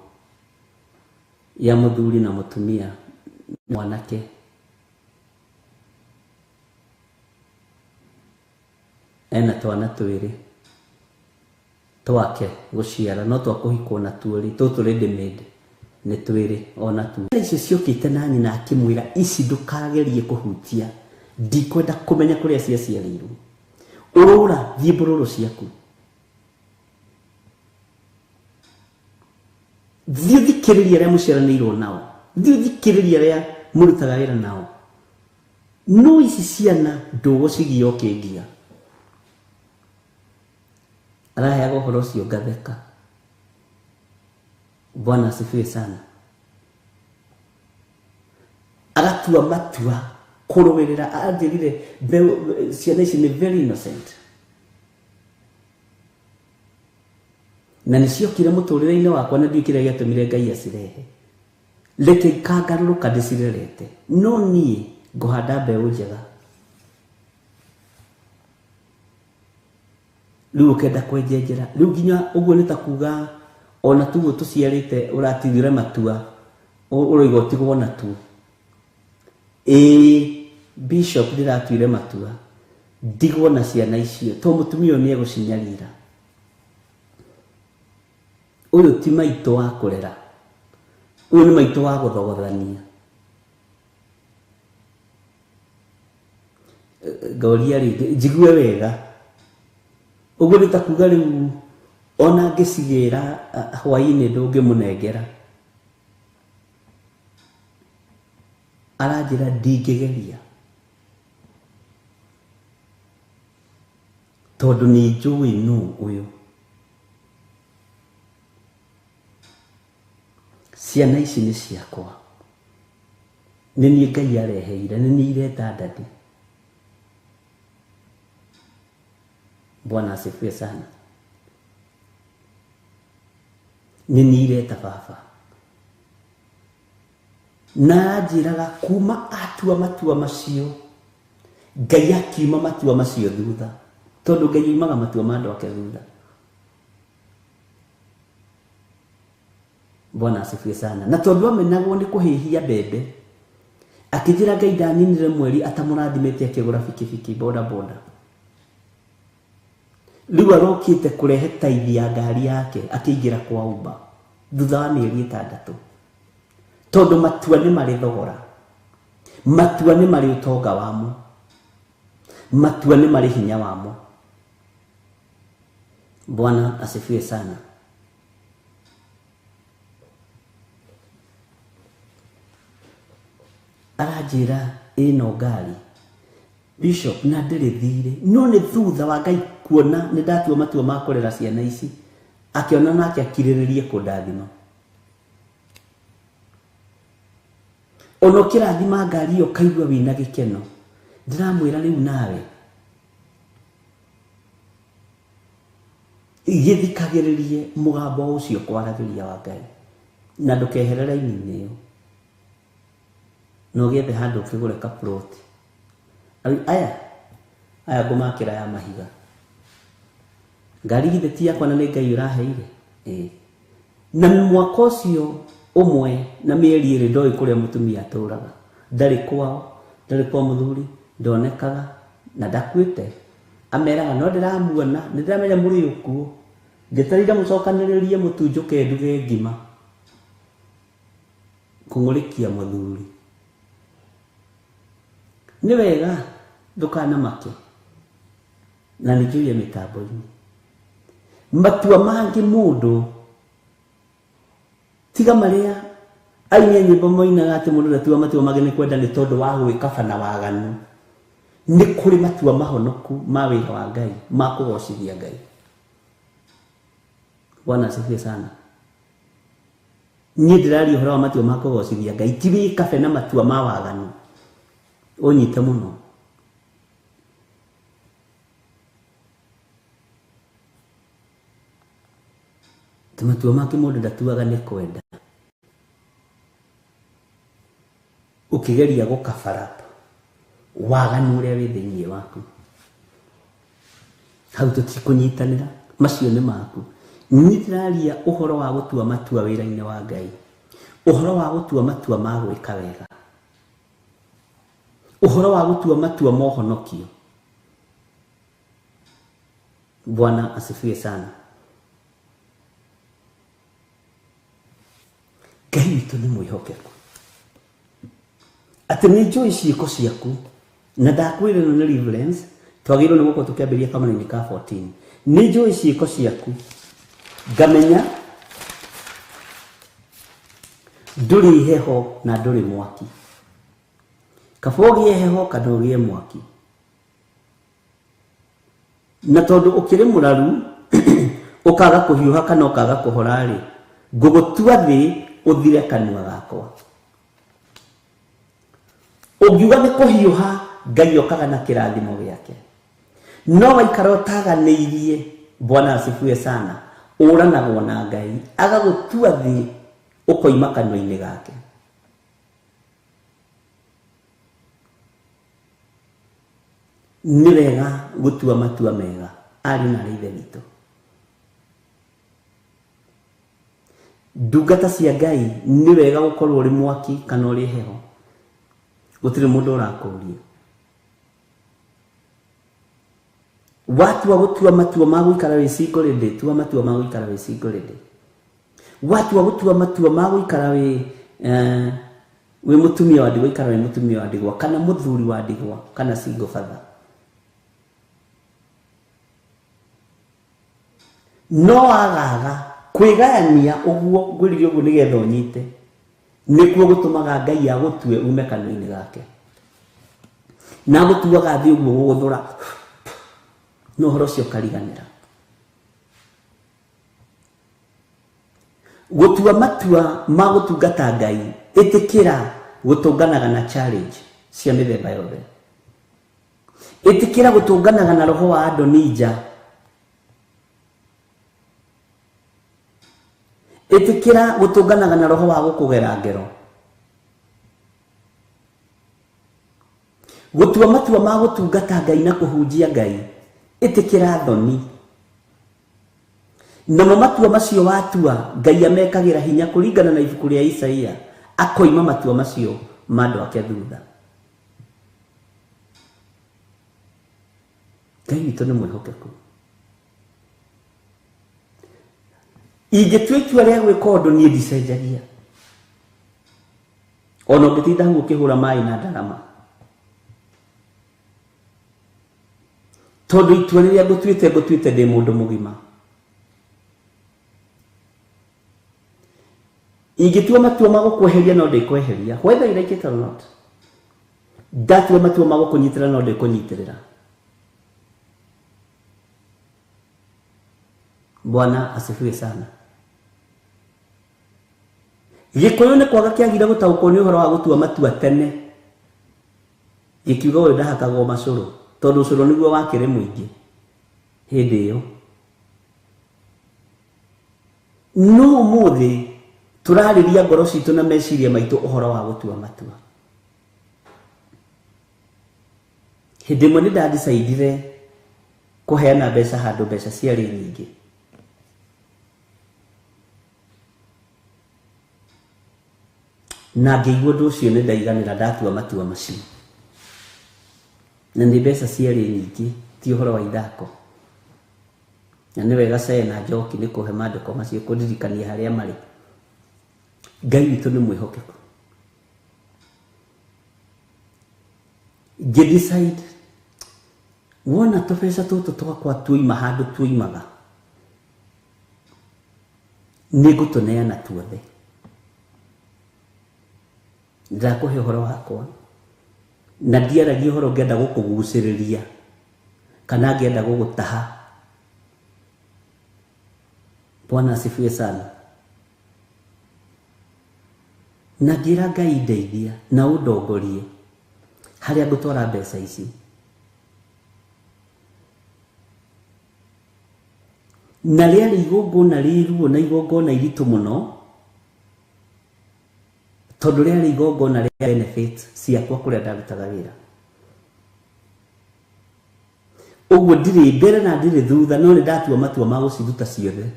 ya mũthuri na mũtumia mwanake. Ena twana twĩrĩ twake gũciara no twakũhikwo natuo rĩ tũtũ ready made nĩ twĩrĩ ona tuo. Icio ciokĩte na nyina akĩmwĩra ici ndũkagerie kũhutia, ndikwenda kũmenya kũrĩa ciaciarĩirwo, ũrũra thiĩ mbũrũrũ ciaku, thiĩ ũthikĩrĩrie arĩa mũciaranĩirwo nao, thiĩ ũthikĩrĩrie arĩa mũrutaga wĩra nao. No ici ciana ndũgũcigia ũkĩngia. Araheaga ũhoro ũcio ngatheka. Bwana asifiwe sana. Agatua matua kũrũĩrĩra, anjĩrire ciana ici nĩ very innocent. Na nĩ ciokire mũtũrĩre-inĩ wakwa na ndiũĩ kĩrĩa gĩatũmire Ngai acirehe. Reke ikangarũrũka ndĩcirerete. No niĩ ngũhanda mbeũ njega. Rĩu ũkenda kwenjenjera. Rĩu nginya ũguo nĩ ta kuga ona tuguo tũciarĩte ũratigire matua ũroiga ũtigwo natuo. Ĩĩ Bishop ndĩratuire matua ndigwo na ciana icio to mũtumia ũyũ nĩ egũcinyarira. Ũyũ ti maitũ wa kũrera, ũyũ nĩ maitũ wa gũthogothania. Ngoria rĩngĩ njigue wega. Ũguo nĩ ta kuga rĩu ona ngĩcigĩra hwaĩ-inĩ ndũngĩmũnengera. Aranjĩra ndingĩgeria tondũ nĩ njũĩ nũ ũyũ. Ciana ici nĩ ciakwa, nĩ niĩ Ngai areheire, nĩ niĩ ireta ndadi. Bwana asifiwe sana. Nĩ niĩ ireta baba. Na aranjĩraga kuma atua matua macio Ngai akiuma matua macio thutha, tondũ Ngai oimaga matua ma andũ ake thutha. Bwana asifiwe sana. Na tondũ amenagwo nĩ kũhĩhia mbembe, akĩnjĩra Ngai ndaninire mweri atamũrathimĩte akĩgũra bikibiki boda boda. Rĩu arokĩte kũrehe taithi ya ngari yake akĩingĩra kwa Uber thutha wa mĩeri 6, tondũ matua nĩ marĩ thogora, matua nĩ marĩ ũtonga wamo, matua nĩ marĩ hinya wamo. Bwana asifiwe sana. Aranjĩra ĩno ngari Bishop na ndĩrĩ thirĩ, no nĩ thutha wa Ngai kuona nĩ ndatua matua ma kũrera ciana ici, akĩona nake akirĩrĩrie kũndathima. Ona ũkĩrathima ngari ĩyo ũkaigua wĩna gĩkeno. Ndĩramwĩra rĩu nawe gĩthikagĩrĩrie mũgambo ũcio kwaragĩria wa Ngai, na ndũkeherere raini-inĩ ĩyo, na ũgĩethe handũ ũkĩgũre kaploti. Aya aya ngũmakĩra ya mahiga. Ngari githĩ ti yakwa na nĩ Ngai ũraheire? Ĩĩ. Na mwaka ũcio ũmwe na mĩeri 2 ndoĩ kũrĩa mũtumia atũraga. Ndarĩ kwao, ndarĩ kwa mũthuri, ndonekaga na ndakuĩte. Ameraga no ndĩramuona, nĩ ndĩramenya mũrĩ okuo. Njetereire mũcokanĩrĩrie mũtu njũke nduge ngima. Kũng'ũrĩkia mũthuri. Nĩ wega ndũkanamake. Na nĩ njũire mĩtambo-inĩ. Matua mangĩ mũndũ tiga marĩa aini a nyĩmbo moinaga atĩ mũndũ ndatua matua mangĩ nĩ kwenda nĩ tondũ wa gwĩkaba na waganu. Nĩ kũrĩ matua mahonoku ma wĩra wa Ngai ma kũgocithia Ngai. Bwana asifiwe sana. Niĩ ndĩraria ũhoro wa matua ma kũgocithia Ngai, ti wĩkabe na matua ma waganu. Ũnyite mũno. Ti matua mangĩ mũndũ ndatuaga nĩ kwenda. Ũkĩgeria gũkabaraba waganu ũrĩa wĩ thĩinĩ waku. Hau tũtikũnyitanĩra, macio nĩ maku. Niĩ ndĩraria ũhoro wa gũtua matua wĩra-inĩ wa Ngai. Ũhoro wa gũtua matua ma gwĩka wega. Ũhoro wa gũtua matua ma ũhonokio. Bwana asifiwe sana. Ngai witũ nĩ mwĩhokeku. Atĩ nĩ njũĩ ciĩko ciaku na ndakwĩra ĩno nĩ reverence twagĩrĩirwo nĩ gũkorwo tũkĩambĩrĩria kamũrainĩ ka 14. Nĩ njũĩ ciĩko ciaku ngamenya ndũrĩ heho na ndũrĩ mwaki. Kaba ũgĩe heho kana ũgĩe mwaki. Na tondũ ũkĩrĩ mũraru ũkaga kũhiũha kana ũkaga kũhora-rĩ, ngũgũtua thĩ ũthire kanua gakwa. Ũngiuga nĩ kũhiũha, Ngai okaga na kĩrathimo gĩake. No waikara ũtaganĩirie, Bwana asifiwe sana, ũranagwo na Ngai, agagũtua thĩ ũkoima kanua-inĩ gake. Nĩ wega gũtua matua mega, ariũ na aarĩ a Ithe witũ. Ndungata cia Ngai nĩ wega gũkorwo ũrĩ mwaki kana ũrĩ heho. Gũtirĩ mũndũ ũrakũria. Watua gũtua matua ma gũikara wĩ single lady, tua matua ma gũikara wĩ single lady. Watua gũtua matua ma gũikara wĩ wĩ mũtumia wa ndigwa, ikara wĩ mũtumia wa ndigwa kana mũthuri wa ndigwa kana single father. No wagaga kwĩgayania ũguo, ngwĩrire ũguo nĩgetha ũnyite, nĩkuo gũtũmaga Ngai agũtue ume kanua-inĩ gake. Na agũtuaga thĩ ũguo gũgũthũra, no ũhoro ũcio ũkariganĩra. Gũtua matua ma gũtungata Ngai, ĩtĩkĩra gũtũnganaga na challenge cia mĩthemba yothe. Ĩtĩkĩra gũtũnganaga na roho wa Adonija. Ĩtĩkĩra gũtũnganaga na roho wa gũkũgera ngero. Gũtua matua ma gũtungata Ngai na kũhunjia Ngai, ĩtĩkĩra thoni. Namo matua macio watua, Ngai amekagĩra hinya kũringana na ibuku rĩa Isaia, akoima matua macio ma andũ ake thutha. Ngai witũ nĩ mwĩhokeku. Ingĩtua itua rĩa gwĩka ũndũ niĩ ndicenjagia. Ona ũngĩtinda hau ũkĩhũra maĩ na ndarama. Tondũ itua rĩrĩa ngũtuĩte ngũtuĩte ndĩ mũndũ mũgima. Ingĩtua matua ma gũkweheria no ndĩkweheria, whether you like it or not. Ndatua matua ma gũkũnyitĩrĩra no ndĩkũnyitĩrĩra. Bwana asifiwe sana. Gĩkũyũ nĩ kwaga kĩagire gũtaũkwo nĩ ũhoro wa gũtua matua tene. Gĩkiuga ũyũ ndahakagwo macũrũ, tondũ ũcũrũ nĩguo wakĩrĩ mũingĩ hĩndĩ ĩyo. No ũmũthĩ tũrarĩria ngoro citũ na meciria maitũ ũhoro wa gũtua matua. Hĩndĩ ĩmwe nĩ ndadicaidire kũheana mbeca handũ mbeca ciarĩ nyingĩ. Na ngĩigua ũndũ ũcio nĩ ndaiganĩra ndatua matua macio. Na nĩ mbeca ciarĩ nyingĩ, ti ũhoro wa ithako. Na nĩ wega Cee na Njoki nĩ kũhe maandĩko macio kũndirikania harĩa marĩ. Ngai witũ nĩ mwĩhokeku. Ngĩ decide wona tũbeca tũtũ twakwa tuoima handũ tuoimaga nĩ ngũtũneana tuothe. Ndakũhe ũhoro wakwa na ndiaragia ũhoro ngĩenda gũkũgucĩrĩria kana ngĩenda gũgũtaha. Bwana asifiwe sana. Na ngĩra Ngai ndeithia na ũndongorie harĩa ngũtwara mbeca ici. Na rĩarĩ igongona rĩ ruo na igongona iritũ mũno, tondũ rĩarĩ igongona rĩa benefit ciakwa kũrĩa ndarutaga wĩra. Ũguo ndirĩ mbere na ndirĩ thutha, no nĩ ndatua matua ma gũciruta ciothe.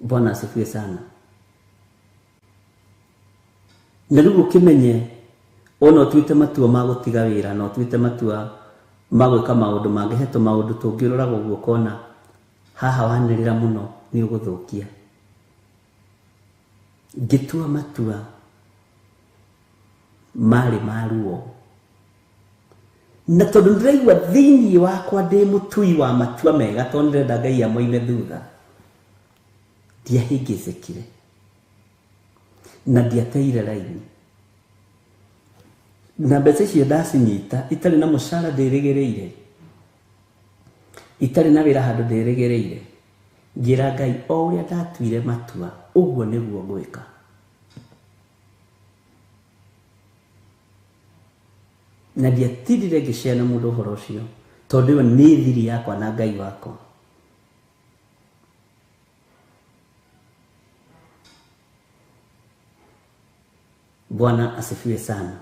Bwana asifiwe sana. Na rĩu ũkĩmenye ona ũtuĩte matua ma gũtiga wĩra na ũtuĩte matua ma gwĩka maũndũ mangĩ, he tũmaũndũ tũngĩroraga ũguo ũkona haha wanĩrĩra mũno nĩ ũgũthũkia. Ngĩtua matua marĩ ma ruo, na tondũ ndĩraigua thĩinĩ wakwa ndĩ mũtui wa matua mega, tondũ ndĩrenda Ngai amoime thutha, ndiahĩngĩcĩkire na ndiateire raini. Na mbeca icio ndacinyita itarĩ na mũcara ndĩrĩgĩrĩire, itarĩ na wĩra handũ ndĩrĩgĩrĩire, ngĩra Ngai o ũrĩa ndatuire matua ũguo nĩguo ngwĩka. Na ndiatindire ngĩshare na mũndũ ũhoro ũcio, tondũ ĩyo nĩ thiri yakwa na Ngai wakwa. Bwana asifiwe sana.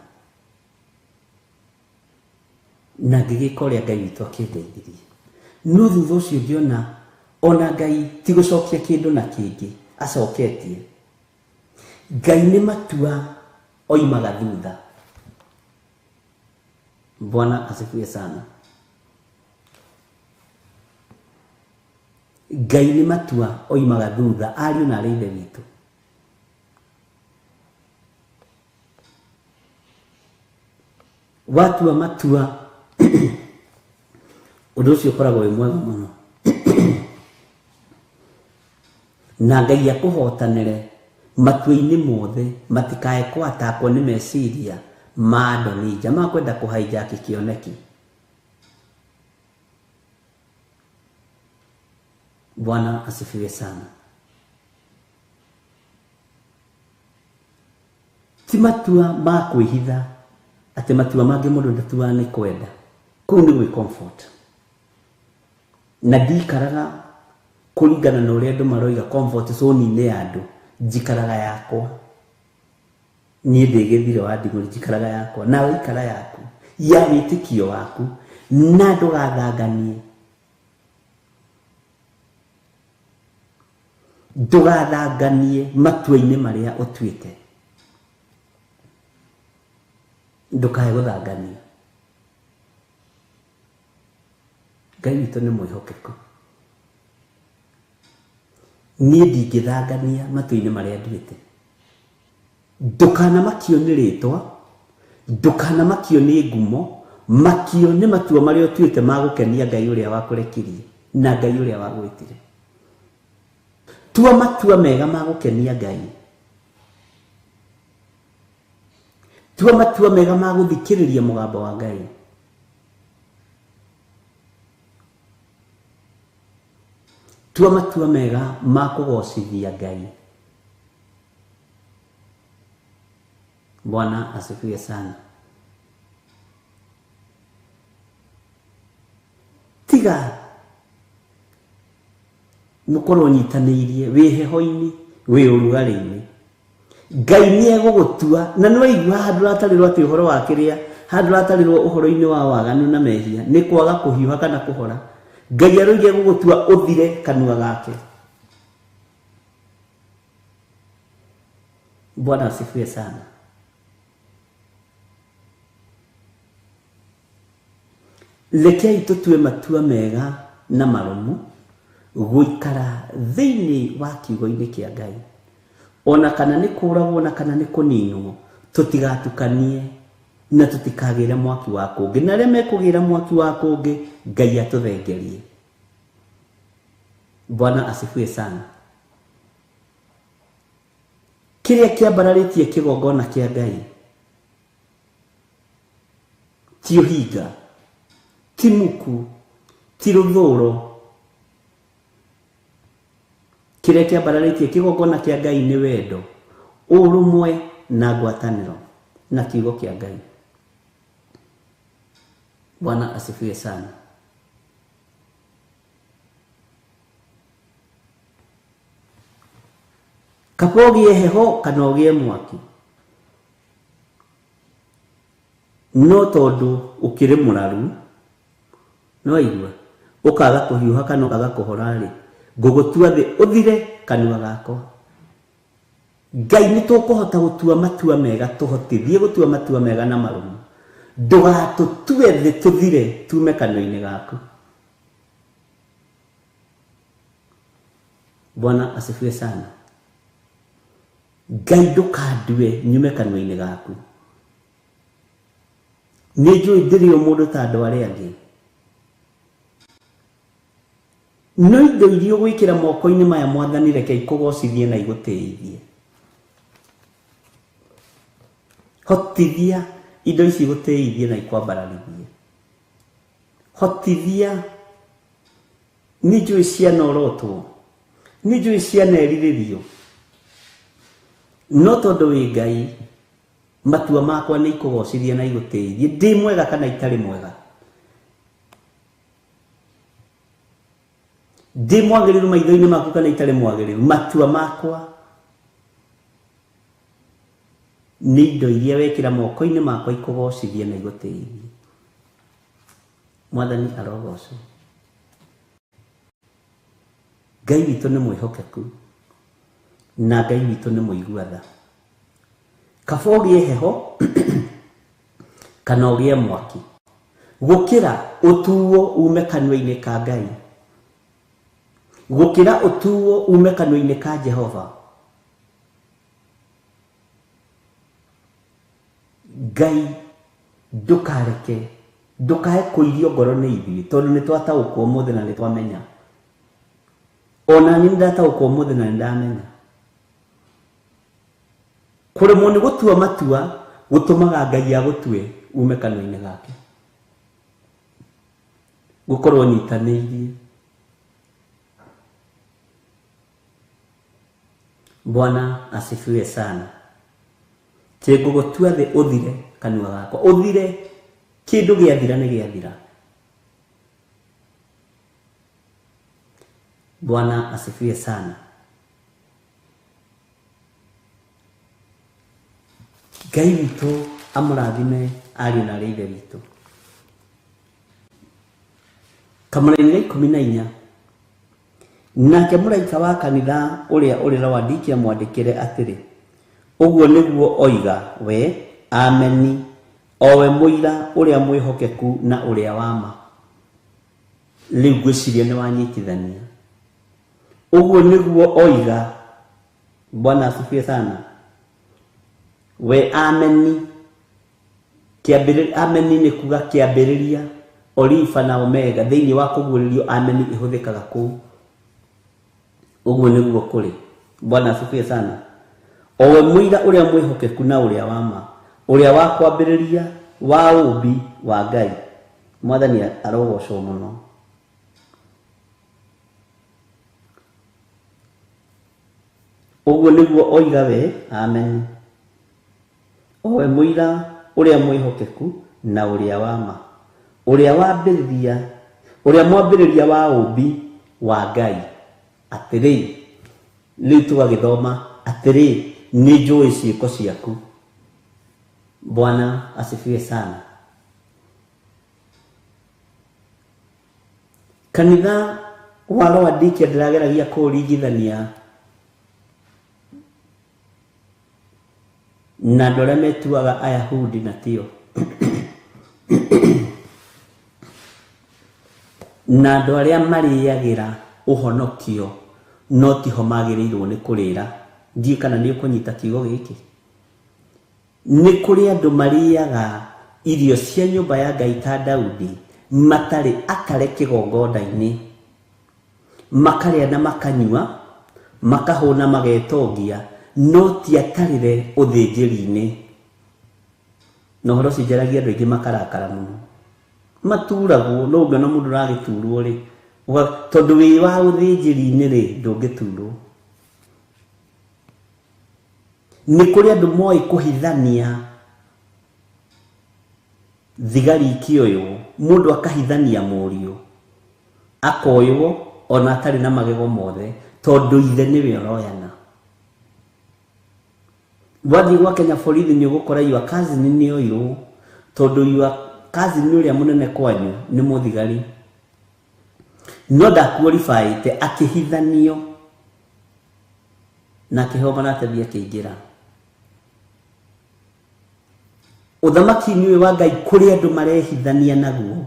Na ngĩgĩka ũrĩa Ngai witũ akĩndeithirie. No thutha ũcio ngĩona ona Ngai ti gũcokia kĩndũ na kĩngĩ acoketie. Ngai nĩ matua oimaga thutha. Bwana asifiwe sana. Ngai nĩ matua oimaga thutha, ariũ na arĩ ithe witũ. Watua matua ũndũ ũcio ũkoragwo wĩ mwega mũno, na Ngai akũhotanĩre matua-inĩ mothe, matikae kũatakwo nĩ meciria ma Adonija ma kwenda kũhaijaki kĩoneki. Bwana asifiwe sana. Ti matua ma kwĩhitha atĩ matua mangĩ mũndũ ndatuaga nĩ kwenda, kũu nĩ gwĩ comfort. Na ndikaraga kũringana na ũrĩa andũ maroiga comfort zone-inĩ ya andũ, njikaraga yakwa. Niĩ ndĩ gĩthire wa Nding'ũri, njikaraga yakwa, nawe ikara yaku ya wĩtĩkio waku, na ndũgathanganie. Ndũgathanganie matua-inĩ marĩa ũtuĩte, ndũkae gũthangania. Ngai witũ nĩ mwĩhokeku. Niĩ ndingĩthangania matua-inĩ marĩa nduĩte. Ndũkanamakio nĩ rĩtwa, ndũkanamakio nĩ ngumo, makio nĩ matua marĩa ũtuĩte ma gũkenia Ngai ũrĩa wakũrekirie na Ngai ũrĩa wagwĩtire. Tua matua mega ma gũkenia Ngai. Tua matua mega ma gũthikĩrĩria mũgambo wa Ngai. Tua matua mega ma kũgocithia Ngai. Bwana asifiwe sana. Tiga mũkorwo nyitanĩirie wĩ heho-inĩ, wĩ ũrugarĩ-inĩ. Ngai nĩ egũgũtua, na nĩ waigua haha ndũratarĩrwo atĩ ũhoro wa kĩrĩa, haha ndũratarĩrwo ũhoro-inĩ wa waganu na mehia, nĩ kwaga kũhiũha kana kũhora. Ngai aroiga egũgũtua ũthire kanua gake. Bwana asifiwe sana. Rekei tũtue matua mega na marũmu gũikara thĩinĩ wa kiugo-inĩ kĩa Ngai. Ona kana nĩ kũragwo na kana nĩ kũninwo, tũtigatukanie na tũtikagĩre mwaki wa kũngĩ, na arĩa mekũgĩra mwaki wa kũngĩ Ngai atũthengerie. Bwana asifiwe sana. Kĩrĩa kĩambararĩtie kĩgongona kĩa Ngai ti ũhinga, ti muku, ti rũthũro. Kĩrĩa kĩambararĩtie kĩgongona kĩa Ngai nĩ wendo, ũrũmwe na ngwatanĩro na kiugo kĩa Ngai. Bwana asifiwe sana. Kaba ũgĩe heho kana ũgĩe mwaki, no tondũ ũkĩrĩ mũraru, no igua ũkaga kũhiũha kana ũkaga kũhora-rĩ, ngũgũtua thĩ ũthire kanua gakwa. Ngai nĩ tũkũhota gũtua matua mega, tũhotithie gũtua matua mega na marũmu. Ndũgatũtue thĩ tũthire tume kanua-inĩ gaku. Bwana asifiwe sana. Ngai ndũkandue nyume kanua-inĩ gaku. Nĩ njũĩ ndĩrĩ o mũndũ ta andũ arĩa angĩ, no indo iria ũgwĩkĩra moko-inĩ maya Mwathani reke ikũgocithie na igũtĩithie. Hotithia indo ici igũtĩithie na ikwambararithie. Hotithia. Nĩ njũĩ cianorotwo, nĩ njũĩ cianerirĩrio, no tondũ wĩ Ngai matua makwa nĩ ikũgocithie na igũtĩithie, ndĩ mwega kana itarĩ mwega, ndĩ mwagĩrĩru maitho-inĩ maku kana itarĩ mwagĩrĩru, matua makwa nĩ indo iria wekĩra moko-inĩ makwa ikũgocithie na igũtĩithie. Mwathani arogocwo. Ngai witũ nĩ mwĩhokeku na Ngai witũ nĩ mũigua tha. Kaba ũgĩe heho kana ũgĩe mwaki, gũkĩra ũtuo ume kanua-inĩ ka Ngai, gũkĩra ũtuo ume kanua-inĩ ka Jehova. Ngai ndũkareke, ndũkae kũirio ngoro nĩ ithuĩ, tondũ nĩ twataũkwo ũmũthĩ na nĩ twamenya. Ona niĩ nĩ ndataũkwo ũmũthĩ na nĩ ndamenya. Kũremwo nĩ gũtua matua gũtũmaga Ngai agũtue ume kanua-inĩ gake. Gũkorwo nyitanĩirie. Bwana asifiwe sana. Ngũgũtua thĩ ũthire kanua gakwa, ũthire kĩndũ gĩathira nĩ gĩathira. Bwana asifiwe sana. Ngai witũ amũrathime ariũ na arĩa ithe witũ. Kamũraini ga 14. Nake mũraika wa kanitha ũrĩa ũrĩ Laodikia mwandĩkĩre atĩrĩ, ũguo nĩguo oiga we, Ameni, o we mũira ũrĩa mwĩhokeku na ũrĩa wa ma. Rĩu ngwĩciria nĩ wanyitithania. Ũguo nĩguo oiga. Bwana asifiwe sana. We Ameni, Ameni nĩ kuga kĩambĩrĩria, Olifa na Omega. Thĩinĩ wa kũguũrĩrio Ameni ĩhũthĩkaga kũu. Ũguo nĩguo kũrĩ. Bwana asifiwe sana. O we mũira ũrĩa mwĩhokeku na ũrĩa wa ma, ũrĩa wa kwambĩrĩria wa ũũmbi wa Ngai. Mwathani arogocwo mũno. Ũguo nĩguo oiga we, Ameni, o we mũira ũrĩa mwĩhokeku na ũrĩa wa ma, ũrĩa wambĩrĩria, ũrĩa mwambĩrĩria wa ũũmbi wa Ngai. Atĩrĩ, rĩu tũgagĩthoma atĩrĩ, nĩ njũĩ ciĩko ciaku. Bwana asifiwe sana. Kanitha wa Laodikia ndĩrageragia kũũringithania na andũ arĩa metuaga Ayahudi na tio. Na andũ arĩa marĩagĩra ũhonokio no tiho magĩrĩirwo nĩ kũrĩra. Ndiũĩ kana nĩ ũkũnyita kiugo gĩkĩ. Nĩ kũrĩ andũ marĩaga irio cia nyũmba ya Ngai ta Daudi matarĩ atare kĩgongona-inĩ, makarĩa na makanyua, makahũna magetongia, no ti atarĩre ũthĩnjĩri-inĩ. Na ũhoro ũcio njaragia andũ aingĩ makarakara mũno, maturagwo. No ũngĩona mũndũ ũragĩturwo rĩ, tondũ wĩ wa ũthĩnjĩri-inĩ rĩ, ndũngĩturwo. Nĩ kũrĩ andũ moĩ kũhithania thigari ikĩoywo, mũndũ akahithania mũriũ akoywo ona atarĩ na magego mothe, tondũ ithe nĩwe ũroyana. Wathiĩ gwa Kenya borithi nĩ ũgũkora your cousin nĩ oirwo, tondũ your cousin ũrĩa mũnene kwanyu nĩ mũthigari, no ndakuoribaĩte, akĩhithanio na akĩheo maratathi akĩingĩra ũthamaki-inĩ ũyũ wa Ngai. Kũrĩ andũ marehithania naguo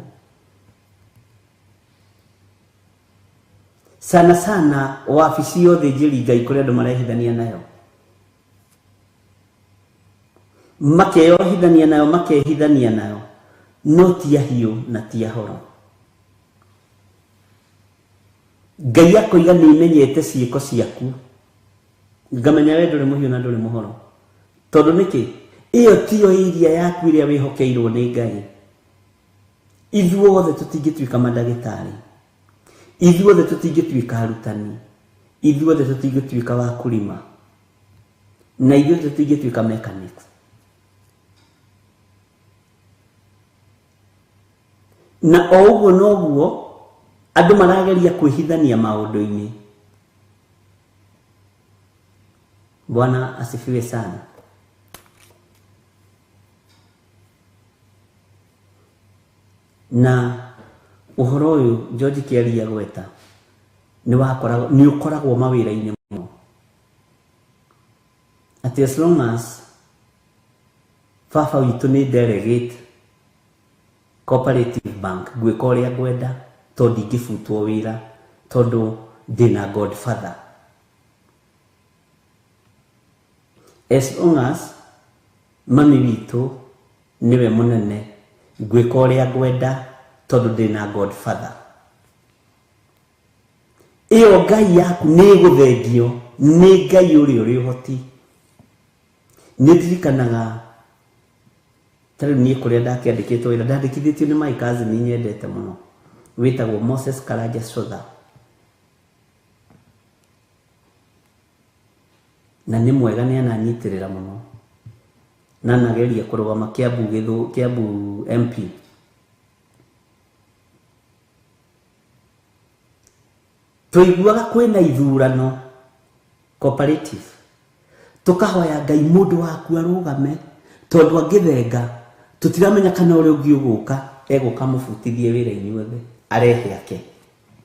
sana sana, wabici ya ũthĩnjĩri Ngai, kũrĩ andũ marehithania nayo, makeyohithania nayo, makehithania nayo, no ti ahiũ na ti ahoro. Ngai akoiga nĩ imenyete ciĩko ciaku, ngamenya we ndũrĩ mũhiũ na ndũrĩ mũhoro. Tondũ nĩkĩ? Ĩyo tiyo area yaku ĩrĩa wĩhokeirwo nĩ Ngai. Ithuothe tũtingĩtuĩka mandagĩtarĩ, ithuothe tũtingĩtuĩka arutani, ithuothe tũtingĩtuĩka wakulima, na ithuothe tũtingĩtuĩka mechanics. Na o ũguo noguo andũ marageria kwĩhithania maũndũ-inĩ. Bwana asifiwe sana. Na ũhoro ũyũ George Kĩaria gweta nĩ wakoragwo, nĩ ũkoragwo mawĩra-inĩ mũno, atĩ as long as baba witũ nĩ delegate Cooperative Bank, ngwĩka ũrĩa ngwenda, tondũ ndingĩbutwo wĩra tondũ ndĩna godfather. As long as mami witũ nĩwe mũnene, ngwĩka ũrĩa ngwenda tondũ ndĩna godfather. Ĩyo Ngai yaku nĩ ĩgũthengio nĩ Ngai ũrĩa ũrĩ ũhoti. Nĩ ndirikanaga ta rĩu niĩ kũrĩa ndakĩandĩkĩtwo wĩra, ndandĩkithĩtio nĩ my cousin nyendete mũno wĩtagwo Moses Karanja Sotha, na nĩ mwega, nĩ ananyitĩrĩra mũno na anageria kũrũgama Kiambu gĩthũ Kiambu MP. Tũiguaga kwĩna ithurano cooperative, tũkahoya Ngai mũndũ waku arũgame, tondũ angĩthenga tũtiramenya kana ũrĩa ũngĩ ũgũka egũka mũbutithie wĩra inyuothe arehe ake,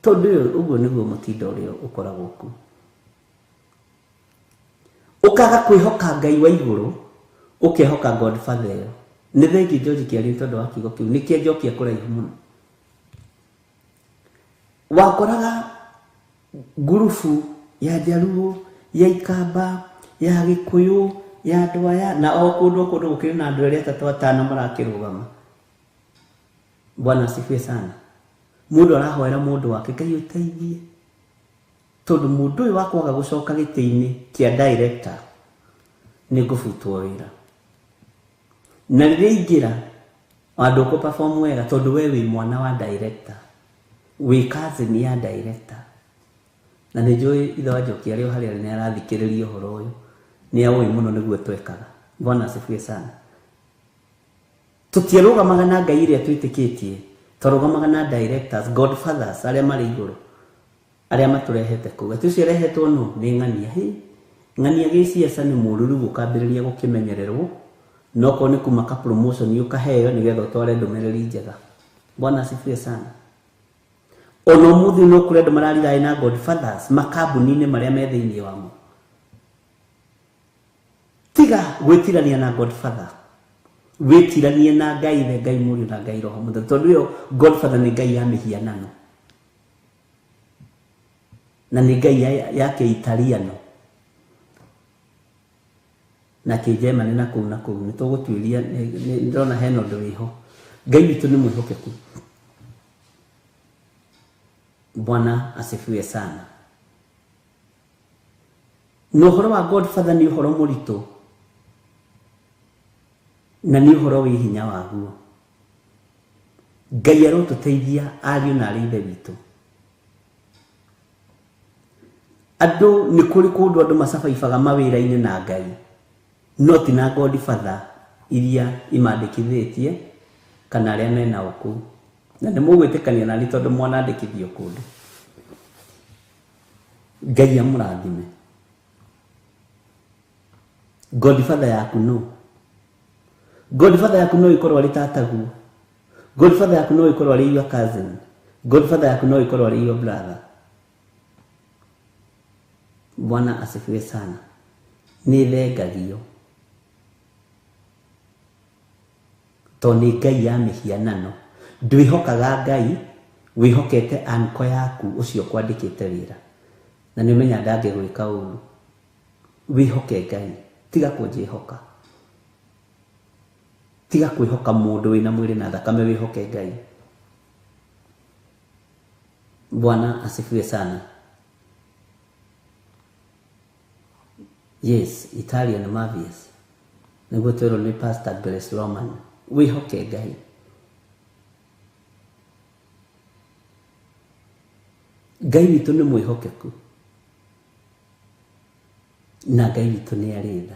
tondũ ũyũ ũguo nĩguo mũtindo ũrĩa ũkoragwo kuo. Ũkaga kwĩhoka Ngai wa igũrũ, ũkehoka godfather ĩyo. Nĩ thengiũ George Kĩaria tondũ wa kiugo kĩu nĩ kĩanjokia kũraihu mũno. Wakoraga ngurubu ya Njaruo, ya Ikamba, ya Gĩkũyũ, ya andũ aya, na o kũndũ o kũndũ gũkĩrĩ na andũ erĩ, atatũ, atano marakĩrũgama. Bwana asifiwe sana. Mũndũ arahoera mũndũ wake, Ngai ũteithie, tondũ mũndũ ũyũ wakwaga gũcoka gĩtĩ-inĩ kĩa director nĩ ngũbutwo wĩra, na rĩrĩa ingĩra andũ ũkũ perform wega, tondũ we wĩ mwana wa director, wĩ cousin ya director. Na nĩ njũĩ ithe wa Njoki arĩ o harĩa arĩ nĩ arathikĩrĩria ũhoro ũyũ, nĩ aũĩ mũno nĩguo twekaga. Bwana asifiwe sana. Tũtiarũgamaga na Ngai ĩrĩa twĩtĩkĩtie, twarũgamaga na directors, godfathers arĩa marĩ igũrũ, arĩa matũrehete kũu. Atĩ ũcio arehetwo nũ? Nĩ ng'ania. Hĩ, ng'ania gĩciaca nĩ mũũru, rĩu ũkambĩrĩria gũkĩmenyererwo, no korwo nĩ kuma ka promotion ũkaheo nĩgetha ũtware ndũmĩrĩri njega. Bwana asifiwe sana. Ona ũmũthĩ no kũrĩ andũ marariraĩ na godfathers makambuni-inĩ marĩa me thĩinĩ wamo. Tiga gwĩtirania na godfather, wĩtiranie na Ngai Ithe, Ngai Mũriũ na Ngai Roho Mũtheru, tondũ ĩyo godfather nĩ Ngai ya mĩhianano. Na nĩ ngai ya kĩitaliano na kĩnjemani na kũu na kũu. Nĩ tũgũtuĩria, nĩ ndĩrona hena ũndũ wĩho. Ngai witũ nĩ mwĩhokeku. Bwana asifiwe sana. Na ũhoro wa Godfather nĩ ũhoro mũritũ na nĩ ũhoro wĩ hinya waguo. Ngai arotũteithia ariũ na arĩ ithe witũ. Andũ nĩ kũrĩ kũndũ andũ macabaibaga mawĩra-inĩ na Ngai, no ti na Godfather iria imandĩkithĩtie kana arĩa mena ũkũu. Na nĩ mũgwĩtĩkania nani tondũ mwanandĩkithio kũndũ. Ngai amũrathime. Godfather yaku no. Godfather yaku no ĩkorwo arĩ tataguo. Godfather yaku no ĩkorwo arĩ your cousin. Godfather yaku no ĩkorwo arĩ your brother. Bwana asifiwe sana. Nĩ thengagio tondũ nĩ ngai ya mĩhianano. Ndwĩhokaga Ngai, wĩhokete anko yaku ũcio kwandĩkĩte wĩra. Na nĩ ũmenya ndangĩgwĩka ũru. Wĩhoke Ngai, tiga kũnjĩhoka. Tiga kwĩhoka mũndũ wĩna mwĩrĩ na thakame, wĩhoke Ngai. Bwana asifiwe sana. Yes, Italian Mavies. Nĩguo twĩrwo nĩ Pastor Grace Roman. Wĩhoke Ngai. Ngai witũ nĩ mwĩhokeku na Ngai witũ nĩ arĩ tha.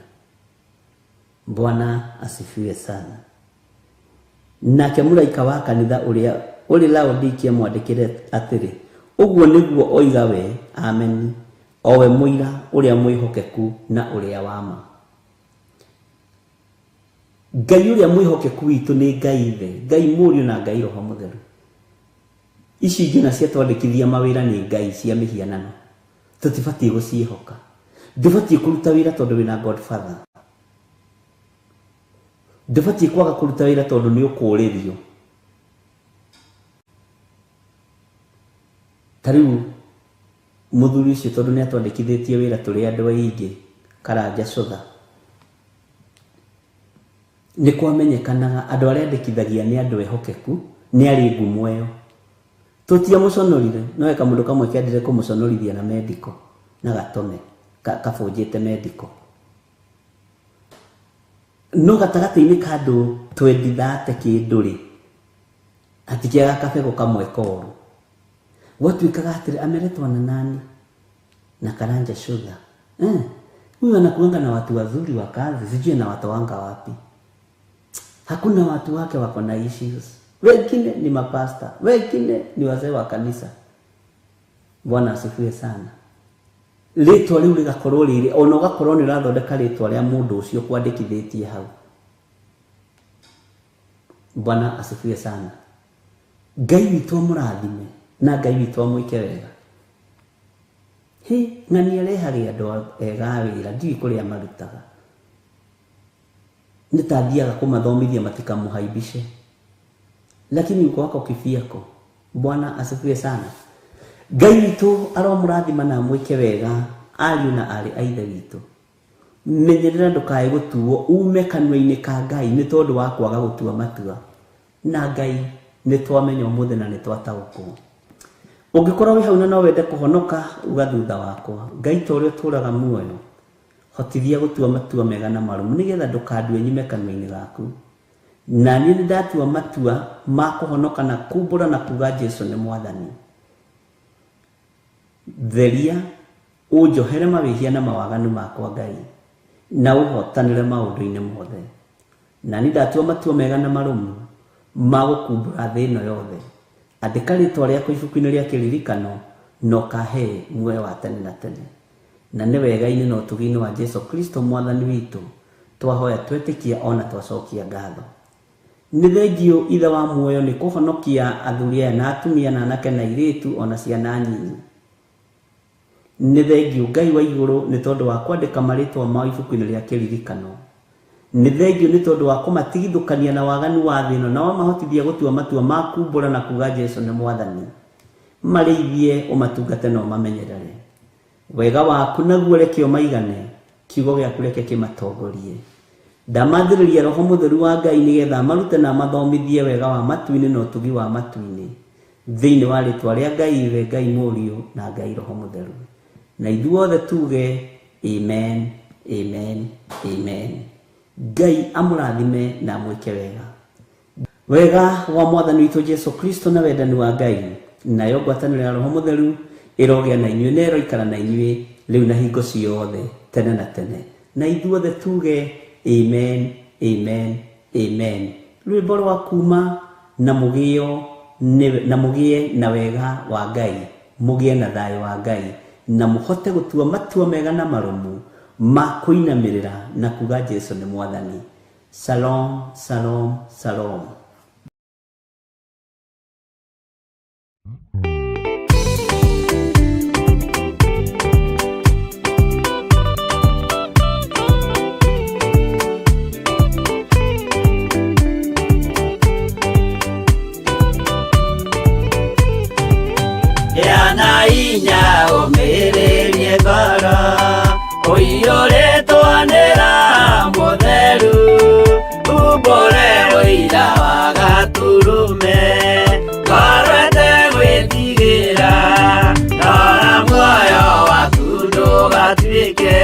Bwana asifiwe sana. Nake mũraika wa kanitha ũrĩa ũrĩ Laodikia mwandĩkĩre atĩrĩ, ũguo nĩguo oiga we, Ameni, o we mũira ũrĩa mwĩhokeku na ũrĩa wa ma. Ngai ũrĩa mwĩhokeku witũ nĩ Ngai Ithe, Ngai Mũriũ na Ngai Roho Mũtheru. Ici ingĩ na ciatwandĩkithia mawĩra nĩ ngai cia mĩhianano. Tũtibatiĩ gũciĩhoka. Ndũbatiĩ kũruta wĩra tondũ wĩna Godfather. Ndũbatiĩ kwaga kũruta wĩra tondũ nĩ ũkũrĩrio. Ta rĩu mũthuri ũcio tondũ nĩ atwandĩkithĩtie wĩra tũrĩ andũ aingĩ Karanja Cũtha, nĩ kwamenyekanaga andũ arĩa andĩkithagia nĩ andũ ehokeku, nĩ arĩ ngumo ĩyo. Tũtiamũconorire, no he kamũndũ kamwe kendire kũmũconorithia na medical na gatome kabũnjĩte medical. No gatagatĩ-inĩ ka andũ 20-30 kĩndũ rĩ, hatikĩaga kabegũ kamwe koru. Gwatuĩkaga atĩrĩ, ameletwa na nani? Na Karanja Sugar. Huyu anakuanga na watu wazuri wa kazi, sijui anawatoanga wapi. Hakuna watu wake wako na issues. Wengine ni mapasta, wengine ni wazee wa kanisa. Bwana asifiwe sana. Rĩtwa rĩu rĩgakorwo rĩrĩ, ona ũgakorwo nĩ ũrathondeka rĩtwa rĩa mũndũ ũcio kwandĩkithĩtie hau. Bwana asifiwe sana. Ngai witũ amũrathime na Ngai witũ amwĩke wega. Hĩ, ng'ani arehage andũ ega a wĩra, ndiũĩ kũrĩa marutaga. Nĩ ta athiaga kũmathomithia matikamũhaibice. Lakini uko wako kifiako. Bwana asifiwe sana. Ngai witũ aromũrathima na amwĩke wega ariũ na aarĩ a Ithe witũ. Menyerera ndũkae gũtuo ume kanua-inĩ ka Ngai nĩ tondũ wa kwaga gũtua matua. Na Ngai nĩ twamenya ũmũthĩ na nĩ twataũkwo. Ũngĩkorwo wĩ hau na no wende kũhonoka, uga thutha wakwa. Ngai ta ũrĩa ũtũũraga muoyo, hotithia gũtua matua mega na marũmu nĩgetha ndũkandue nyume kanua-inĩ gaku. Na niĩ nĩ ndatua matua ma kũhonoka na kumbũra na kuga Jesu nĩ Mwathani. Theria, ũnjohere mawĩhia na mawaganu makwa Ngai, na ũhotanĩre maũndũ-inĩ mothe. Na niĩ ndatua matua mega na marũmu ma gũkumbũra thĩ ĩno yothe. Andĩka rĩtwa rĩakwa ibuku-inĩ rĩa kĩririkano na ũkahe muoyo wa tene na tene. Na nĩ wega-inĩ na ũtugi-inĩ wa Jesu Kristo Mwathani witũ twahoya twetĩkia ona twacokia ngatho. Nĩ thengio Ithe wa muoyo nĩ kũhonokia athuri aya na atumia na anake na airĩtu ona ciana nyinyi. Nĩ thengio Ngai wa igũrũ nĩ tondũ wa kwandĩka marĩtwa mao ibuku-inĩ rĩa kĩririkano. Nĩ thengio nĩ tondũ wa kũmatigithũkania na waganu wa thĩ ĩno na wamahotithia gũtua matua ma kumbũra na kuga Jesu nĩ Mwathani. Marĩithie, ũmatungate na ũmamenyerere. Wega waku naguo reke ũmaigane, kiugo gĩaku reke kĩmatongorie. Ndamathĩrĩria Roho Mũtheru wa Ngai nĩgetha amarute na amathomithie wega wa matu-inĩ na ũtugi wa matu-inĩ. Thĩinĩ wa rĩtwa rĩa Ngai Ithe, Ngai Mũriũ, na Ngai Roho Mũtheru. Na ithuothe tuge amen, amen, amen. Ngai amũrathime na amwĩke wega. Wega wa Mwathani witũ Jesu Kristo na wendani wa Ngai nayo ngwatanĩro ya Roho Mũtheru ĩrogĩa na inyuĩ na ĩroikara na inyuĩ rĩu na hingo ciothe tene na tene. Na ithuothe tuge amen, amen, amen. Rwĩmbo rwa kuma na mũgĩo na mũgĩe na wega wa Ngai, mũgĩe na thayũ wa Ngai, na mũhote gũtua matua mega na marũmu ma kũinamĩrĩra na kuga Jesu nĩ Mwathani. Shalom, shalom, shalom. Gĩa na hinya ũmĩrĩrie ngoro ũiyũrĩtwo nĩ Roho Mũtheru, umbũre ũira wa Gatũrũme, ngoro ĩtegwĩtigĩra, rora muoyo waku ndũgatuĩke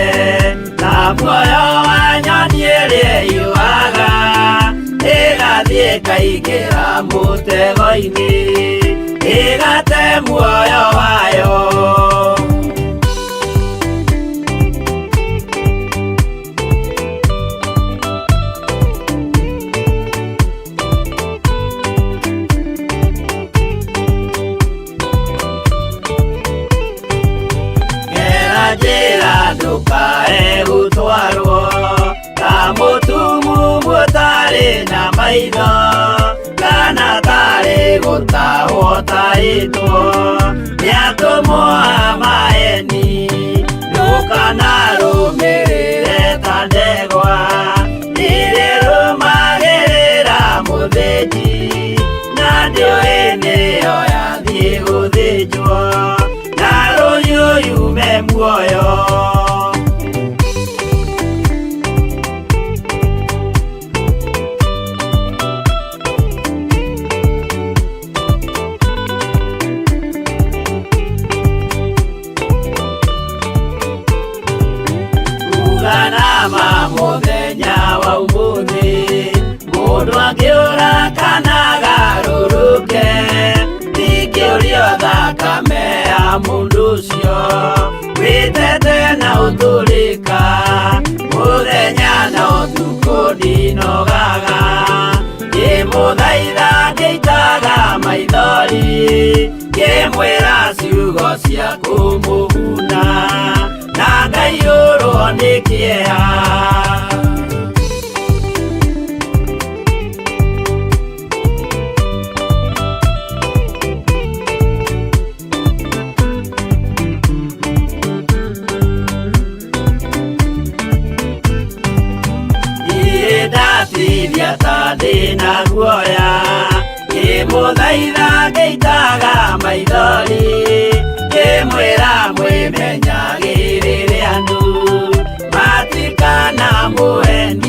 ta muoyo wa nyoni ĩrĩa ĩyũaga, ĩgathiĩ ĩkaingĩra mũtego-inĩ, ĩgate muoyo wayo. Gera njĩra ndũkae gũtwarwo ta mũtumumu ũtarĩ na maitho, kana tarĩ gũtahwo tahĩtwo nĩ atũmwo a maeni. Ndũkanarũmĩrĩre ta ndegwa ĩrĩa ĩrũmagĩrĩra mũthĩnji, na ndĩũĩ nĩyo yathiĩ gũthĩnjwo, na rũhiũ yume muoyo. Uga na ma mũthenya wa ũmũthĩ, mũndũ angĩũra kana agarũrũke, ndingĩũrio thakame ya mũndũ ũcio wĩtete na ũtũrĩka, mũthenya na ũtukũ ndinogaga, ngĩmũthaitha ngĩitaga maithori, ngĩmwĩra ciugo cia kũmũguna, na ngaiyũrwo nĩ kĩeha. Niĩ ndatithia ta ndĩna guoya, ngĩmũthaitha ngĩitaga maithori, ngĩmwĩra mwĩmenyagĩrĩre andũ matikanamũhenie.